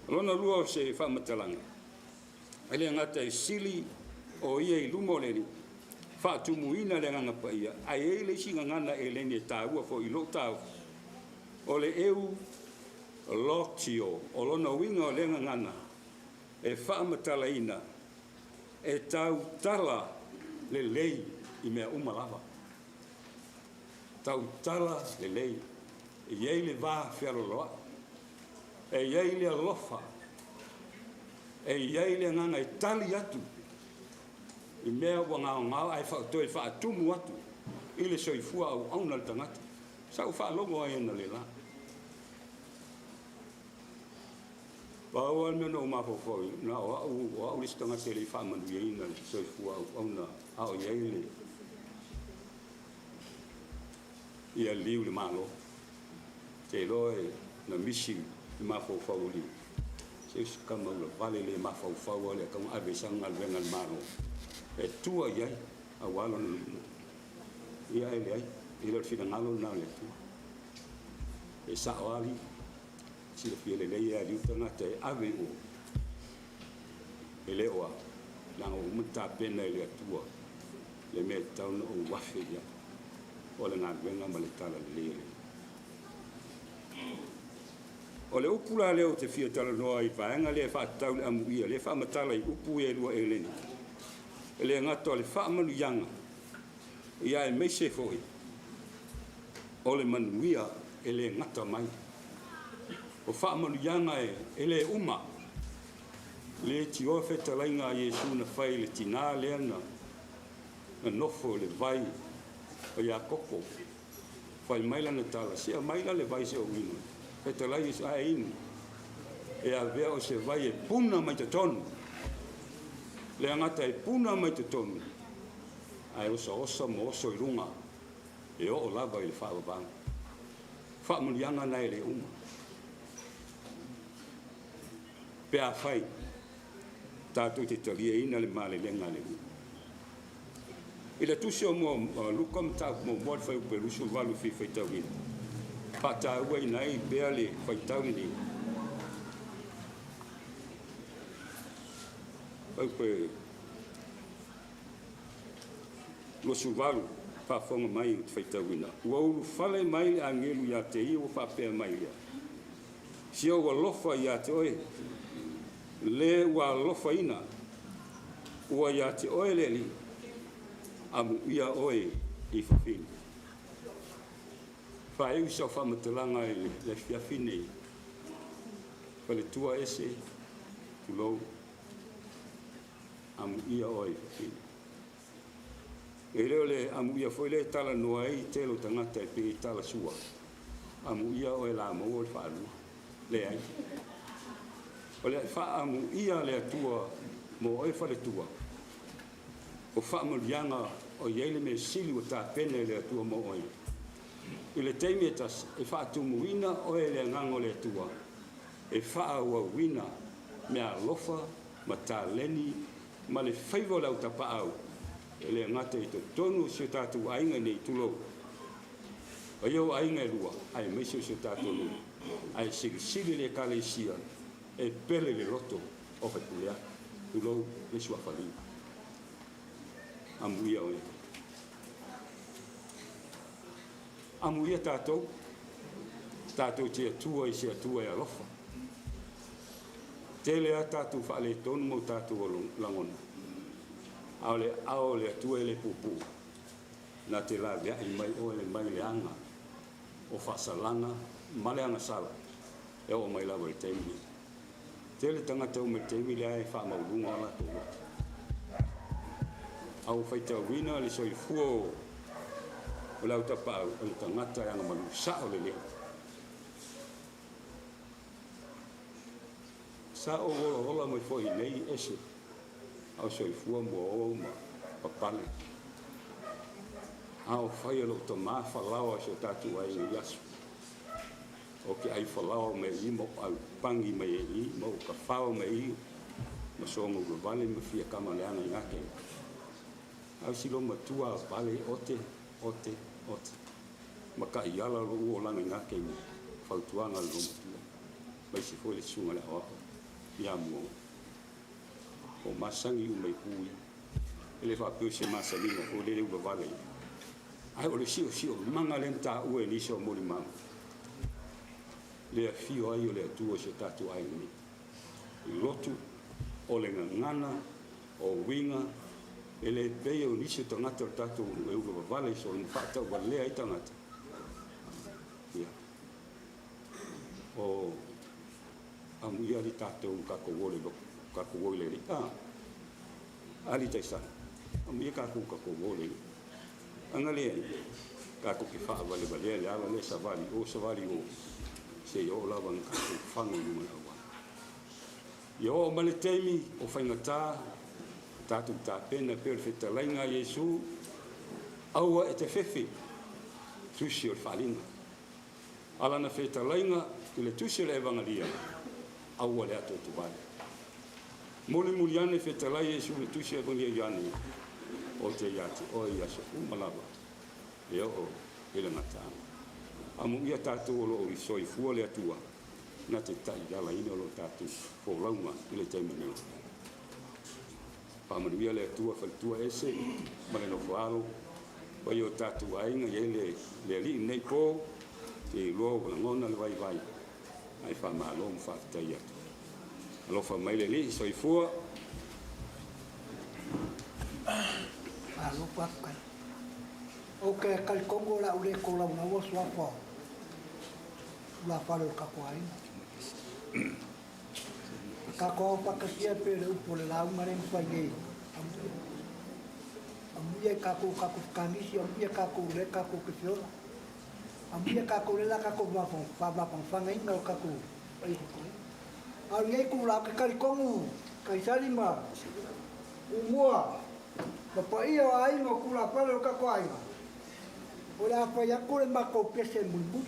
O lona lua o se faamatalaga, e le gata e sili o ia i luma o le Alii, faatumuina le Agaga Paia, ae i ai le isi gagana eleni e taua foi i lou taofi, o le eulogio. O lona uiga o lea gagana e faamatalaina e tautala lelei i mea uma lava. Tautala lelei. E i ai le va fealoloa'i, e i ai le alofa, e i ai le agaga e tali atu i mea ua gaogao ae toe faatumu atu i le soifua auauna le tagata. Sa ou faalogo ai analeila. Pau lava le mea na ou mafaufau ai, na o au, o au le isi tagata e le i faamanuiaina le soifua auauna a o i ai le ia liu le Malo. Te iloa e na misi le mafaufau o liu. Se isi kama ula vale le mafaufau a le ataga ave i sana galuega a le Malo e tua i ai aua lona lumanai. Ia e leai, e le o le finagalo lena o le Atua. E sa'o lava liu, silafia lelei e Aliu tagata e ave i o, e le o au, leaga ua uma ona tapena e le Atua le mea e tatau ona ou afe i ai, o le galuega ma le talalelei o le Alii. O le upu la lea ou te fia talanoa i vaega lea e faatatau i le amuia, lea e faamatala i upu ia e lua eleni. E le gata o le faamanuiaga, ia aemaise foi o le manuia e le gata mai. O faamanuiaga e le uma. Le tioa fetalaiga a Iesu na fai i le tinā lea na nofo i le vai o Iakopo. Fai mai lana tala, se aumai la le vai se ou inu. Fetalai Iesu, ae inu. E avea o se vai e puna mai totonu. Le gata e puna mai totonu, ae osaosa ma oso i luga, e oo lava i le faavavau. Faamanuiaga na e le uma. Pe afai, tatou te taliaina le malelega a le Alii. I le tusi o Luka mataupu muamua le fuaiupu e 28 fia faitauina, faatauaina ai pea le faitau lenei. Fuaiupu e 28, faafofoga mai ou te faitauina. Ua ulufale mai le agelu ia te ia ua faapea mai ia. Si ou alofa ia te oe, le ua alofaina, ua ia te oe le Alii, amuia oe i fafine. Faaiu sau faamatalaga i le afiafi nei, faletua ese, tulou, amuia oe i fafine. E le o le amuia foi le talanoa ai tele o tagata e pei e talasua. Amuia oe la maua le faalua. Leai. O le faaamuia le Atua mo oe faletua. O faamanuiaga o i ai le mea sili ua tapena e le Atua mo oe. I le taimi e tasi, e faatumuina oe le agaga o le Atua, e faaauauina mea alofa ma taleni ma le faiva o le autapaau, e le gata i totonu o si o tatou aiga nei, tulou. O ia o aiga e lua, aemaise o si o tatou nuu, ae silisili le ekalesia e pele le loto o faipule ai. Tulou le suafaliu. Amuia oe. Amuia tatou, tatou te Atua i se Atua e alofa. Tele a tatou faaletonu ma o tatou lagona. A o le ao o le Atua e le puupuu, na te laveai mai oe le mai le aga o faasalaga ma le agasala e oo mai lava i le taimi nei. Tele tagata uma i le taimi lea e faamaualuga o latou loto. A ua faitauina le soifua o le autapaau o le tagata e agamalu sao lelei. Sa ou olaola mai foi nei ese a o soifua mua ma papale. A o fai o lou tamā falaoa i si o tatou aiga i aso. O ke ai falaoa mai i ma o au pangi mai e i ma o ka fao mai i ma soga ulavale ma fia kama leaga i ngake. Au si lo matua a pale ote, ote, ote. Ma ka i ala lo ua o langa i ngake i fautuaga le lo matua. Mai si foi le susuga le aoao ia mua. O masangi uma i pu ia. E le faapea o se masaniga foi lele ulavale. Ai o le siosiomaga le na taua e nisi o molimau. Le afio ai o le Atua i si o tatou aiga nei. I lotu o le gagana, o uiga, e le pei o nisi o tagata o le tatou e ulavavale i solo faatauvalea ai tagata. Ia. O amuia li tatou kakou o le loko, kakou o i le li. Ali taisana. Amuia kakou kakou o le li. Anga le ai, kakou ke faavalevalea le ala le savali o savali o. Se i o lava nga kakou whango i lunga awa. Ia o ma le taimi o faigata, tatou tapena pe o le fetalaiga a Iesu, aua e te fefe, tusi o le faaaliga. Alana fetalaiga i le tusi o le Evangelia, aua le atoatovale. Mulimuli ane fetalai Iesu le tusi o Evangelia Ioane, o te ia te oe i aso uma lava, e oo i le gataaga. Amuia tatou o loo i soifua le Atua, na te taialaina o loo tatou folauga i le taimi nei. Faamanuia le Atua faletua ese ma le nofo alo, o ia o tatou aiga i ai le Alii nei po, Te iloa ua lagona le vaivai, ae faamalo ma faafetai atu. Alofa mai le Alii, soifua. Malo faafetai. Ou te talitonu o le a ou le tolaulauina suafa o tulafale o le tatou aiga. Tatou ao faatasia pei o le upu o le lauga lea na fai nei, amuia. Amuia i tatou tatou fekanisi, amuia tatou lea tatou te feola. Amuia tatou lea o le a tatou faamafanafanaina o tatou paia faafuaiga. A o lenei itula, ou te talitonu Kaisali ma Tumua ma paia o aiga o tulafale o le tatou aiga, o le a fai atu le matou pese mulimuli.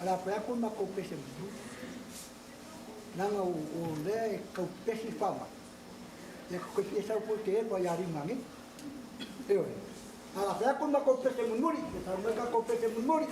O le a fai atu le matou pese mulimuli. Leaga o lea e tau pepesi le faamai, ia te toe fia sau foi te eva ia Liuga nei. Ioe. Ae o le a fai atu le matou pese mulimuli, ia sau mai le tatou pese mulimuli.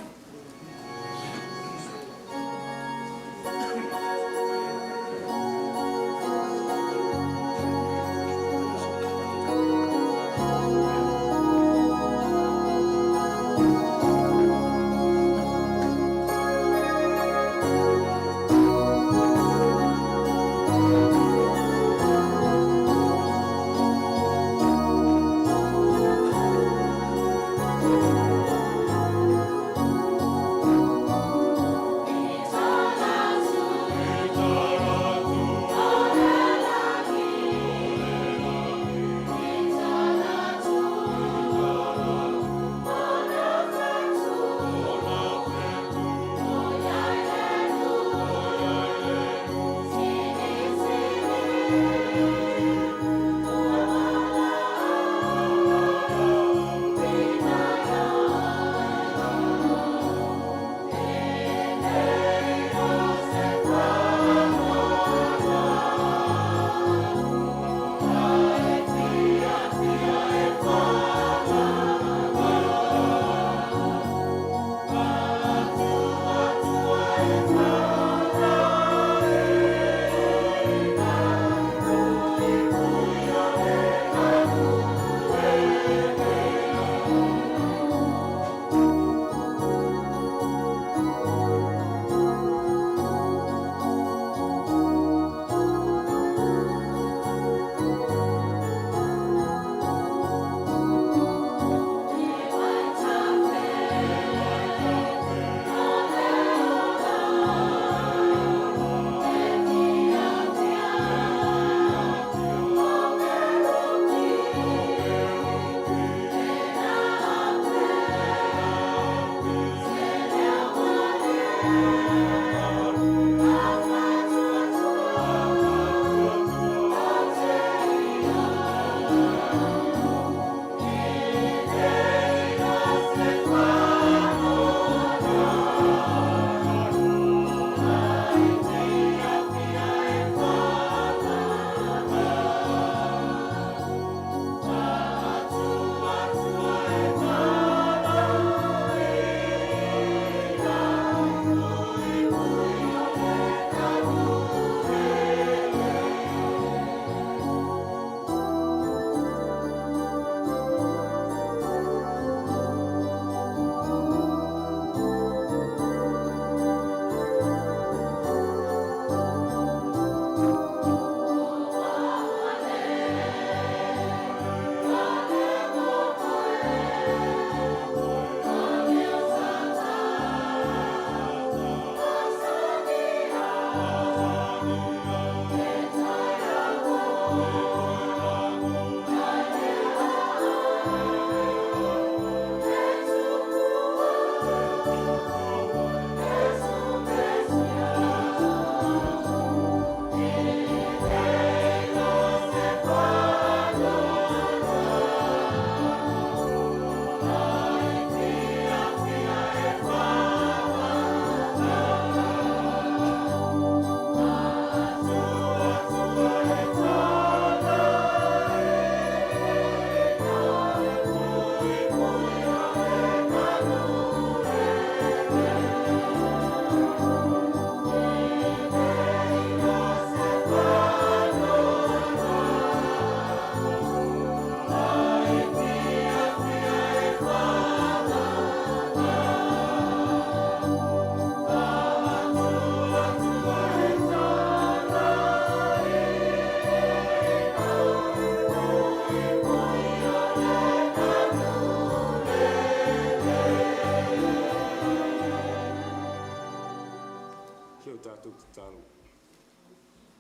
tatou tatalo.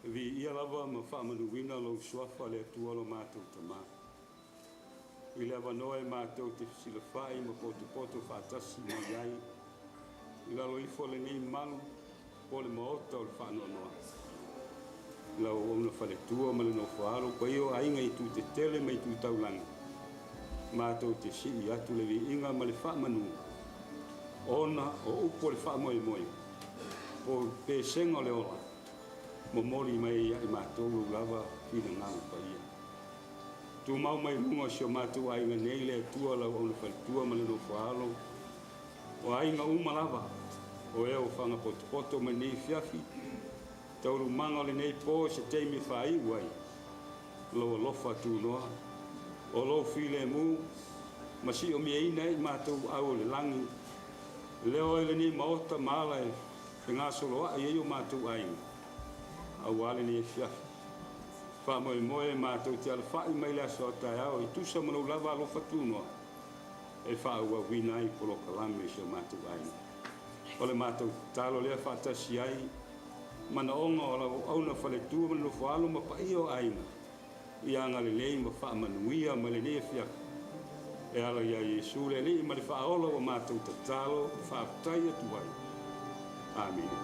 E viia lava ma faamanuina lou suafa le Atua lo matou Tamā. I le avanoa e matou te fesilafai ma potopoto faatasi mai ai i lalo ifo o lenei malu po o le maota o le faanoanoa. I lau auauna faletua ma le nofoaalo paia o aiga i itu tetele ma itu taulaga, matou te sii atu le viiga ma le faamanu ona o upu o le faamoemoe po o pesega o le ola momoli mai ai ia i matou lou lava finagalo paia. Tumau mai luga o si o matou aiga nei le Atua lau auauna faletua ma le nofoaalo o aiga uma lava o e ua fagapotopoto mai lenei afiafi taualumaga o lenei po i se taimi e faaiu ai lou alofa tunoa o lou filemu ma si'omiaina ai i matou aau o le lagi leo ai lenei maota ma ala e fegasoloa'i ai o matou aiga auā lenei afiafi. Faamoemoe matou te alafa'i mai le aso a taeao e tusa ma lou lava alofa tunoa e faaauauina ai polokalame i si o matou aiga. O le matou tatalo lea faatasi ai manaoga o lau auauna faletua ma le nofoaalo ma paia o aiga ia agalelei ma faamanuia mai lenei afiafi e ala iā Iesu le Alii ma le Faaola ua matou tatalo faafetai atu ai. Amene.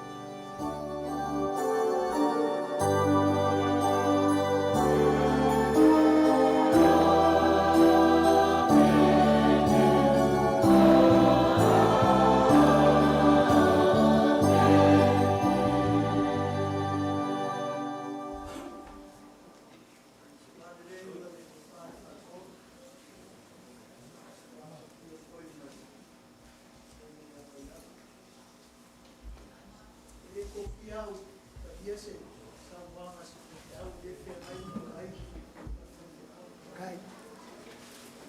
E le tofia au e paia se saunoaga a se faifeau e le feagai ma le vaai a le faifeau.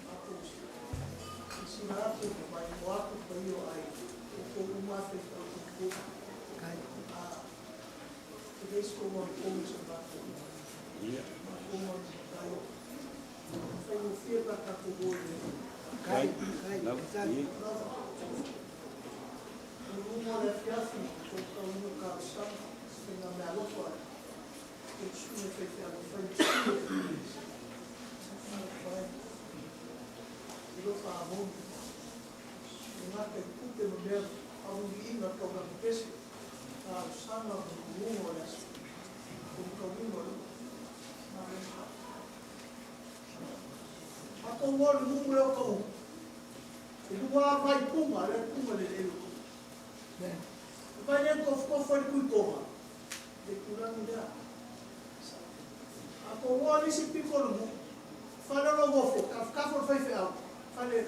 Matou silasila atu ma maimoa atu le paia o aiga, o outou uma lava faifeau tautua. A e leai se tou anapogi i se matou matou matai e faigofie pe a tatou o i le Lava. O luga o le afiafi, tou tauina talosaga, faigameaalofa i tou susuga i faifeau e fai ma sui o le Ekalesia. Talofa e, i lou faamoni, e le gata i tupe ma mea auiliiliina o le taulaga pese, talosaga ma luga o le aso, o le tauina o le malo. Matou o i le nuu lea o Tauupu, E lua lava vai punga, lea e punga i le eleele o Tupu. O le vai lea na tofutofu ai le Tuitoga, le itulagi lea. A tou o i le isi pito o le nuu, fale o Lauofo, tafatafa o le faifeau, fale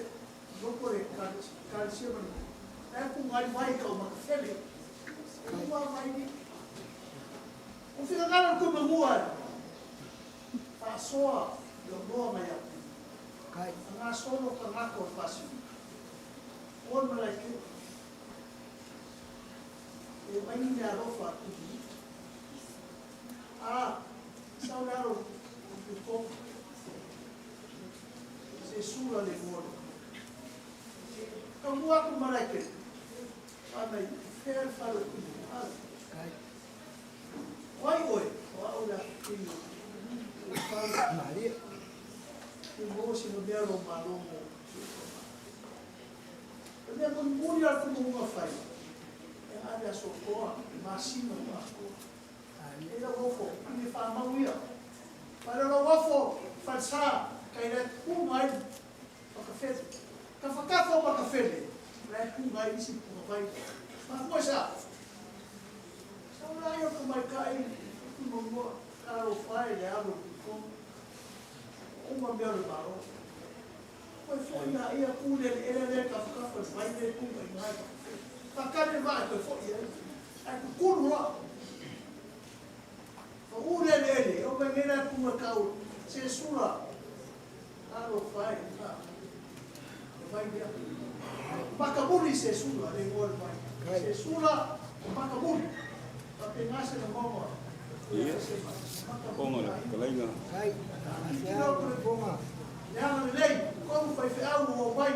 loto le ekalesia ma le nuu, la e punga ai vai e tau o Matafele. E lua lava vai nei. O finagalo o le Tuimanua e faasoa le oloa mai Atua. A gasolo tagata o le Pasefika, o le malaekele, e aumai ni meaalofa a Tuimanua. A sau le alo o Tuitoga, se sula le igoa o le Taunuu atu i le malaekele, fai mai, fea le fale o Tuimanua? O ai oe? O au le Afafine o Fale. Maria. Fia maua sina mea o lou malo mo si ou tama. O le mea mulimuli lava le tumuga fai, e ave aso toa, masina uma atoa. E lau ofo, i le faamau ia. Fale o lau ofo, falesa, kai le punga ai makafele. Tafatafa o makafele, la e punga ai isi punga vai. Mafua i sa? Sau la ia o tamaitai i mua, talofa e le alo i totonu. Uma mea o le Malo. Koe foi a ia ku le ele le tafatafa le vai le punga i ngai makafele. Fakane le vaa koe foi ai. Ai kukulu loa. Fa u le ele, o mai nei la punga kau, se sula. Talofa e, ha. Le vai lea. Makamuli se sula, le igoa le vai. Se sula, makamuli. Faapena se lagona. Ia, ponga le fetalaiga. Leaga lelei, kou faifeau ua omai.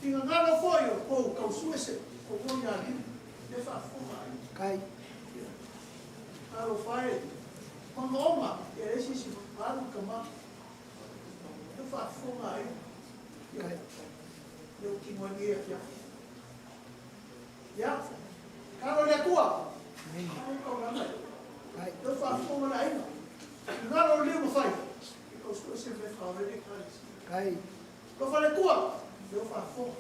Finagalo foi o kou tausuese, o kou ia limu, le faafofoga ai. Kai. Alofa e, ogaoga, e leai se isi alu le tama. Lea ua faafofoga aiga. Kai. Lea ua tino ai lenei afiafi. Ia, tatalo i le Atua. Alu le taulaga e. Lea ua faafofoga le aiga. I galo lelei ua fai, e tau sue se mea e faaola ai le Ekalesia. Kai. Alofa le Atua, lea ua faafofoga.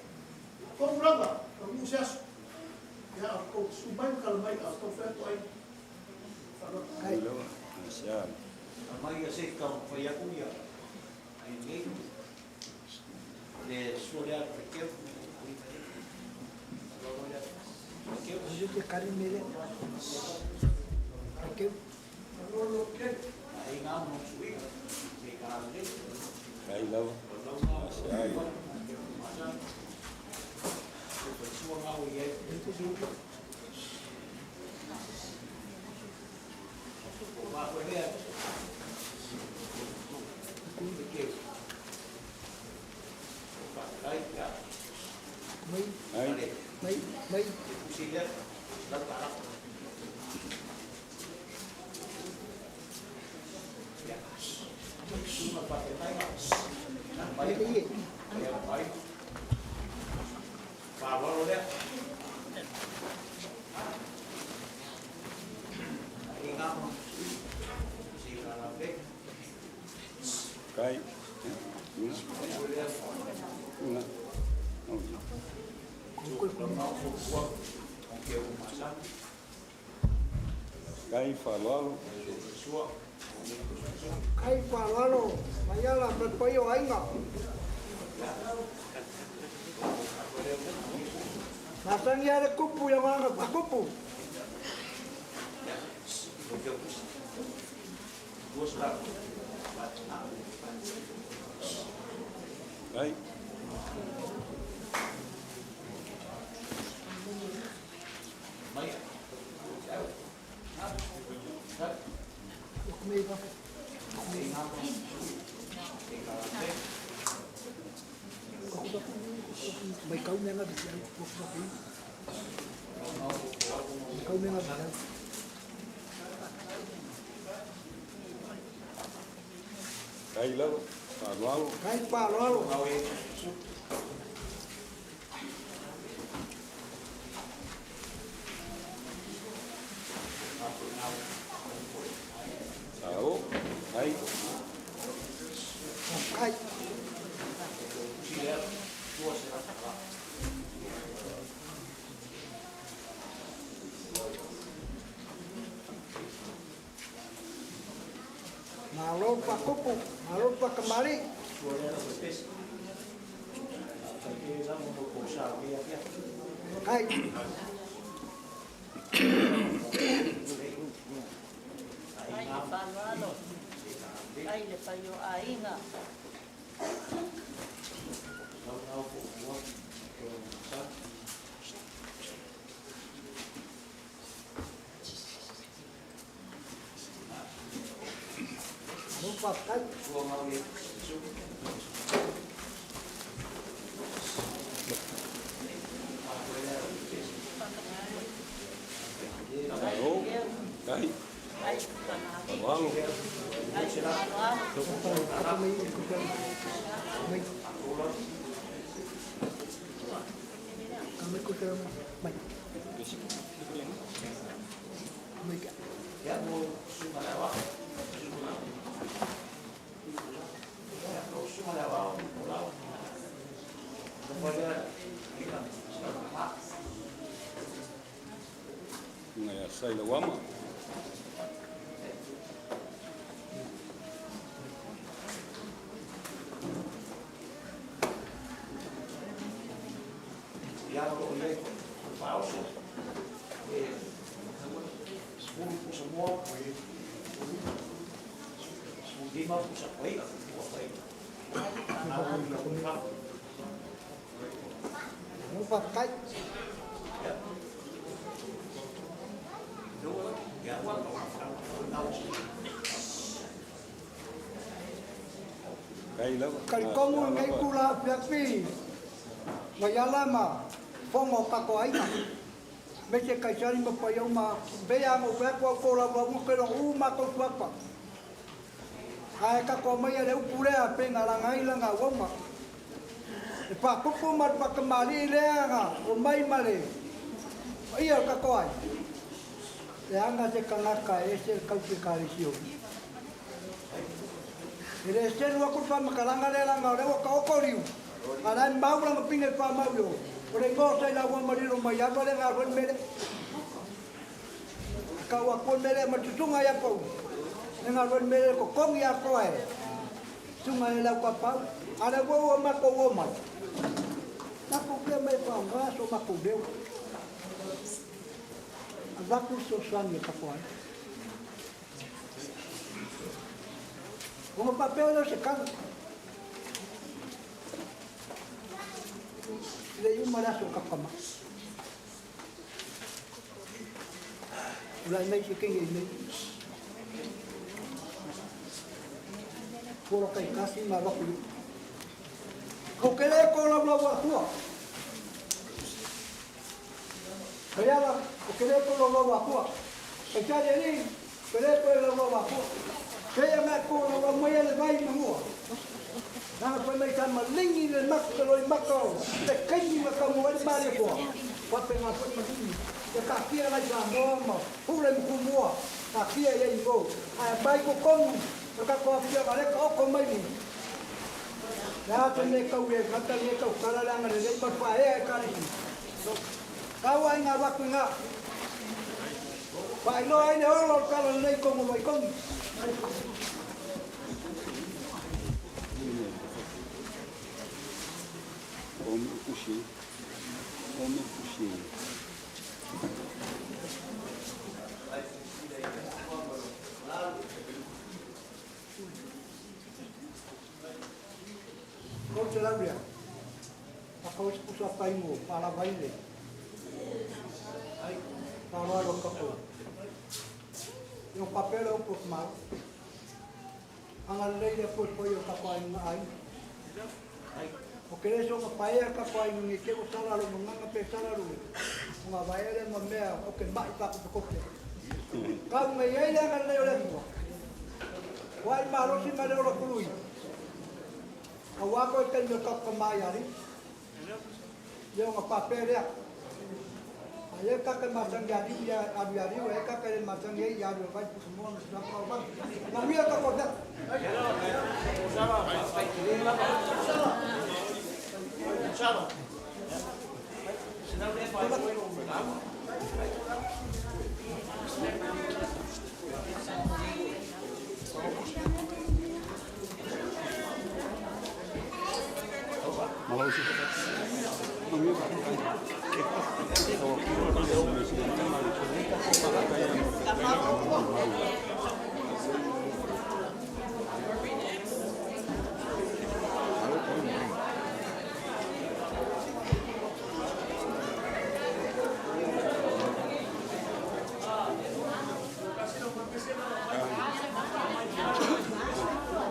Tonu lava, taunuu se aso. Ia, a outou susu mai ma tala mai, a o taumafai atu aiga. Kai. Aumai ia se i taumafai atu ia ai nei. Le sua lea Fekeu. Fekeu. Te kari mele. Fekeu. Ai ngā mo suiga. Se ka le. Kai lava. Asiai. Sua ngā o ia. O mā koe lea. Fekeu. Kai ia. Mai. Ai. Mai. Mai. Pusi lea. Lau tara. Ia. Suma pa te mai. Mai. Mai. Ia mai. Fa'aloalo lea. Ai ngā mo se i kalape. Kai. Una. Una. Kai fa'aloalo. Kai fa'aloalo, mai ala ma le paia o aiga. Masani a le kupu i agaga faakupu. Kai. Mai kau mea ngā visi au, Mai kau mea ngā visi au. Kai lava. Fa'aloalo. Kai fa'aloalo. Sa'o. Kai. Kai. Malo faakupu, malo faakamali'i. Kai. Ai le fa'aloalo, ai le paia o aiga. Malo fa'afetai. Sa'o. Kai. Ai Fa'aloalo. Ai fa'aloalo. Mai. Mai ko te mai. Mai ka. Ia mo suma le wa. Ia mo suma le wa o la. Mo le ia sa ma. Ngai ia sai lauama. Ia o le fa'aoso. E 10 pusa moa, 15 pusa pai, ua pai. Malo fa'afetai. Kai lava. Kalikomu lenei tula afiafi, mai ala ma fofoga o tatou aiga. Me se kaisari ma pa iau ma be a mo pe ko ko la wa mo ke lo u ma ko papa. Ae ka ko mai le upu lea pe nga la ngai la nga woma. E pa kupu ma pa kamali lea nga o mai male. Ia ka ko ai. Le anga se kangaka e se kau ke karisio. E le selu aku fa makalanga le la nga le o ka o koriu. Ala mau la mapinga pa mau yo. O le ngo sai la wa mariro mai ava le nga ron mele. Ka wa ko mele ma tutunga ya pau. Le nga ron mele ko kongi ya ko e. Tunga e lau ka pau. Ala wo o ma ko wo mai. Na ko ke mai pa nga so ma ko deu. Avaku so sani ka ko ai. O papel não se cala. Le uma la so kapama. Ula mai se kengi mai. Polo kai kasi ma vaku. Ko kele ko la bla wa tua. Kaya ko kele ko la wa tua. Kai ni kele ko la wa tua. Kaya nga ko la wa mai le vai mua. Nanga pa mai ta malingi le maka loi maka te kaini maka mo le mare ko. Pa pe nga pa malingi. Te ka kia lai sa mo ma. Hule mo mo. Ka kia ye i go. A bai ko kongu. Ka ko kia ga le ko ko mai ni. La te ne ka ue ka ta le ka kala la nga le pa pa e ka ni. Ka wa nga wa ku nga. Pa ilo ai ne olo ka le ko mo mai kongu. Homem couché. Homem couché. Ko te laurea. A kau se pusa paingo, pala vaile. Ai, pala ro kako. Yo papel o pos mal. Anga leire pos poi o kako ai ai. O que leso ka paia ka pai ngi ke o sala lo nganga pe sala lo. Nga vaele ma mea o ke mai pa ko ko. Ka me ia le nga le le mo. Wai ma lo si ma le lo kului. A wa ko te no ka mai ari. Yo nga papel ya. Ai ka ka ma sang ya ri ya aru ya ri o ka ka ma sang ya ya ru vai pu mo no sa pa ba. Ma mi ka ko da.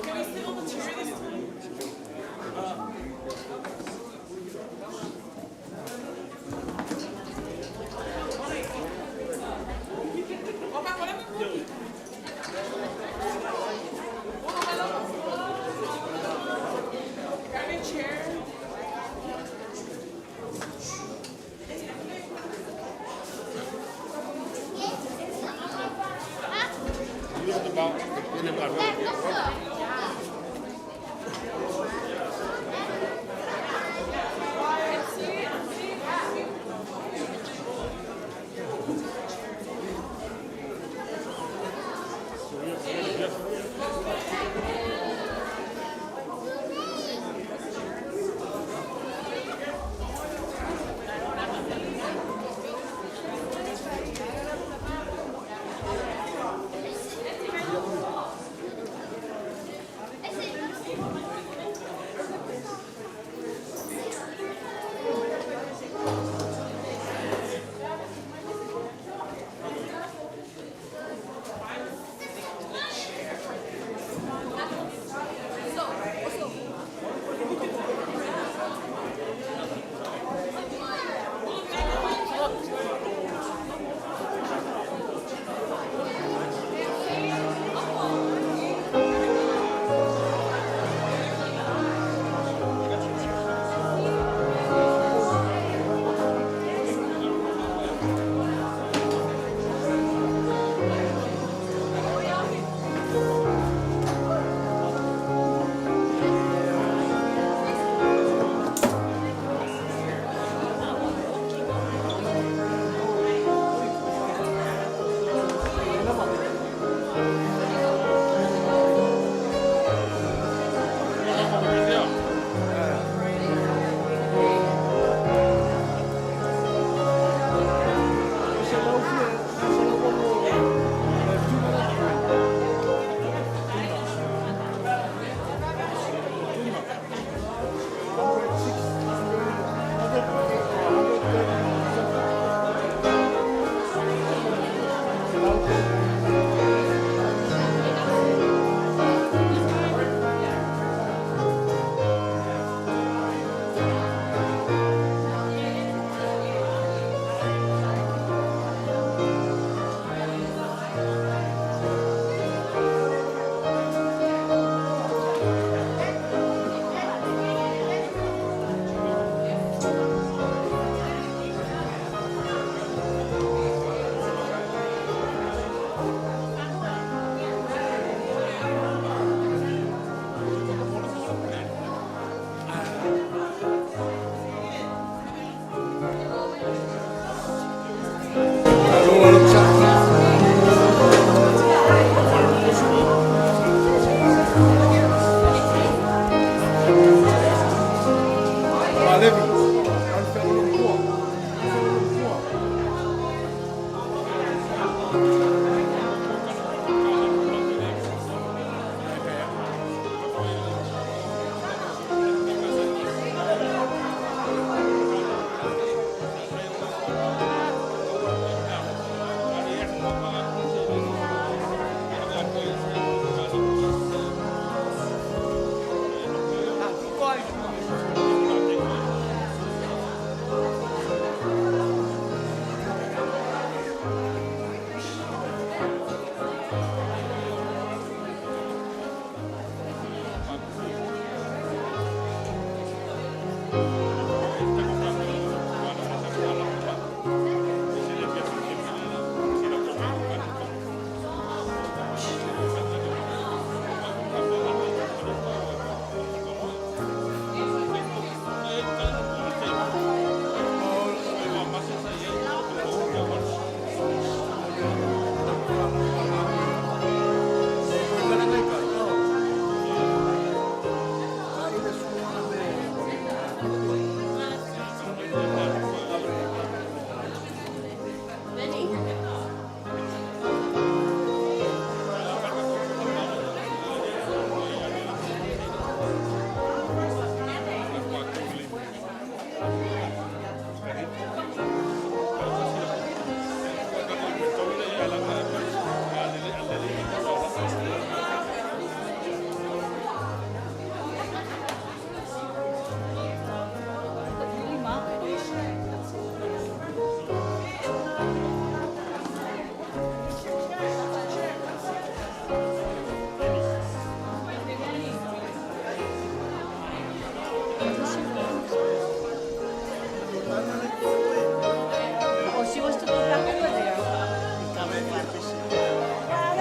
Can we sit on the chair this time? Grab a chair.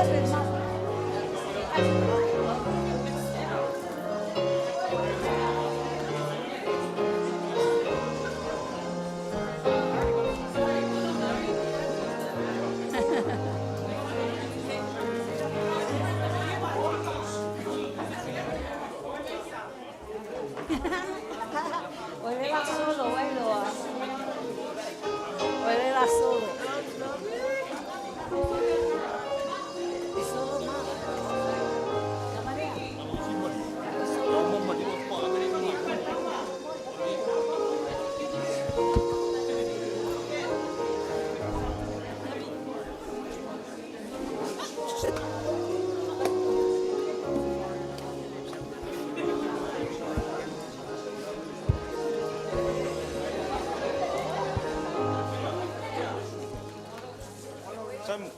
O le la solo ai loa. O le la solo. E solo ma. Samu.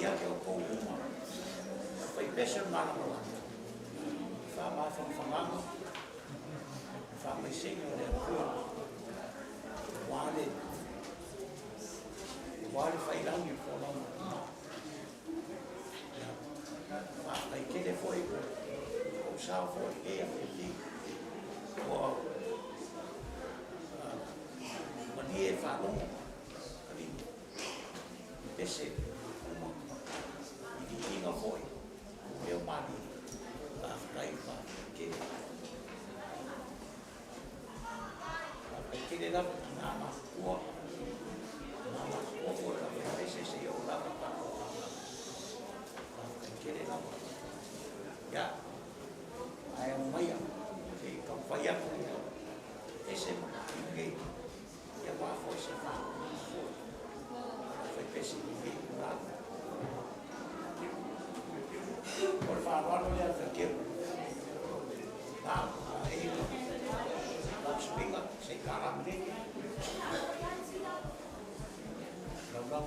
ia te outou uma, faipese o le malamalama, faamafanafanaga, faamaisega o le Atua, aua le failagi o le folauga a tina. Ia, faafetai tele foi lou sao foi i lenei afiafi, ua malie le faalogo alii pese uma i viiga foi leo malie. Faafetai, faafetai tele. Faafetai tele lava i tina matutua, tina matutua foi o le faipese seia oo lava i tatou fanau. Faafetai tele lava. Ia, ae aumaia se i taumafai atu ese ma nei, ia aua foi se faatonuga foi o faipese i lenei itula. O le faaaloalo lea a le faiteu. Na, e lausuiga se i kalamalele. Laulau,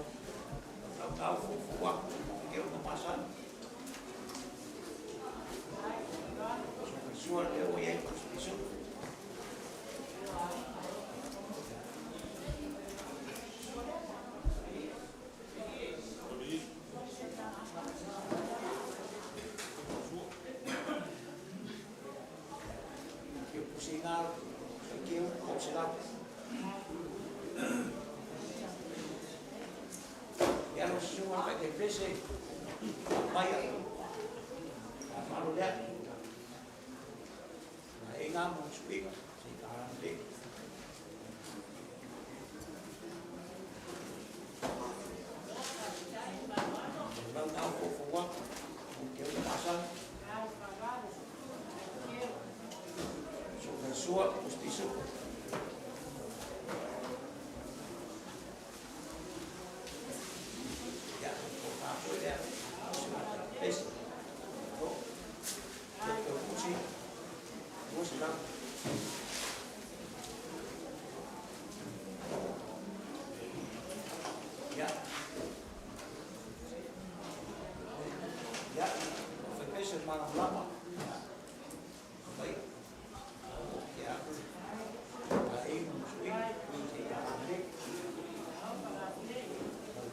laulau fuafua atu, ke o masani. Sua lea ua i ai pisu. Ke pusinga ke o se lau. Ia lo sua ka te pese mai a. Malo lea. Na e ngā mo suiga se i ka le. Lau nau fofo ke o masani. So ka sua postiso. Ia, o ka foi lea. O se mata pese. O. Ke o pusi. O se lau. Ia. Ia, o faipese malamalama. Ia. Mai. O ke aku. A e mo suiga se i ka le.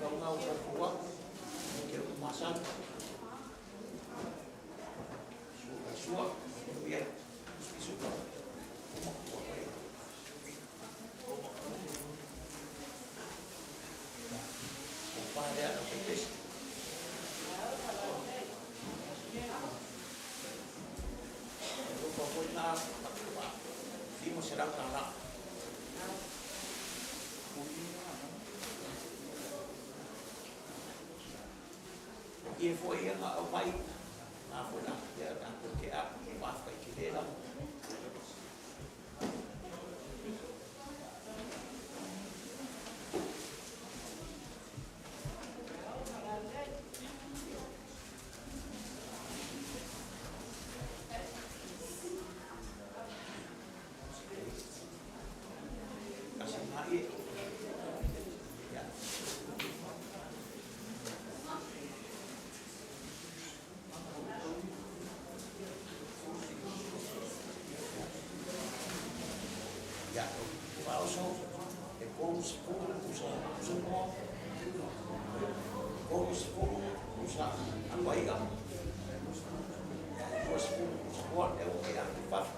Lau ngau fofo ke o masani. Sua sua, ia pisu. Uma ua O pa lea o faipese. O pa foi na 500 tala. Ia foi ia nga au mai ngā foi la ia tatou ke a faafetai tele lava. Kasi ngā ie. Ia. Ia, faaoso e 30 pusa pusa moa, 30 pusa apaia, 20 pusa moa, lea ua ke atu fafo.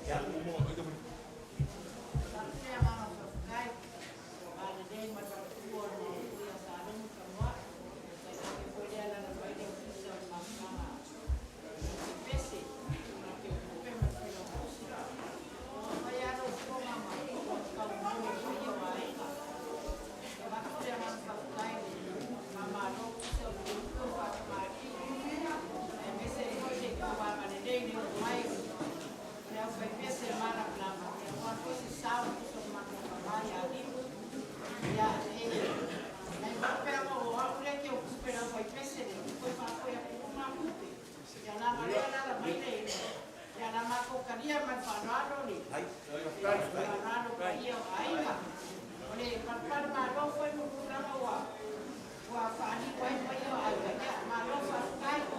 Ia. Matou talia ma le faaaloalo le faaaloalo paia o aiga. O le palepale malo foi ma tulaga ua ua faaliu ai paia o aiga. Ia, malo faafetai.